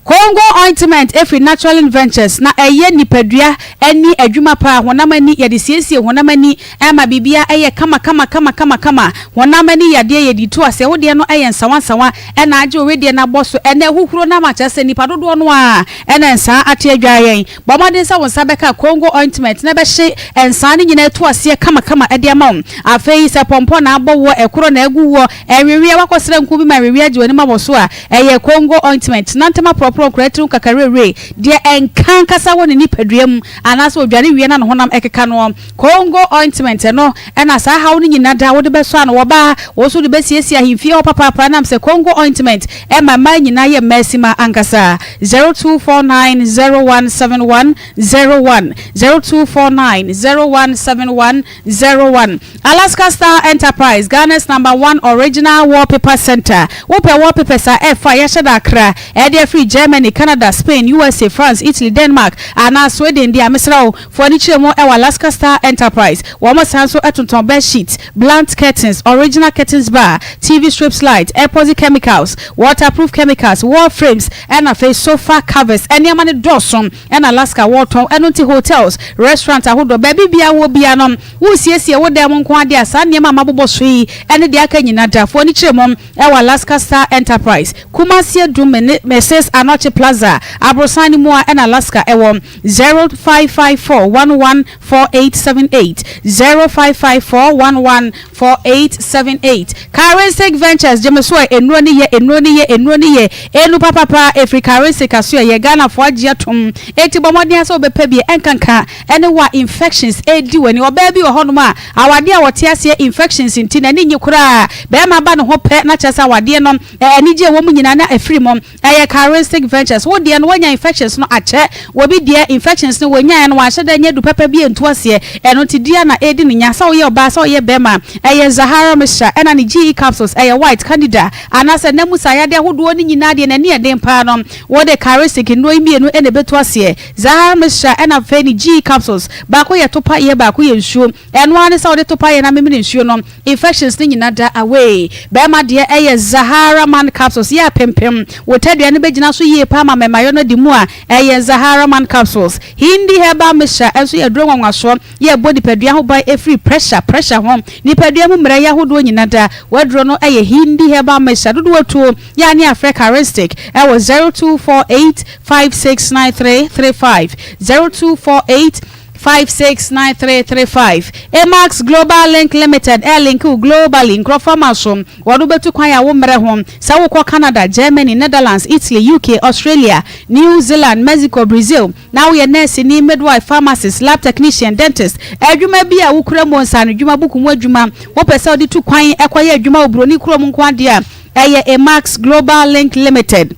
Congo ointment firi Naturalin Ventures na ɛyɛ nipadua ani adwuma paa, honam ani, yɛde siesie honam ani ma biribiara yɛ kama kama kama kama kama, honam ani yadeɛ yɛde tu aseɛ, wo deɛ no yɛ nsawa nsawa na agye wo wedeɛ no abɔ so, ɛnɛ ahuhuro no ama kyerɛ sɛ nipa dodoɔ no ara na nsaa ate adwaa yɛn. Bɔ mmɔden sɛ wo nsa bɛka Congo ointment na ɛbɛhye nsaa no nyinaa atu aseɛ kama kama de ama wo. Afei sɛ pɔmpɔ na abɔ woɔ, ɛkorɔ na agu woɔ, ɛnweweɛ, woakɔsra nku bi ma ɛnweweɛ agye w'anim abɔ so a, Ɛyɛ Congo ointment, nantema porɔporɔ nkoraa tiri ho kakarewe, deɛ ɛnka ankasa wɔ ne nipadua mu, anaasɛ ɔdware wie na ne honam ɛkeka noɔ. Congo ointment, ɛno na saa haw no nyina da wode bɛsɔ ano. Ɔbaa, wo nso wode bɛsiesie ahemfie hɔ papaapa ɛnam sɛ Congo ointment ɛma mmaa nyinaa yɛ mmaasima ankasa. 0249 0171 01, 0249 0171 01 Alaska Star Enterprise, Ghana's number one original wallpaper center Wopɛ wallpapers a ɛfa a yɛahyɛ da akra ɛde afiri Germany, Canada, Spain, USA, France, Italy, Denmark, anaa Sweden deɛ a, mesrɛ wo, fa w'ani kyerɛ mu wɔ Alaska Star Enterprise. Wɔn san nso tontɔn bed sheets, blunt curtains, original curtains bar, TV strips light, epoxy chemicals, waterproof chemicals, wall frames, ɛna afei sofa covers. Nneɛma no dɔɔso. Ɛna Alaska wɔtɔn ɛno nti hotels, restaurant ahodoɔ, baabi biara wɔ biara no woresiesie wo dan mu nko ara deɛ a saa nneɛma a mabobɔ so yi ne deɛ aka nyina da fo ani kyerɛ mu ɛwɔ Alaska Star Enterprise, Kumasi Adum ne Mrs Anokye Plaza aborosan no mu a ɛna Alaska ɛwɔ 0554 11 4878 0554 11 4878 Karensic Ventures gye me so ɛ Nnuro no yɛ Nnuro no yɛ Nnuro no yɛ Enu papapa ɛfiri Karensic aso ɛ Yɛ Ghanafoɔ agye atom Enti bɔ mmɔden ara sɛ wobɛpɛ bi Ɛnkanka ɛne wo a infections ɛredi w'ani Ɔbaa bi wɔ hɔnom a awadeɛ a ɔte aseɛ infections nti n'ani nnye koraa Barima ba ne ho pɛ na kyerɛ sɛ awadeɛ no anigyeɛ a ɛwɔ mu nyinaa na afiri mu Ɛyɛ Charistic Ventures. Wo deɛ no woanya infections no akyɛ. Obi deɛ infections no wɔnyaeɛ no wanhyɛ da anya du papa bi antu aseɛ. Ɛno nti dua na ɛredi no nya. Sɛ woyɛ ɔbaa sɛ woyɛ barima. Ɛyɛ Zahara Mixture ɛna ne GE capsules. Ɛyɛ white, candida anaasɛ nna mu saa yadeɛ ahodoɔ no nyinaa deɛ n'ani yɛ den paa no wode Charistic nnuro yi mmienu na ɛbɛtu aseɛ. Zahara Mixture ɛna afei ne GE capsules. Baako yɛ topa yɛ baako yɛ nsuo. Ɛno ara ne sɛ wode topa yɛ na amemene nsuo no. Infections no nyina da away. Bɛɛma deɛ ɛyɛ Zahara man capsules yɛ apempem wo tadua no bɛgyina so yie paa ma mɛmayɔ no adi mu a ɛyɛ Zahara man capsules. Hindi herbal mixture nso yɛ aduro nwanwasoɔ yɛ ɛbɔ nipadua ho ban ɛfiri pressure pressure ho nipadua mu mmerɛyɛ ahodoɔ nyina da. W'aduro no ɛyɛ Hindi herbal mixture dodoɔ tuo yɛ a ne afrɛ Charistic ɛwɔ 0248 5693 35 0248 569335 Amax Global Link Limited ɛrelinke wo globally nkurɔfoɔ ama so wɔde wo bɛtu kwan a wo mmerɛ ho sɛ wokɔ Canada, Germany, Netherlands, Italy, UK, Australia, New Zealand, Mexico, Brazil na woyɛ nɛɛseni, midwife, pharmacist, lab technician, dentist, adwuma bi a wokura mu nsaanodwuma, buku mu adwuma, wopɛ sɛ wode tu kwan kɔyɛ adwuma wɔ buroni kurom nko ara deɛ a, ɛyɛ Amax Global Link Limited.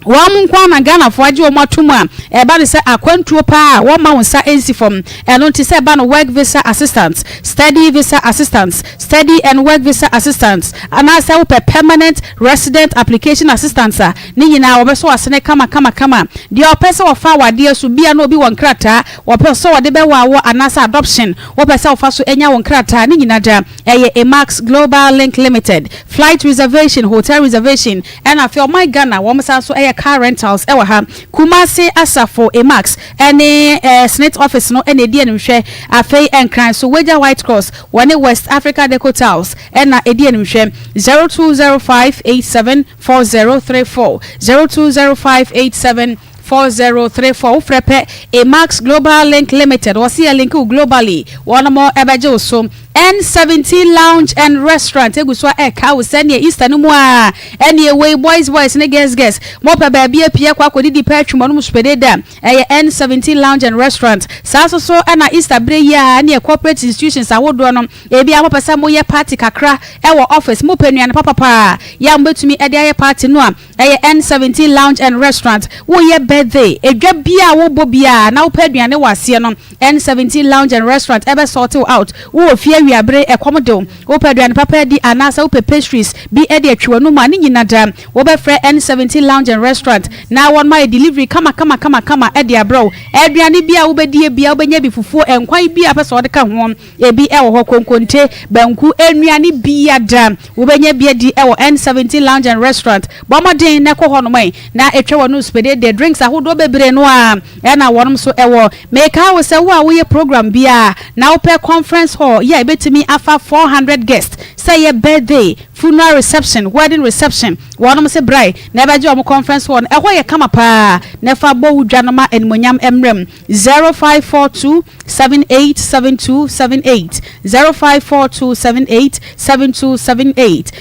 Wɔn nko ara na Ghanafoɔ agye wɔn atom a ɛba no sɛ akwantuo paa a wɔmma wo nsa nsi fam. Ɛno nti sɛ ɛba no work visa assistance, study visa assistance, study and work visa assistance anaasɛ wopɛ permanent resident application assistance a, ne nyinaa wɔbɛsɔ w'asene kama kama kama. Deɛ ɔpɛ sɛ ɔfa awadeɛ so, bia na obi wɔ nkrataa wɔpɛ sɛ wɔde bɛwaa wo anaasɛ adoption wopɛ sɛ wofa so nya wo nkrataa, ne nyinaa da ɛyɛ Emax Global Link Limited. Flight reservation, hotel reservation, Ɛna afei ɔman Ghana wɔn san so yɛ car rentals wɔ ha. Kumasi Asafo Emax ɛne SSNIT office no na ɛdi animhwɛ. Afei Nkran so Wagya White Cross wɔne West Africa Deco Tiles na ɛdi animhwɛ. 0205874034 020587. 4034 Wofrɛ pɛ Emax Global Link Limited wɔse yɛ link wo globally wɔnom bɛgye wo so. N17 Lounge and Restaurant egu so a ɛka wo sɛdeɛ Easter no mu a ɛneɛ wei boys boys ne girls girls mopɛ baabi apue akɔ akɔdidi pɛ atwum ɔnom supede da ɛyɛ N17 Lounge and Restaurant. Saa nso so ɛna Easter berɛ yi a ɛneɛ corporate institutions ahodoɔ no ebia mopɛ sɛ moyɛ party kakra ɛwɔ office mopɛ nnuane papapa yɛ a mobɛtumi de ayɛ party no a Ɛyɛ N17 Lounge and Restaurant. Woreyɛ birthday, edwa biara a worebɔ biara na wopɛ aduane wɔ aseɛ no, N17 Lounge and Restaurant bɛ sort wo out. Wowɔ fie awia. awiabere ɛkɔm de wo, wopɛ aduane papa adi anaasɛ wopɛ pastries bi de atwi w'anum a, ne nyina da. Wobɛfrɛ N17 Lounge and Restaurant na wɔnom ayɛ delivery kama kama kama kama de abrɛ wo. Aduane biara a wobɛdie biara wobɛnya bi, fufuo, nkwan biara a wopɛ sɛ wode ka ho, ebi wɔ hɔ, konkonte, banku, nnuane biara wobɛnya bi adi wɔ N17 Lounge and Restaurant. Bɔ mmɔden na kɔ hɔnom ɛ na twa w'ano spedede. Drinks ahodoɔ bebree no ara na wɔnom nso wɔ. Mekae wo sɛ wo a woyɛ program biara na wopɛ conference hall yi a ɛbɛtumi afa 400 guests, sɛ ɛyɛ birthday, funeral reception, wedding reception, wɔnom se brae na ɛbɛgye wɔn conference hall no. Ɛhɔ yɛ kama paa na fa bɔ wo dwa no ma animuonyam mmra mu. 0542 787278 0542 787278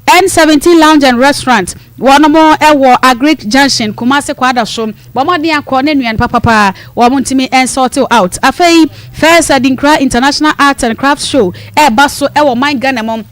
N17 Lounge and Restaurant, wɔnom wɔ Agric Junction, Kumasi Kwadaso. Bɔ mmɔden akɔ na nnuane papapa wɔn ntumi nsort wo out. Afei First Adinkra International Art and Crafts Show ɛreba so wɔ ɔman Ghana mu.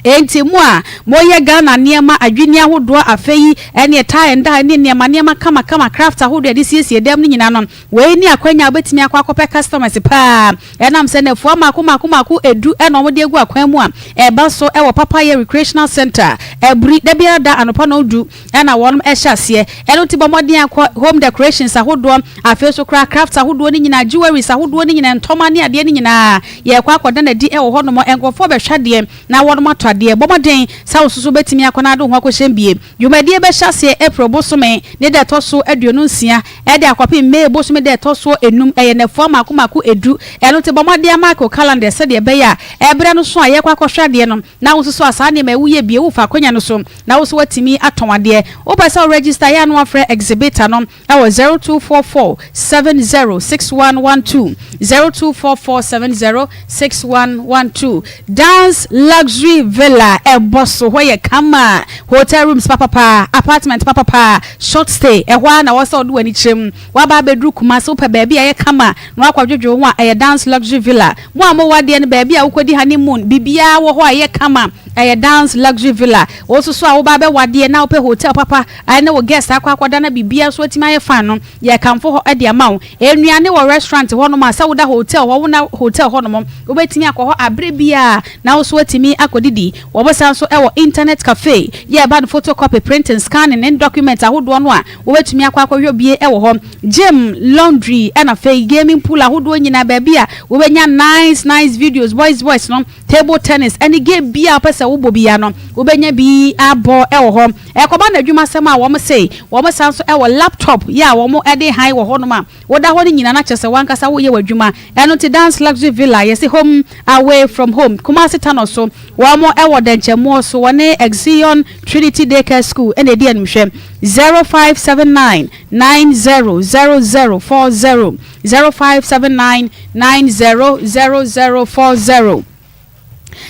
Enti mo a moyɛ Ghana nneɛma adwinni ahodoɔ afei ɛne tie and dye ne nneɛma nneɛma kama kama craft ahodoɔ a yɛde siesie dan mu no nyinaa no, wei ne akwanya a wobɛtumi akɔ akɔpɛ customers paa ɛnam sɛ nnafua mmaako mmaako mmaako ɛdu na wɔde agu akwan mu a ɛba so wɔ Papayɛ Recreational Centre Aburi da biara da anɔpa nnɔndu na wɔnom hyɛ aseɛ. Ɛno nti bɔ mmɔden akɔ home decorations ahodoɔ, afei nso koraa crafts ahodoɔ no nyinaa, jewelries ahodoɔ no nyinaa, ntɔma ne adeɛ no nyinaa, yɛrekɔ akɔda no adi wɔ hɔnom. Nkurɔfoɔ bɛhwɛ adeɛ na wɔnom atɔ adeɛ. Bɔ mmɔden sɛ wo nso so wobɛtumi akɔ na ade wo ho akɔhyɛm bie. Dwumadie bɛhyɛ aseɛ April bosome ne da ɛtɔ so 26 de akɔpem May bosome da ɛtɔ soɔ enum. Ɛyɛ nnafua mmaako mmaako edu. Ɛno nti bɔ mmɔden amake wo calendar sɛdeɛ ɛbɛyɛ a ɛberɛ no so a yɛrekɔ akɔhwɛ adeɛ no, Na wo nso so a saa nneɛma yi woyɛ bi a, wofa akwanya no so na wo nso woatumi atɔn adeɛ. Wopɛ sɛ wo register a, yɛ a na woafrɛ exhibitor no wɔ 0244 70 6112, 0244 70 6112. Dance Luxury Villa ɛbɔ so, hɔ yɛ kama, hotel rooms papapa, apartment papapa, short stay, ɛhɔ ara na ɛwɔ sɛ wode w'ani kyerɛ mu. Woaba abɛduru Kumasi, wopɛ baabi a ɛyɛ kama na woakɔdwodwo wo ho a, ɛyɛ Dance Luxury Villa. Mo a mowɔ adeɛ no, baabi a wokɔdi honey moon, biribiara wɔ hɔ a ɛyɛ kama, ɛyɛ Dance Luxury Villa. Wo nso so a woba abɛwɔ adeɛ na wopɛ hotel papa ne wo guest akɔ akɔda na biribiara nso atumi ayɛ fine no, yɛrekamfo hɔ de ama wo. Nnuane wɔ restaurant hɔnom a, sɛ woda hotel hɔ, wonna hotel hɔnom, wobɛtumi akɔ hɔ aberɛ biara na wo nso woatumi akɔdidi. Wɔsan nso wɔ internet cafe, yɛ ɛba no photocopy, printing, scanning ne document ahodoɔ no a, Wobɛtumi akɔ akɔhwɛ obie wɔ hɔ. Gym, laundry ɛna afei gaming pool ahodoɔ nyinaa baabi a wobɛnya nice nice videos, boys boys no, table tennis ɛne game biara a wopɛ sɛ wobɔ biara no wobɛnya bi abɔ wɔ hɔ. Ɛkɔba no adwumasɛm a wɔn se wɔn san nso wɔ laptop yɛ a wɔn de hann wɔ hɔnom a woda hɔ no nyinaa na kyerɛ sɛ w'ankasa woyɛ w'adwuma. Ɛno nti Dance Luxury Villa yɛse home away from home. Kumasi Tanɔ so wɔn wɔ Dɛnkyɛmmoɔ so wɔne Exeon Trinity Daycare School na ɛdi animhwɛ. 0579 900040 0579 900040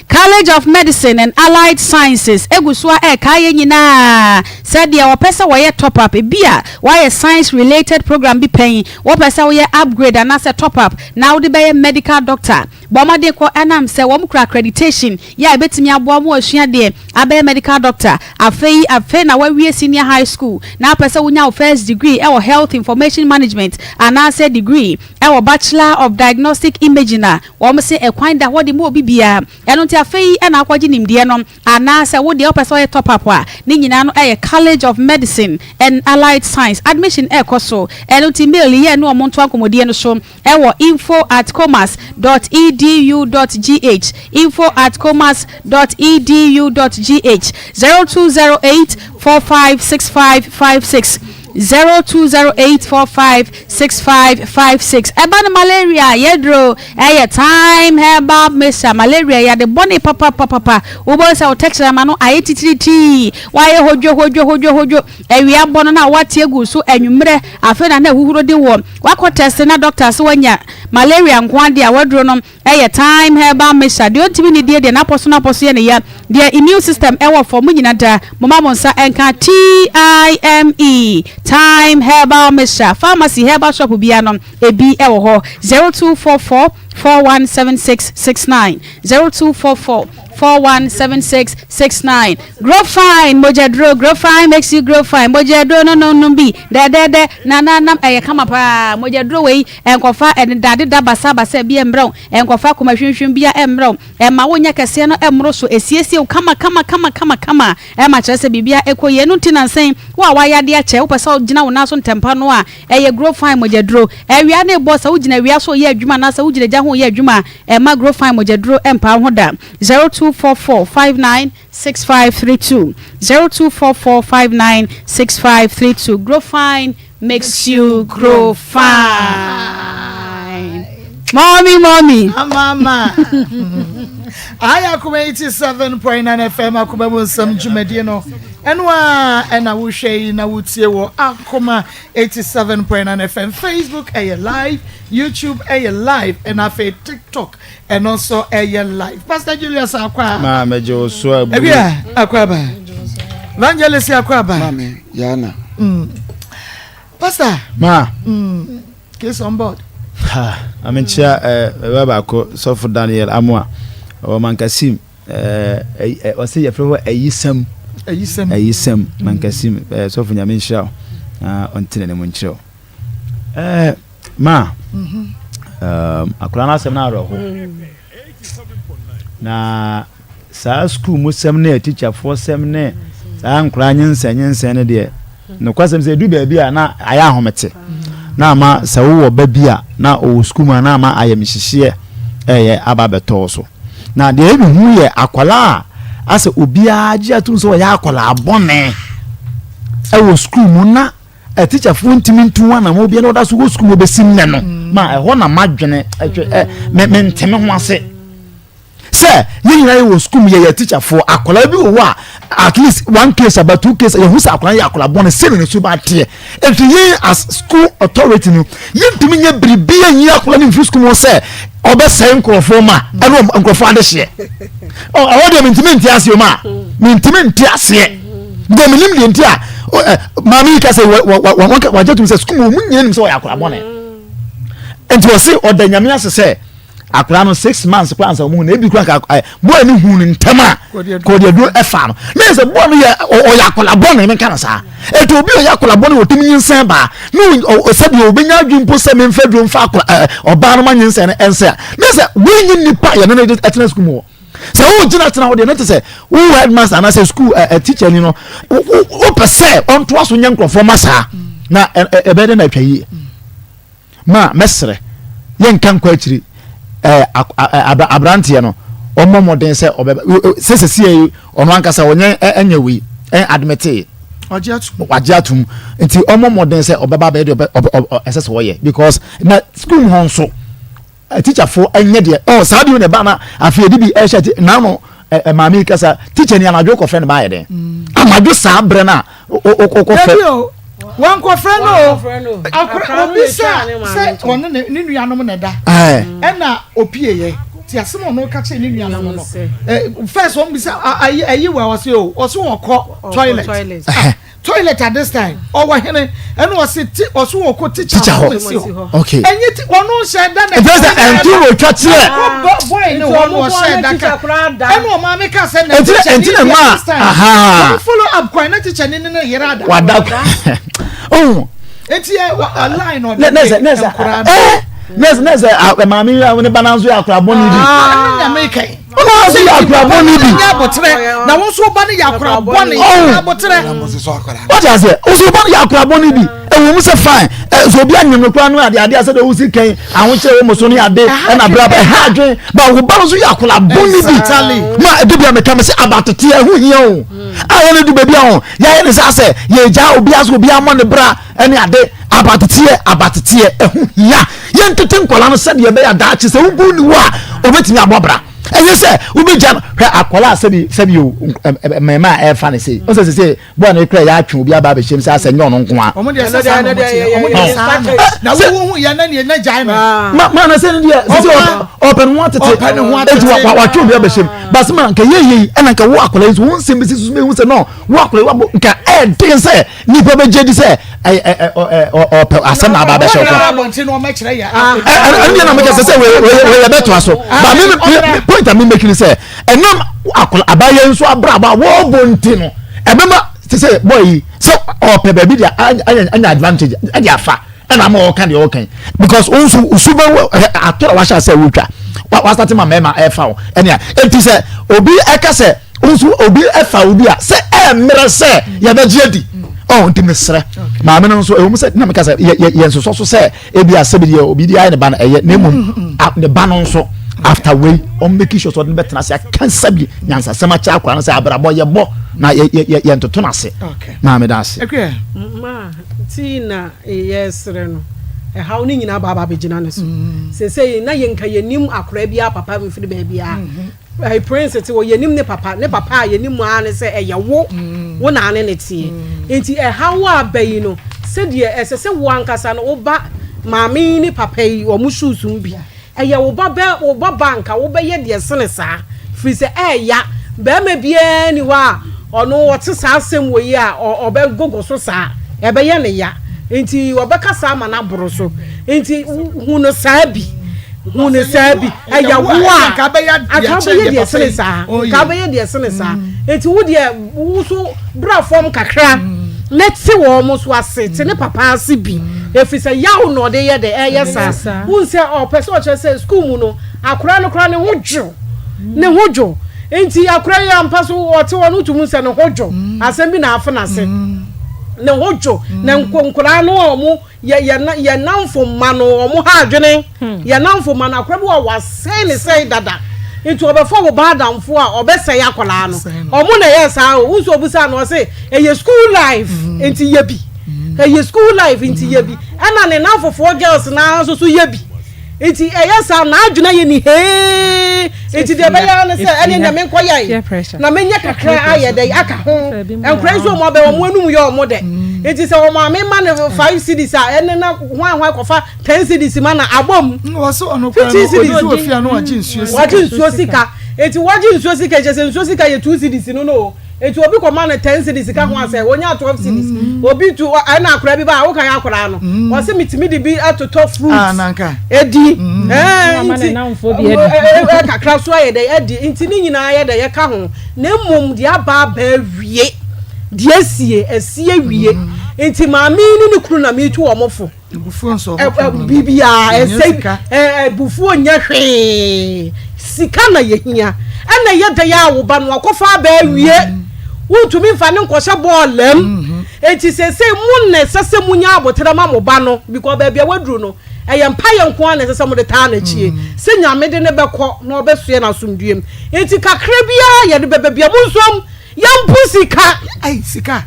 College of Medicine and Allied Sciences gu so ara rekae yɛn nyinaa sɛ deɛ wɔpɛ sɛ wɔyɛ top up, ebia woayɛ science related program bi pɛn, wopɛ sɛ woyɛ upgrade anaasɛ top up na wode bɛyɛ medical doctor, Bɔ mmɔden kɔ ɛnam sɛ wɔn kura accreditation yɛ a ɛbɛtumi aboa mo asua deɛ abɛyɛ medical doctor. Afei afei na wawie senior high school na apɛ sɛ wonya wo first degree ɛwɔ health information management anaasɛ degree ɛwɔ bachelor of diagnostic imaging a wɔn se ɛkwan da hɔ de ma obi biara. Ɛno nti afei na akɔgye nimdeɛ no anaasɛ wo deɛ wopɛ sɛ woyɛ top up a ne nyinaa no ɛyɛ College of Medicine and Allied Science admission ɛrekɔ so. Ɛno nti mail yɛ ne wɔn ntoa nkɔmmɔdie no so. Ɛwɔ info at comas dot edu dot gh, info at comas dot edu dot gh, 0208 4565 56, 0208 4565 56. Ɛba no malaria a, yɛduro ɛyɛ Thyme Herbal Mixture. Malaria yɛ ade bɔne papapapapa. Wobɛhu sɛ wo tɛkyerɛma no ayɛ titiritii, woayɛ hodwo hodwo hodwo hodwo. Awia bɔ no na woate agu so anwummerɛ, afei na na ahuhuro de woɔ. Wakɔ test na doctor se wanya malaria nko ara deɛ a waduro no yɛ thyme herbal mixture deɛ ɔntumi nnidie deɛ n'apɔso n'apɔso yɛ ne ya deɛ immune system wɔ fam mo nyina da moma mo nsa nka TIME thyme herbal mixture pharmacy herbal shop biara no ebi wɔ hɔ 0244 417669 0244. 41 76 69. Grow fine mogyaduro, grow fine makes you grow fine. Mogyaduro no nom nom bi dɛdɛɛdɛ na na nam ɛyɛ kama paa. Mogyaduro wei ɛnkɔfa ɛdedadeda basabasa bi ɛmbrɛ wo, ɛnkɔfa akoma hwimhwim bia ɛmbrɛ wo, ɛmma wo nyɛ kɛseɛ no ɛmmoro so, ɛsiesie wo kama kama kama kama kama ɛma kyerɛ sɛ biribia ɛkɔ yie. Ɛno nti nansa yi wo a wayɛ adeɛ akyɛ wopɛ sɛ wogyina wo nan so ntɛmpa no a ɛyɛ grow fine mogyaduro. Awia no rebɔ sɛ wogyina awia so reyɛ adwuma anaasɛ wogyina gya ho reyɛ adwuma a ɛmma grow fine mogyaduro ɛmpaa wo ho da. 0244 59 6532 0244 59 6532 Grow fine makes you grow fine. Mommy, mommy. Mama. Ayi akoma 87.9 FM akoma mu nsɛm dwumadie no ɛno a ɛna wohwɛ yi na wotie wɔ akoma 87.9 FM Facebook ɛyɛ live YouTube ɛyɛ live ɛna afei TikTok Ɛno nso ɛyɛ live. Pastor Julius Akwa. Maa mɛgye wo so abu. Ebi a akɔ aba. Evangelist akɔ aba. Maame Yana. Mm. Pastor. Ma. Mm. Case on board. Ha, maame nkyia ɛɛ ɛbɛ baako sɔfo Daniel Amoa ɔwɔ Mankasim ɛɛ ɛ ɔsɛ yɛfrɛ hɔ ayisɛm. Ayisɛm. Ayisɛm Mankasim ɛɛ sɔfo nyame nhyira wo na ɔntene ne mu nkyerɛ wo. Ɛɛ ma um, akwadaa no asɛm no awerɛho na saa sukuu mu sɛm ne atikyafoɔ sɛm ne saa nkwadaa nyinsɛn nyinsɛn no deɛ nokwasɛm sɛ ɛdu baabi a na ayɛ ahomete na ama sɛ wowɔ ba bi a na ɔwɔ sukuu mu a na ama ayɛmhyehyeɛ ɛyɛ aba abɛtɔɔ so na deɛ ɛbi hu yɛ akwadaa a asɛ obiara gye atum sɛ ɔyɛ akwadaa bɔne ɛwɔ sukuu mu na Atikyafoɔ ntumi ntu ho anamɔ biara na ɔda so wɔ sukuu mu bɛsi nnɛ no ma ɛhɔ na madwene ɛtwe ɛ me mente me ho ase sɛ yɛn nyinaa yɛ wɔ sukuu mu yɛyɛ atikyafoɔ akwadaa bi wɔ hɔ a at least one case about two case yɛhu sɛ akwadaa yɛ akwadaa bɔne sɛ ne ne so ba teɛ nti yɛn as school authority no yɛntumi nyɛ biribi anyi akwadaa no mfiri sukuu mu sɛ ɔbɛsɛe nkurɔfoɔ ma ɛne nkurɔfoɔ adehyeɛ ɔwɔ deɛ mentumi nte aseɛ ma mentumi nte aseɛ because menim deɛ nti a maame yi ka sɛ wagye tom sɛ sukuu mu ɔmu nyina nim sɛ ɔyɛ akora bɔne nti ɔse ɔda nyame ase sɛ akora no six months koraa nsa ɔmu na ebi koraa ka bɔɔ ne hu no ntɛm a kɔde aduro ɛfa no na yɛ sɛ bɔɔ no yɛ ɔyɛ akora bɔne menka no saa ɛti obi ɔyɛ akora bɔne ɔtumi nyinsɛn baa ne sɛdeɛ ɔbɛnya adwene mpo sɛ memfa aduro mfa akora ɔbaa no ma nyinsɛn no ɛnsɛ a na sɛ woanyi nnipa yɛne no ɛtena sukuu mu hɔ sɛ wogyina tena hɔ deɛ ne te sɛ wo headmaster anaasɛ school ɛ ɛ teacher ni no wopɛ sɛ ɔntoa so nyɛ nkurɔfoɔ ma saa na ɛbɛyɛ dɛ na atwa yie ma mɛsrɛ yɛnka nkɔ akyiri ɛɛ aberanteɛ no ɔmmɔ mmɔden sɛ ɔbɛba sɛ sɛ sie ɔno ankasa ɔnyɛ ɛnyɛ wei ɛn admete wagye atum nti ɔmmɔ mmɔden sɛ ɔbɛba bɛyɛ deɛ ɛsɛ sɛ ɔyɛ because na school mu hɔ nso Atikyafoɔ nyɛ deɛ ɔ saa bio na ɛba na afei yɛde bi ɛhyɛ ti naano ɛ maame yi kasa tikya ni anadwo kɔfrɛ no baayɛ dɛn mm. anadwo saa berɛ no a wokɔfrɛ dabi o wankɔfrɛ no o akora obi sɛ sɛ ɔne ne ne nuanom na ɛda ɛna opie yɛ ti asɛm a ɔno ka kyerɛ ne nuanom no first wɔn bisa ayi ayi wɔ ɔse o ɔse wɔkɔ toilet Toilet at this time ɔwɔ hene ɛna ɔsi ti ɔsi wɔ kɔ teacher hɔ na esi hɔ okay ɛnyi ti ɔno nhyɛ da na ɛfɛ sɛ ɛntu wɔ twa kyerɛ ɔkɔ boy ne hɔ no ɔhyɛ da ka ɛna ɔmaame ka sɛ na teacher ni bi at this time ɔmo follow up kwan na teacher ni ne ne yere ada wada oh eti ɛ wɔ line ɔde ne nkora no nɛsɛ nɛsɛ maame yi ne ba nanso yɛ akora bɔ ne bi ɛna nyame kɛn. Ɔno nso yɛ akora bɔne bi. Nyɛ aboterɛ na wo nso ba no yɛ akora bɔne. Nyɛ aboterɛ. Wọ́n ase o nso ba no yɛ akora bɔne bi. Ewu mu sɛ fine ɛ sɛ obi anyim no koraa no ade ade asɛ de owusi kɛn ahokyere wɔ mo so ne ade ɛna abira ɛha adwen ba wo ba no nso yɛ akora bɔne bi. Ma ebi bi a meka me sɛ abatete ɛho hia o. A yɛn no du baabi a ho yɛayɛ ne sɛ asɛ yɛgya obi asɛ obi amɔ ne bra ɛne ade abateteɛ abateteɛ ɛho hia. Yɛntete nkwadaa no sɛdeɛ ɛbɛyɛ daakye sɛ wogu ne wo a obɛtumi abɔ bra ɛnyɛ sɛ wobɛgya no hwɛ akwadaa sɛbi sɛbi o mmarima a ɛrefa ne sei ɔsɛ sɛ sɛ bɔɔl no kura yɛ atwe obi aba abɛhyɛm sɛ asɛ nyɛ ɔno nko a. wɔn deɛ sɛ saa na wɔn teɛ wɔn deɛ saa na na wo hu yɛ na neɛ na gyae no. ma ma na sɛ ne deɛ sɛ ɔpɛ ne ho atete ɔpɛ ne ho atete eti watwe obi abɛhyɛm basi ma nka yɛ yɛ yi ɛna nka wo akwadaa yi so wo nsɛm bɛsi so mehu sɛ no wo akwadaa yi wabɔ nka ɛɛden sɛ nipa bɛgye di sɛ ɔpɛ asɛm na aba abɛhyɛ ɔkɔ ɛno deɛ na meka sɛ sɛ wɔyɛ bɛtoa so ba me point a me make ni sɛ ɛnam akɔla abayɛ nso abrabɔ a wɔrebɔ nti no ɛbɛma te sɛ bɔɔ yi sɛ ɔpɛ baabi de anya advantage ɛde afa ɛna ama ɔka deɛ ɔka yi because wɔn nso suban wɔ ɛ atɔ na wahyɛ asɛ wotwa wasate ma mmarima ɛfa wo ɛnea eti sɛ obi ɛka sɛ nso obi ɛfa obi a sɛ ɛmmerɛ sɛ yɛbɛgye adi ɔ nti mesrɛ maame no nso ɛwɔ mu sɛ na meka sɛ yɛ yɛ yɛn nsosɔ so sɛ ebi asɛ bi deɛ obi de ayɛ ne ba no ɛyɛ na mmom ne ba no nso after wei ɔn make sure sɛ ɔde no bɛtena ase aka nsa bi nyansasɛm akyɛ akora no sɛ abrabɔ yɛbɔ na yɛ yɛ yɛn toto no ase maame da ase. Ma ti na yɛsrɛ no ɛhaw no nyinaa ba aba abɛgyina ne so mm. Seesei na yɛnka yɛnim akora biara papa mfiri baabiara mm-hmm. Ɛɛ Prince te hɔ yɛnim ne papa ne papa a yɛnim ara ne sɛ ɛyɛ wo mm. wo na ne ne teɛ mm. Nti ɛhaw a aba yi no sɛdeɛ ɛsɛ sɛ wo ankasa no woba maame yi ne papa yi wɔn shoes mu bi. Ɛyɛ wo ba bɛ wo ba ba anka wobɛyɛ deɛ ɛsene saa firi sɛ ɛɛya. Barima biara nni hɔ a ɔno ɔte saa asɛm wɔ yi a ɔbɛgogo so saa. Ɛbɛyɛ no ya. Nti ɔbɛka saa ama no aboro so. Nti hu no saa bi. Hu no saa bi. Ɛyɛ wo a anka wobɛyɛ deɛ ɛsene saa. Anka wobɛyɛ deɛ ɛsene saa. Nti wo deɛ Wo nso bra fam kakra na te wɔn nso ase, te ne papa ase bi, ɛfiri sɛ yaw na ɔde yɛ dɛ ɛyɛ saa. Wohu sɛ ɔpɛ sɛ ɔkyerɛ sɛ sukuu mu no, akwadaa no koraa ne ho dwo, ne ho dwo. Nti akwadaa yi ampa so ɔte hɔ no wotumi hu sɛ ne ho dwo, asɛm bi na afe n'ase. Ne ho dwo, na nkwadaa no a wɔn Yɛ yɛ yɛ nnamfo mma no wɔn ha adwene. Hmm. Yɛ nnamfo mma no akora bi wɔ wasɛe ne sɛe dada. Nti ɔbɛfa wo ba adamfo a ɔbɛsɛe akwadaa no. Wɔn na ɛyɛ saa o. Nso obusa no ɔse ɛyɛ school life hmm. nti yɛ bi. Hmm. Ɛyɛ school life nti yɛ bi. Ɛna ne nnamfofoɔ girls naa nso so yɛ bi. Nti ɛyɛ saa n'adwene ayɛ ni hee nti deɛ ɛbɛyɛ ara ne sɛ ɛne deɛ menkɔ yɛe na menyɛ kakra ayɛ dɛ aka ho nkora nso wɔn abɛ wɔn anum yɛ wɔn dɛ nti sɛ wɔn maame ma no five cedis a ɛne na hwan hwan kɔfa ten cedis ma na abom 15 cedis wagye nsuo sika nti wagye nsuo sika kyɛ sɛ nsuo sika yɛ two cedis no no. Eti obi kɔ ma no ten cedis ka ho asɛ wonya 12 cedis. Mm. Obi tu ɛna akora bi ba a woka yɛ akora no. Mm. Ɔse metumi de bi atotɔ fruit. Ah, nanka. Edi. Mm. Eh, nti kakra so ayɛ dɛ adi. Nti ne nyinaa yɛ dɛ yɛka ho. Na mmom deɛ aba aba awie. Deɛ asie asie awie. Mm. Nti maame ne ne kunu na metu wɔn fo. Biribiara ɛsɛ abufuo nyɛ hwee sika na yɛhia ɛna ɛyɛ dɛ yɛ a wo ba no akɔfa aba awie mm. wontumi mfa ne nkɔhyɛ bɔɔlam mm-hmm. enti seesei mo na ɛsɛ sɛ monya aboterɛ ma mo ba no because baabi a waduru no ɛyɛ mpayɛ nko ara na ɛsɛ sɛ mode taa n'akyie mm. sɛ nyame de ne bɛkɔ na ɔbɛsoɛ no asomdwoeɛ mu enti kakra biara yɛde bɛba bia mo nsom Yɛmpo sika. Ay, sika.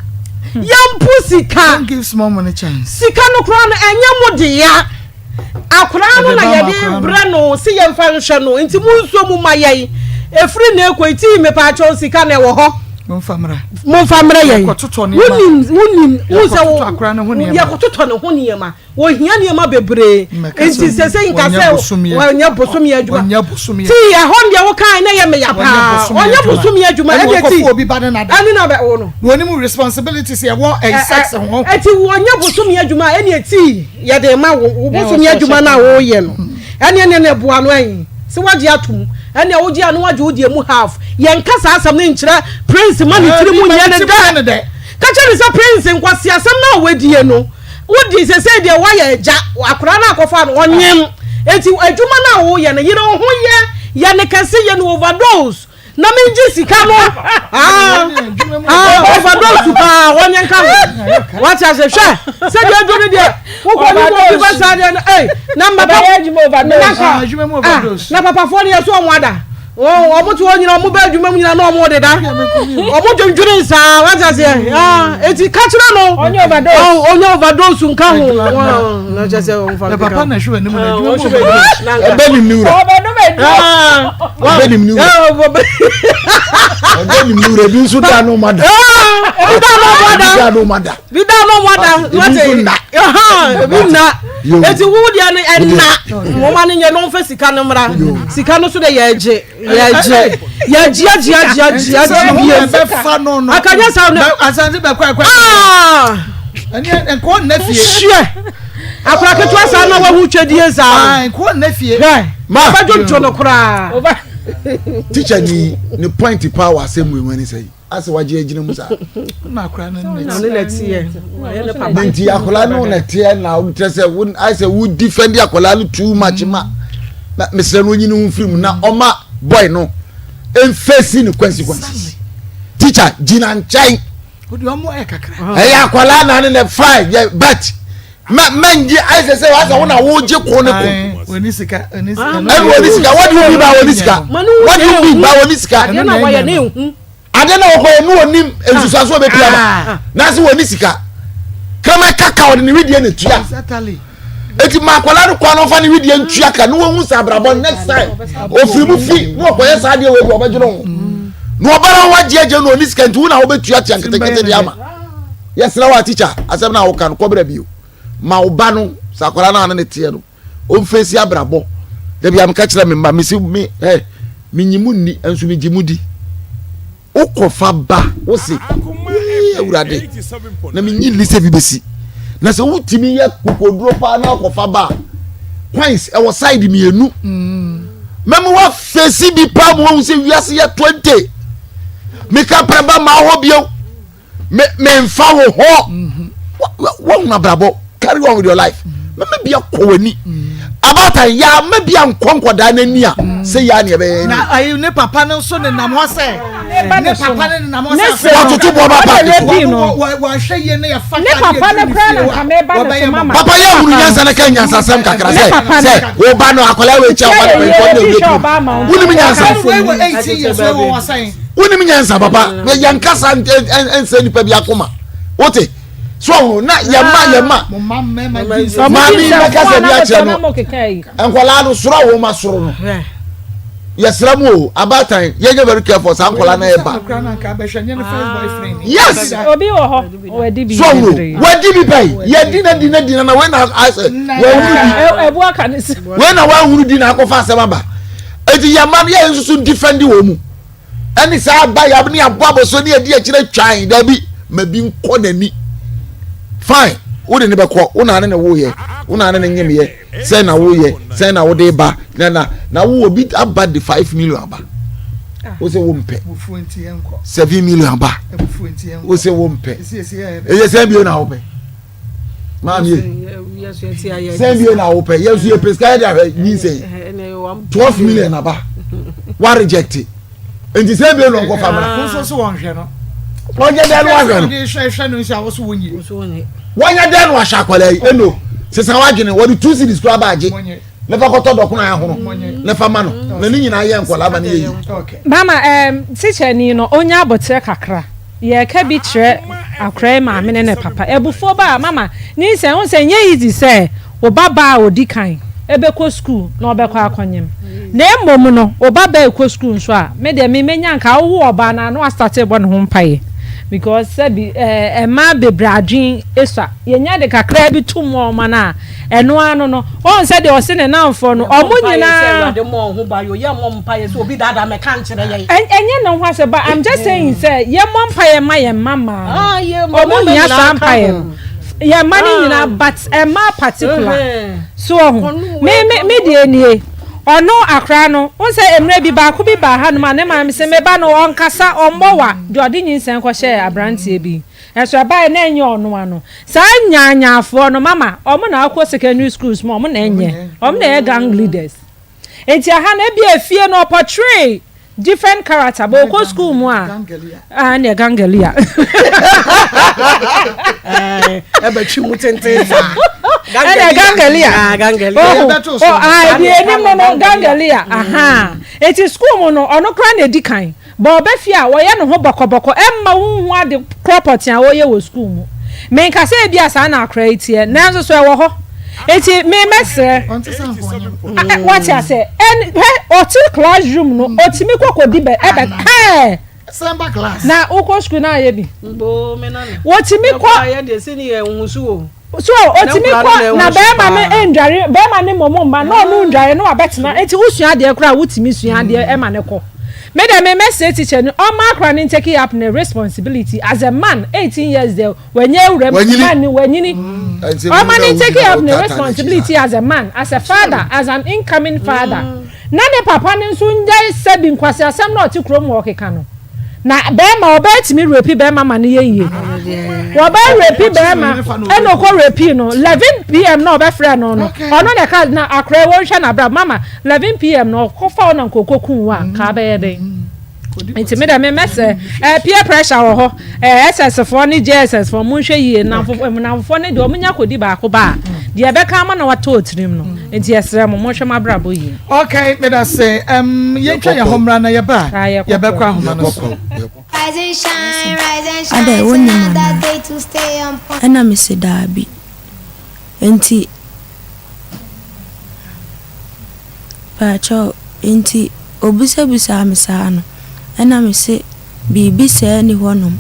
Yɛmpo sika. Don't give small money chance. Sika no koraa no ɛnyɛ mo dea. Akwaraa no na yɛde brɛ no se yɛmfa nhwɛ no nti mo nsuo mu ma yɛn. Efiri na ekɔ eti mepaakyɛw sika na ɛwɔ hɔ. Momfa mmra. Momfa mmra yɛn. Yɛkɔtotɔ nneɛma. Wonim wonim. Yɛkɔtotɔ akwaraa no ho nneɛma. Yɛkɔtotɔ ne ho nneɛma. Wɔhia nneɛma bebree. Nti sese nka sɛ wɔnyɛ bosome adwuma. Ti ɛhɔ deɛ wokae na ɛyɛ meya paa. Ɔnyɛ bosome adwuma. Ɛdeɛ ti ɛne na bɛ wo no. Wɔnim responsibilities ɛwɔ ɛyi sex ho. Ɛti wɔnyɛ bosome adwuma ɛne ti yɛde ma wo wo bosome adwuma na wɔyɛ no. Ɛne ɛne na ɛboa no ɛyi sɛ wagye atum ɛne wogye ano wagye wo deɛ mu half. Yɛnka saa asɛm no nkyerɛ Prince ma ne tiri mu nyɛ ne dɛ. Ka kyerɛ no sɛ Prince nkwaseasɛm no a wadie no. Wodi sesei deɛ woayɛ agya, akwadaa no akɔfa no ɔnyem, enti adwuma no a woyɛ no yere wo ho yɛ, yɛ no kɛse, yɛ no overdose na mengye sika no ah, ah, overdose paa wɔnyɛ nka ho wate ase hwɛ sɛdeɛ adwo no deɛ wokɔ ne kɔ obi ba saa deɛ no ei na mmapa na na papafoɔ no yɛ so ɔmo ada Wɔn te hɔ nyina, wɔn bɛ adwuma mu nyina na wɔn deda. Wɔn dwendwene saa, wate aseɛ. Ah, eti ka kyerɛ no. Ɔnyɛ overdose. Ɔnyɛ overdose nka ho. Na kyerɛ sɛ ɔnfa nka. Papa na ɛhwɛ anim na adwuma mu overdose. Ɛbɛ nim ne wura. Ɔbɛnum aduro. Ɛbɛ nim ne wura. Ɛbɛ nim ne wura ebi nso da no ma da. Ebi da no ma da. Ebi da no ma da. Bi da no ma da. Ebi nso nna. Ebi nna. Eti wo deɛ no ɛnna. Nwoma no nyɛ no nfa sika no mmra. Sika no so de yɛgye yɛgye yɛgye agye agye agye agye bie. Bɛfa no no. Akanyɛ saa no. Asante bɛkɔ ɛkɔ. Ɛnɛ nkɔ nna fie. Hwɛ akora ketewa saa na wahu twɛdie saa. Nkɔ nna fie. Hwɛ. Ma. Ɔbɛdwodwo no koraa. Teacher ni ne point paa wɔ asɛm wei mu ɛne sɛ asɛ wagye agyina mu saa. Na akwadaa no ne na teɛ. Ne nti akwadaa no na teɛ na kyerɛ sɛ wo ayɛ sɛ wo defend akwadaa no too much ma na mesrɛ no onyini ho mfiri mu na ɔma boy no mfɛsi ne consequences. Teacher gyina nkyɛn. Ɛyɛ akwadaa na ne na fine yɛ but mɛ mɛ ngye ayɛ sɛ sɛ wasa wo na wogye ko ne ko. Oni sika oni sika. Ɛna oni sika what do you mean by oni sika? What do you mean by oni sika? Adeɛ na wɔyɛ ne nhu. Adeɛ na wɔkɔ yɛ ne wɔnim nsusuaso a bɛpia ba n'ase wɔni sika. Kraman kaka ɔde ne wedeɛ na tua. Eti ma akwadaa no kwan ɔfa ne wedeɛ ntua ka ne wɔn hu sɛ abrabɔ next time ofiri mu fi ne ɔkɔyɛ saa adeɛ wɔ bi ɔbɛdwene ho. Na ɔbɛrɛ ho agye agye na oni sika nti wo na wobɛtua tia nketenkete de ama. Yɛsrɛ wo a teacher asɛm no a woka no kɔbra bio ma wo ba no sɛ akwadaa no a ne ne teɛ no ɔmfɛsi abrabɔ da bia meka kyerɛ me mma mesi me ɛ menyi mu nni nso megye mu di wokɔfa ba wo se awurade na menyi nni sɛ bi bɛsi na sɛ wotumi yɛ kokoduro paa na akɔfa ba a coins ɛwɔ side mmienu mɛma wafɛsi bi paa mu wahu sɛ wiase yɛ 20 meka prɛ ba maa hɔ bio me memfa wo hɔ mhm. woahunu abrabɔ carry on with your life mɛmɛ bi akɔ w'ani abaatan yaa mɛ bi ankɔ nkɔdaa n'ani a sɛ yaa ne ɛbɛyɛ na ayi ne papa no nso nenam hɔ sɛ ne papa no nenam hɔ sɛ watoto bɔ ba paaki so wɔahwɛ yie ne yɛfa ne papa no kura na nka mɛba ne so mama papa yɛ ahunu nyansa na ka nyansasɛm kakra sɛ sɛ wo ba no akwadaa wei kyɛ ɔba no pɛnkɔ ne owurɛ wonim nyansa Wonim nyansa papa na yɛn kasa nsɛ nipa bi akoma wote so ɔho na yɛn ma yɛn ma maame yi bɛkasa bi akyerɛ no nkwadaa no soro a wɔn ma soro no yɛsrɛ mu o abaatan yɛnyɛ very careful saa nkwadaa no ɛba yes obi wɔ hɔ wadi bi so ɔho wadi bi pɛyi yɛdi na di na di na na wei na asɛ wɔahuru di wei na wɔahuru di na akɔfa asɛm aba eti yɛn ma no yɛn nso so defend wɔn mu. ɛne saa aba yɛ ne abɔ abɔso ne adi akyerɛ twan dabi ma bi nkɔ n'ani fine wode ne bɛkɔ wo na ne ne woyɛ wo na ne ne nyemyɛ sɛn na woyɛ sɛn na wode ba na na na wo obi aba de five million aba wo sɛ wo mpɛ seven million aba wo sɛ wo mpɛ ɛyɛ sɛn bio na wopɛ maame sɛn bio na wopɛ yɛn nso yɛ pɛ sika yɛ de ahwɛ nyinsɛn 12 million aba wa reject nti sɛn bio na ɔnkɔ fa mra wɔnyɛ dɛn no wahwɛ no wɔnyɛ dɛn no wahyɛ akwadaa yi ɛno sisan wadwene wɔde two cedis kura baagye ne fa kɔtɔ dɔkono ahono ne fa ma no na ne nyinaa yɛ nkwadaa ma ne yɛ yi. Mama ɛɛm teacher ni no onya abotrɛ kakra. Yɛka bi kyerɛ akora yi maame ne ne papa. Abufuo ba a, mama, nyinsɛn, wohu sɛ ɛnyɛ easy sɛ wo ba baa a ɔdi kan bɛkɔ sukuu na ɔbɛkɔ akɔnyem. Na mmom no, wo ba baa ɛkɔ sukuu nso a, me deɛ me mɛnya nka wowo ɔbaa no a na wastate rebɔ ne ho mpaeɛ. Because sɛbi ɛɛ mmaa bebree adwene sua. Yɛnya de kakraa bi to mu a wɔma no a, Ɛno ara no no, woahu sɛ deɛ ɔse ne nnamfoɔ no, wɔn nyinaa. Ɛnyɛ ne ho asɛm, but I'm just saying sɛ yɛmmɔ mpaeɛ mma yɛn mma mmaa no. Wɔn hia saa mpaeɛ no. Yɛn mma no nyinaa, but mmaa particular. So ɔho, me me me deɛ nie, ɔno akora no, wohu sɛ mmerɛ bi baako bi baa hanom a ne maame se me ba no ɔnkasa, ɔmmɔ wa, deɛ ɔde nyinsɛn kɔhyɛɛ aberanteɛ bi. Ɛso ɛbaeɛ na ɛnyɛ ɔno ano. Saa nyaanyaafoɔ no mama ɔmo na akɔ secondary schools mu ɔmo na ɛnyɛ ɔmo na ɛyɛ gang leaders nti aha no ebia efie no ɔpɔtree different character but ɔkɔ school mu a ah ɛnna gangalia. Ɛbɛtwi mu tenten saa. Ɛnna gangalia. Oh oh ah ebi enim no no gangalia aha eti school mu no ɔno koraa na edi kan. Bɔ ɔba fie a, ɔyɛ ne ho bɔkɔbɔkɔ, ɛmma wonhu ade korɔ pɔtee a ɔreyɛ wɔ sukuu mu. Menka sɛ ebia saa na akora yi teɛ, nanso so ɛwɔ hɔ. Enti me mɛsrɛ, wate aseɛ, ɛn, hwɛ, ɔte classroom no, ɔtumi kɔ kɔdi bɛ, ɛbɛ, hɛɛ! Na wokɔ sukuu na ayɛ bi. Wɔtumi kɔ. So otumi kɔ na bɛrima no ndware bɛrima no mmom mma na ɔno ndware na wabɛtena nti wosua adeɛ koraa wotumi sua adeɛ ɛma no kɔ me deɛ me mɛsrɛ teacher no ɔmma akora no ntake up ne responsibility as a man 18 years deɛ wanya awura mu man no wanyini ɔmma no ntake up ne responsibility as a man as a father as an incoming father. Na ne papa no nso ngyae sɛbi nkwaseasɛm no a ɔte kurom hɔ ɔkeka no. Na bɛɛma ɔbaa tumi rape bɛɛma ma no yɛ yie. Wɔbaa rape bɛɛma ɛna ɔkɔ rape no 11 pm na ɔbɛfrɛ no no ɔno na ɛka na akora yi wɔnhwɛ n'abrabɔ mama 11 pm no ɔkɔfa wo na nka ɔkɔku wo a nka abɛyɛ dɛn? Nti me dɛ me mɛsɛ eh, peer pressure wɔ hɔ eh, SS foɔ ne JSS foɔ monhwɛ yie nnamfo nnamfofoɔ no deɛ wɔn nya kɔdi baako ba a deɛ ɛbɛka ama na watɔ otirim no nti yɛsrɛ mo monhwɛ mo abrabɔ yie. Okay, meda se. Um, yɛntwa yɛn ho mmra na yɛba a yɛbɛkɔ ahoma no so. Adɛn, wonnim anaa? Ɛnna mese, Dabi. Enti, paakyɛw, enti obisabisaa me saa no, ɛnna mese, Biribi sɛɛ nni hɔnom.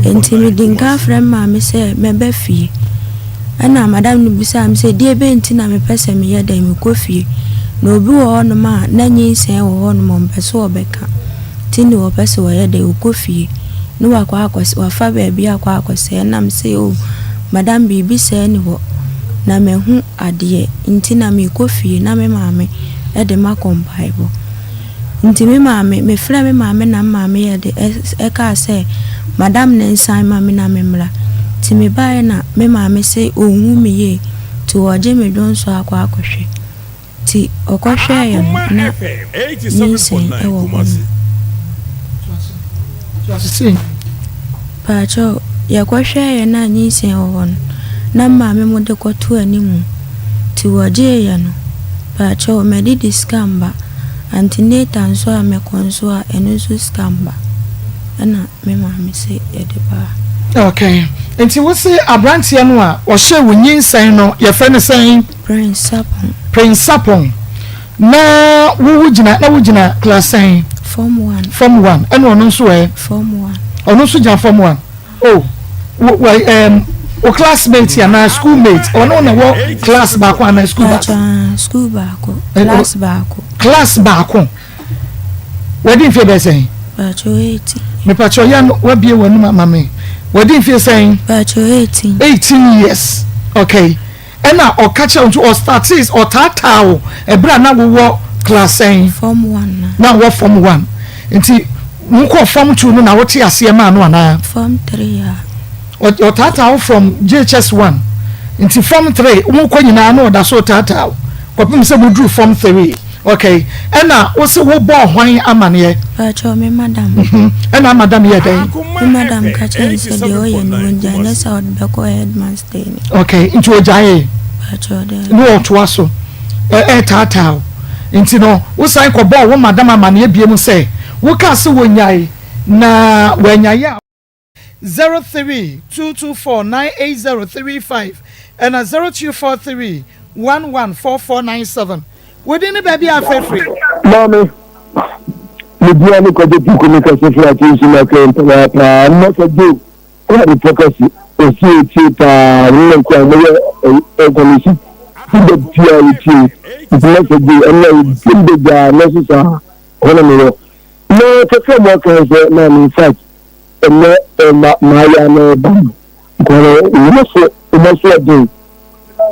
Enti medi nkan frɛ me maame sɛ mɛba fie. Ɛnna madam no bisaa me sɛ, Deɛ bɛn nti na mepɛ sɛ meyɛ dɛn mekɔ fie? Na obi wɔ hɔnom a na nyinsɛn wɔ hɔnom a ɔmpɛ sɛ ɔbɛka. Nti ne ɔpɛ sɛ ɔyɛ dɛn ɔkɔ fie na wakɔ akɔ wafa baabi akɔ akɔsɛe. Ɛnna mese, Oh, madam biribi sɛɛ nni hɔ. Na mahu adeɛ nti na merekɔ fie na me maame de makɔ mpaebɔ. Nti me maame, mefrɛɛ me maame na me maame yɛɛ de ɛkaa sɛ madam no nsan ma me na me mmra. Nti mebaeɛ na me maame se ɔnhu me yie nti ɔregye me dwonsɔ akɔ akɔhwɛ. Nti ɔkɔhwɛeɛ no na nyinsɛn wɔ hɔ nom. Paakyɛw, yɛkɔhwɛeɛ na nyinsɛn wɔ hɔ no, na me maame mo de kɔtoo anim. Nti wɔgyeeɛ no, paakyɛw, madidi sika mba. Antenatal nso a mɛkɔ nso a, ɛno nso sika mba. Ɛna me maame se yɛde baa. Okay. Nti wo se abranteɛ no a ɔhyɛɛ wo nyinsɛn no yɛfrɛ no sɛn? Prince Sarpong. Prince Sarpong. Na wo wo gyina na wo gyina class sɛn? Form one. Form one. Ɛna ɔno nso ɛ? Form one. Ɔno nso gyina form one. Oh, wo wo ɛɛm wo classmate anaa school mate ɔno na wɔ class baako anaa school baako? Pakyɛ school baako, class baako. Class baako. Wadi mfie bɛyɛ sɛn? Pakyɛ 18. Mepakyɛ yɛ no wabie w'anum ama me. Wadi mfie sɛn? Pakyɛ 18. 18 years. Okay. Ɛna ɔka kyerɛ wo nti ɔstartee ɔtaataa wo ɛberɛ a na wowɔ class sɛn? Form one na. Na wowɔ form one nti mokɔɔ form two no na wote aseɛ maa no anaa? Form three a. Ɔtaataa wo from JHS one nti form 3 mokɔ nyinaa na ɔda so retaataa wo kɔpem sɛ moduru form 3 okay ɛna wo se wobɔɔ hwan amaneɛ? Pakyɛw me madam. Ɛna madam yɛɛ dɛn? Me madam ka kyerɛɛ no sɛ deɛ ɔyɛ no ɔngyae nyɛ saa ɔde bɛkɔ headmaster anim. Okay nti ɔgyaee? Pakyɛw daabi. Na ɔtoa so ɛretaataa wo nti no wosan kɔbɔɔ wo madam amaneɛ biom sɛ wokaa sɛ wɔnyae na wanyae a? 03224 98035 ɛna 0243 114497. Wo din ne baabi a afrɛ firi? Maame, me bia ne kwadwo puku me kɛse firi ate nsu na kɛ mpaa paa mma sɛ dwo kɔ ne pɔ kɛse osi etie paa ne na kura mo yɛ ɛkɔmisi ti da pia etie nti mma sɛ dwo ɛna ebi de gyaa na so saa hɔ na mewɔ na kɛkɛ mo aka sɛ maame in fact ɛnɛ ɛma maaya na ɛba no nkɔla wɔn so wɔn so ɛden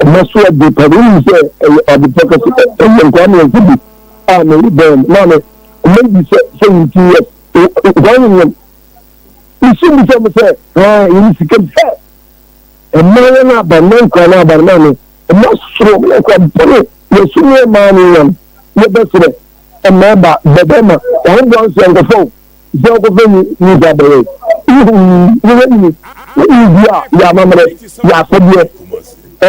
wɔn so ɛden pa wɔn sɛ ɛyɛ ɔdepɔ kɛse ɛyɛ nkɔla mmiɛnsa bi a na ɛyɛ bɛn maame wɔn bi sɛ 17 years nkɔla yɛn yɛn nsu bi sɛ mo sɛ ɛɛ yɛn sika bi sɛ ɛmaa yɛn aba mma nkɔla no aba no maame wɔn asoro wɔn nkɔla bɔne yɛn so ne ɛmaa ne yɛn yɛbɛsrɛ ɛmaa ba bɛbɛma wɔn bɔ nso nkɔfɔ. Sɛ ɔkɔfɛ ni ni sa bɛyɛ ihu ni yɛ ni ni bi a yɛ amammerɛ yɛ asɛdeɛ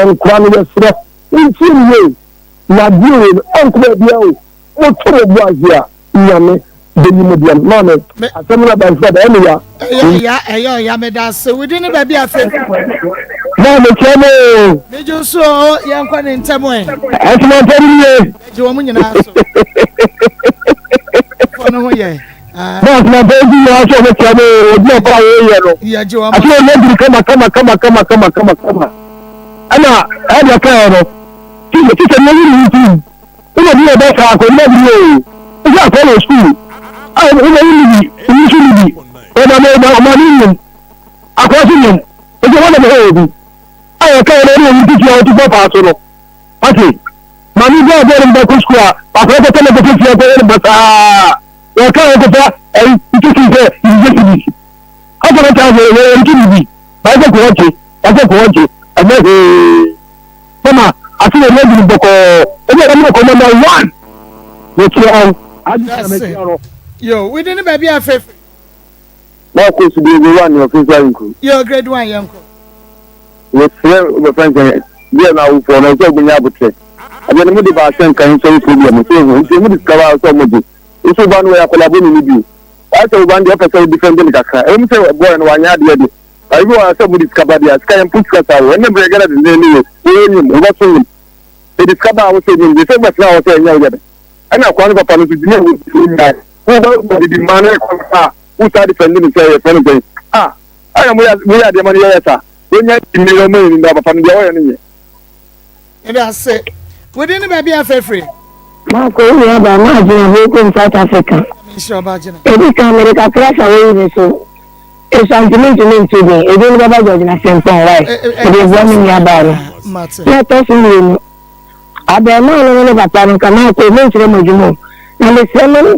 nkora no yɛserɛ ntie ne yie na adeɛ wei no ɛnkɔ baabiara o moto mo bo ase a nyame bɛyi mo deɛ no maame asɛm no aba nso aba ɛne ya ɛyɛ ɔya ɛyɛ ɔya meda ase wodi ne baabi a fɛ maame kyɛ mo megye so o yɛnkɔ ne ntɛm ɛ ɛsoma ntɛm nie gye wɔn nyinaa so fɔ no ho yɛ Bɔs na bɛn bi nyinaa sɛ ɔmo kyerɛ mo obi ɔbɔ a wɔyɛ no. Ase wɔn aduru kama kama kama kama kama kama kama. Ɛna ɛde ɔka yɛ no. Tisa tisa ni eyi ni ti. Ɛna bi ɔbɛ saa akɔ ɛna bi o. Ɛsɛ akɔ wɔ sukuu. A ɛna yi ni bi ɛyi nso ni bi. Ɔma ne ɔma ɔma ne nyom. Akɔ so nyom. Ɛsɛ wɔn na bɛ hɛ obi. A yɛ ka yɛ no ɛna eyi titi a ɔti bɔ paa so no. Ate. Maame bi a ɔbɔ ne. Saa wɔka wɔn kɔfa ɛyi tutu sɛ yiyɛ cedis. Afɔ na taa sɛ yɛ nti bibi. Baasɛ kò wɔkye baasɛ kò wɔkye ɛnyɛ hwee. Sɛma ase yɛ nyɛ bɔkɔɔ ebi ɛdɛm na kɔmɔ na one. Yɛkyia awo. Adi na mɛkyia no. Yo, within the baby afefe. Marcus grade one wɔ Fesa Nku. Yo, grade one yɛnkɔ. Yɛsrɛ wɔbɛfrɛ no sɛ deɛ no awofoɔ no ɛsɛ ɔmo nya abotrɛ. Adeɛ no mode ba asɛ nka nsɔre problem so ehu nti ɔmo de sika ba sɛ ɔmo gye. Nso ba no wɔyɛ akwadaa bɔne no bio. Ayɛ sɛ wo ba no deɛ ɔpɛ sɛ wo defend no kakra. Ɛwɔ mu sɛ boy no wanyɛ adeɛ de. But ebi wɔ hɔ a sɛ ɔmo de sika ba deɛ a sika yɛmpo sika saa o. Ɛnnɛ mmerɛ Ghana denden ne wei wɔyɛ nyim wo ba so nyim. Yɛde sika ba a wo sɛ nyim gye sɛ wobɛtena hɔ sɛ ɛnyɛ wo yɛ dɛ. Ɛna akoa no papa no nso gyimi a wɔdi ɔnyae. Wo ba didi mmaa no ɛkɔ a Wo saa defend no sɛ yɛfrɛ no sɛn ah ayɛ mo yɛ mo yɛ adeɛ ma no yɛyɛ saa wonya gyimi na ɔma yɛnim na papa no deɛ ɔyɛ no nyɛ. Meda ase. Wo din ne baabi a afrɛ firi? Marco, wo nua baa maa gyina hɔ kurom South Africa. Nyame nhyira ɔbaa gyina. Edi kan mede kakra fa woyi ne so. Esua nti mentumi nto din. Edin no bɛba Georgina Frimpong wai. Mede boa me nua baa no. Mate. Na ɛtɔ so mmienu, abarimaa no ne ne papa no nka Marco menkyerɛ mo adwuma o. Na mesrɛ mo.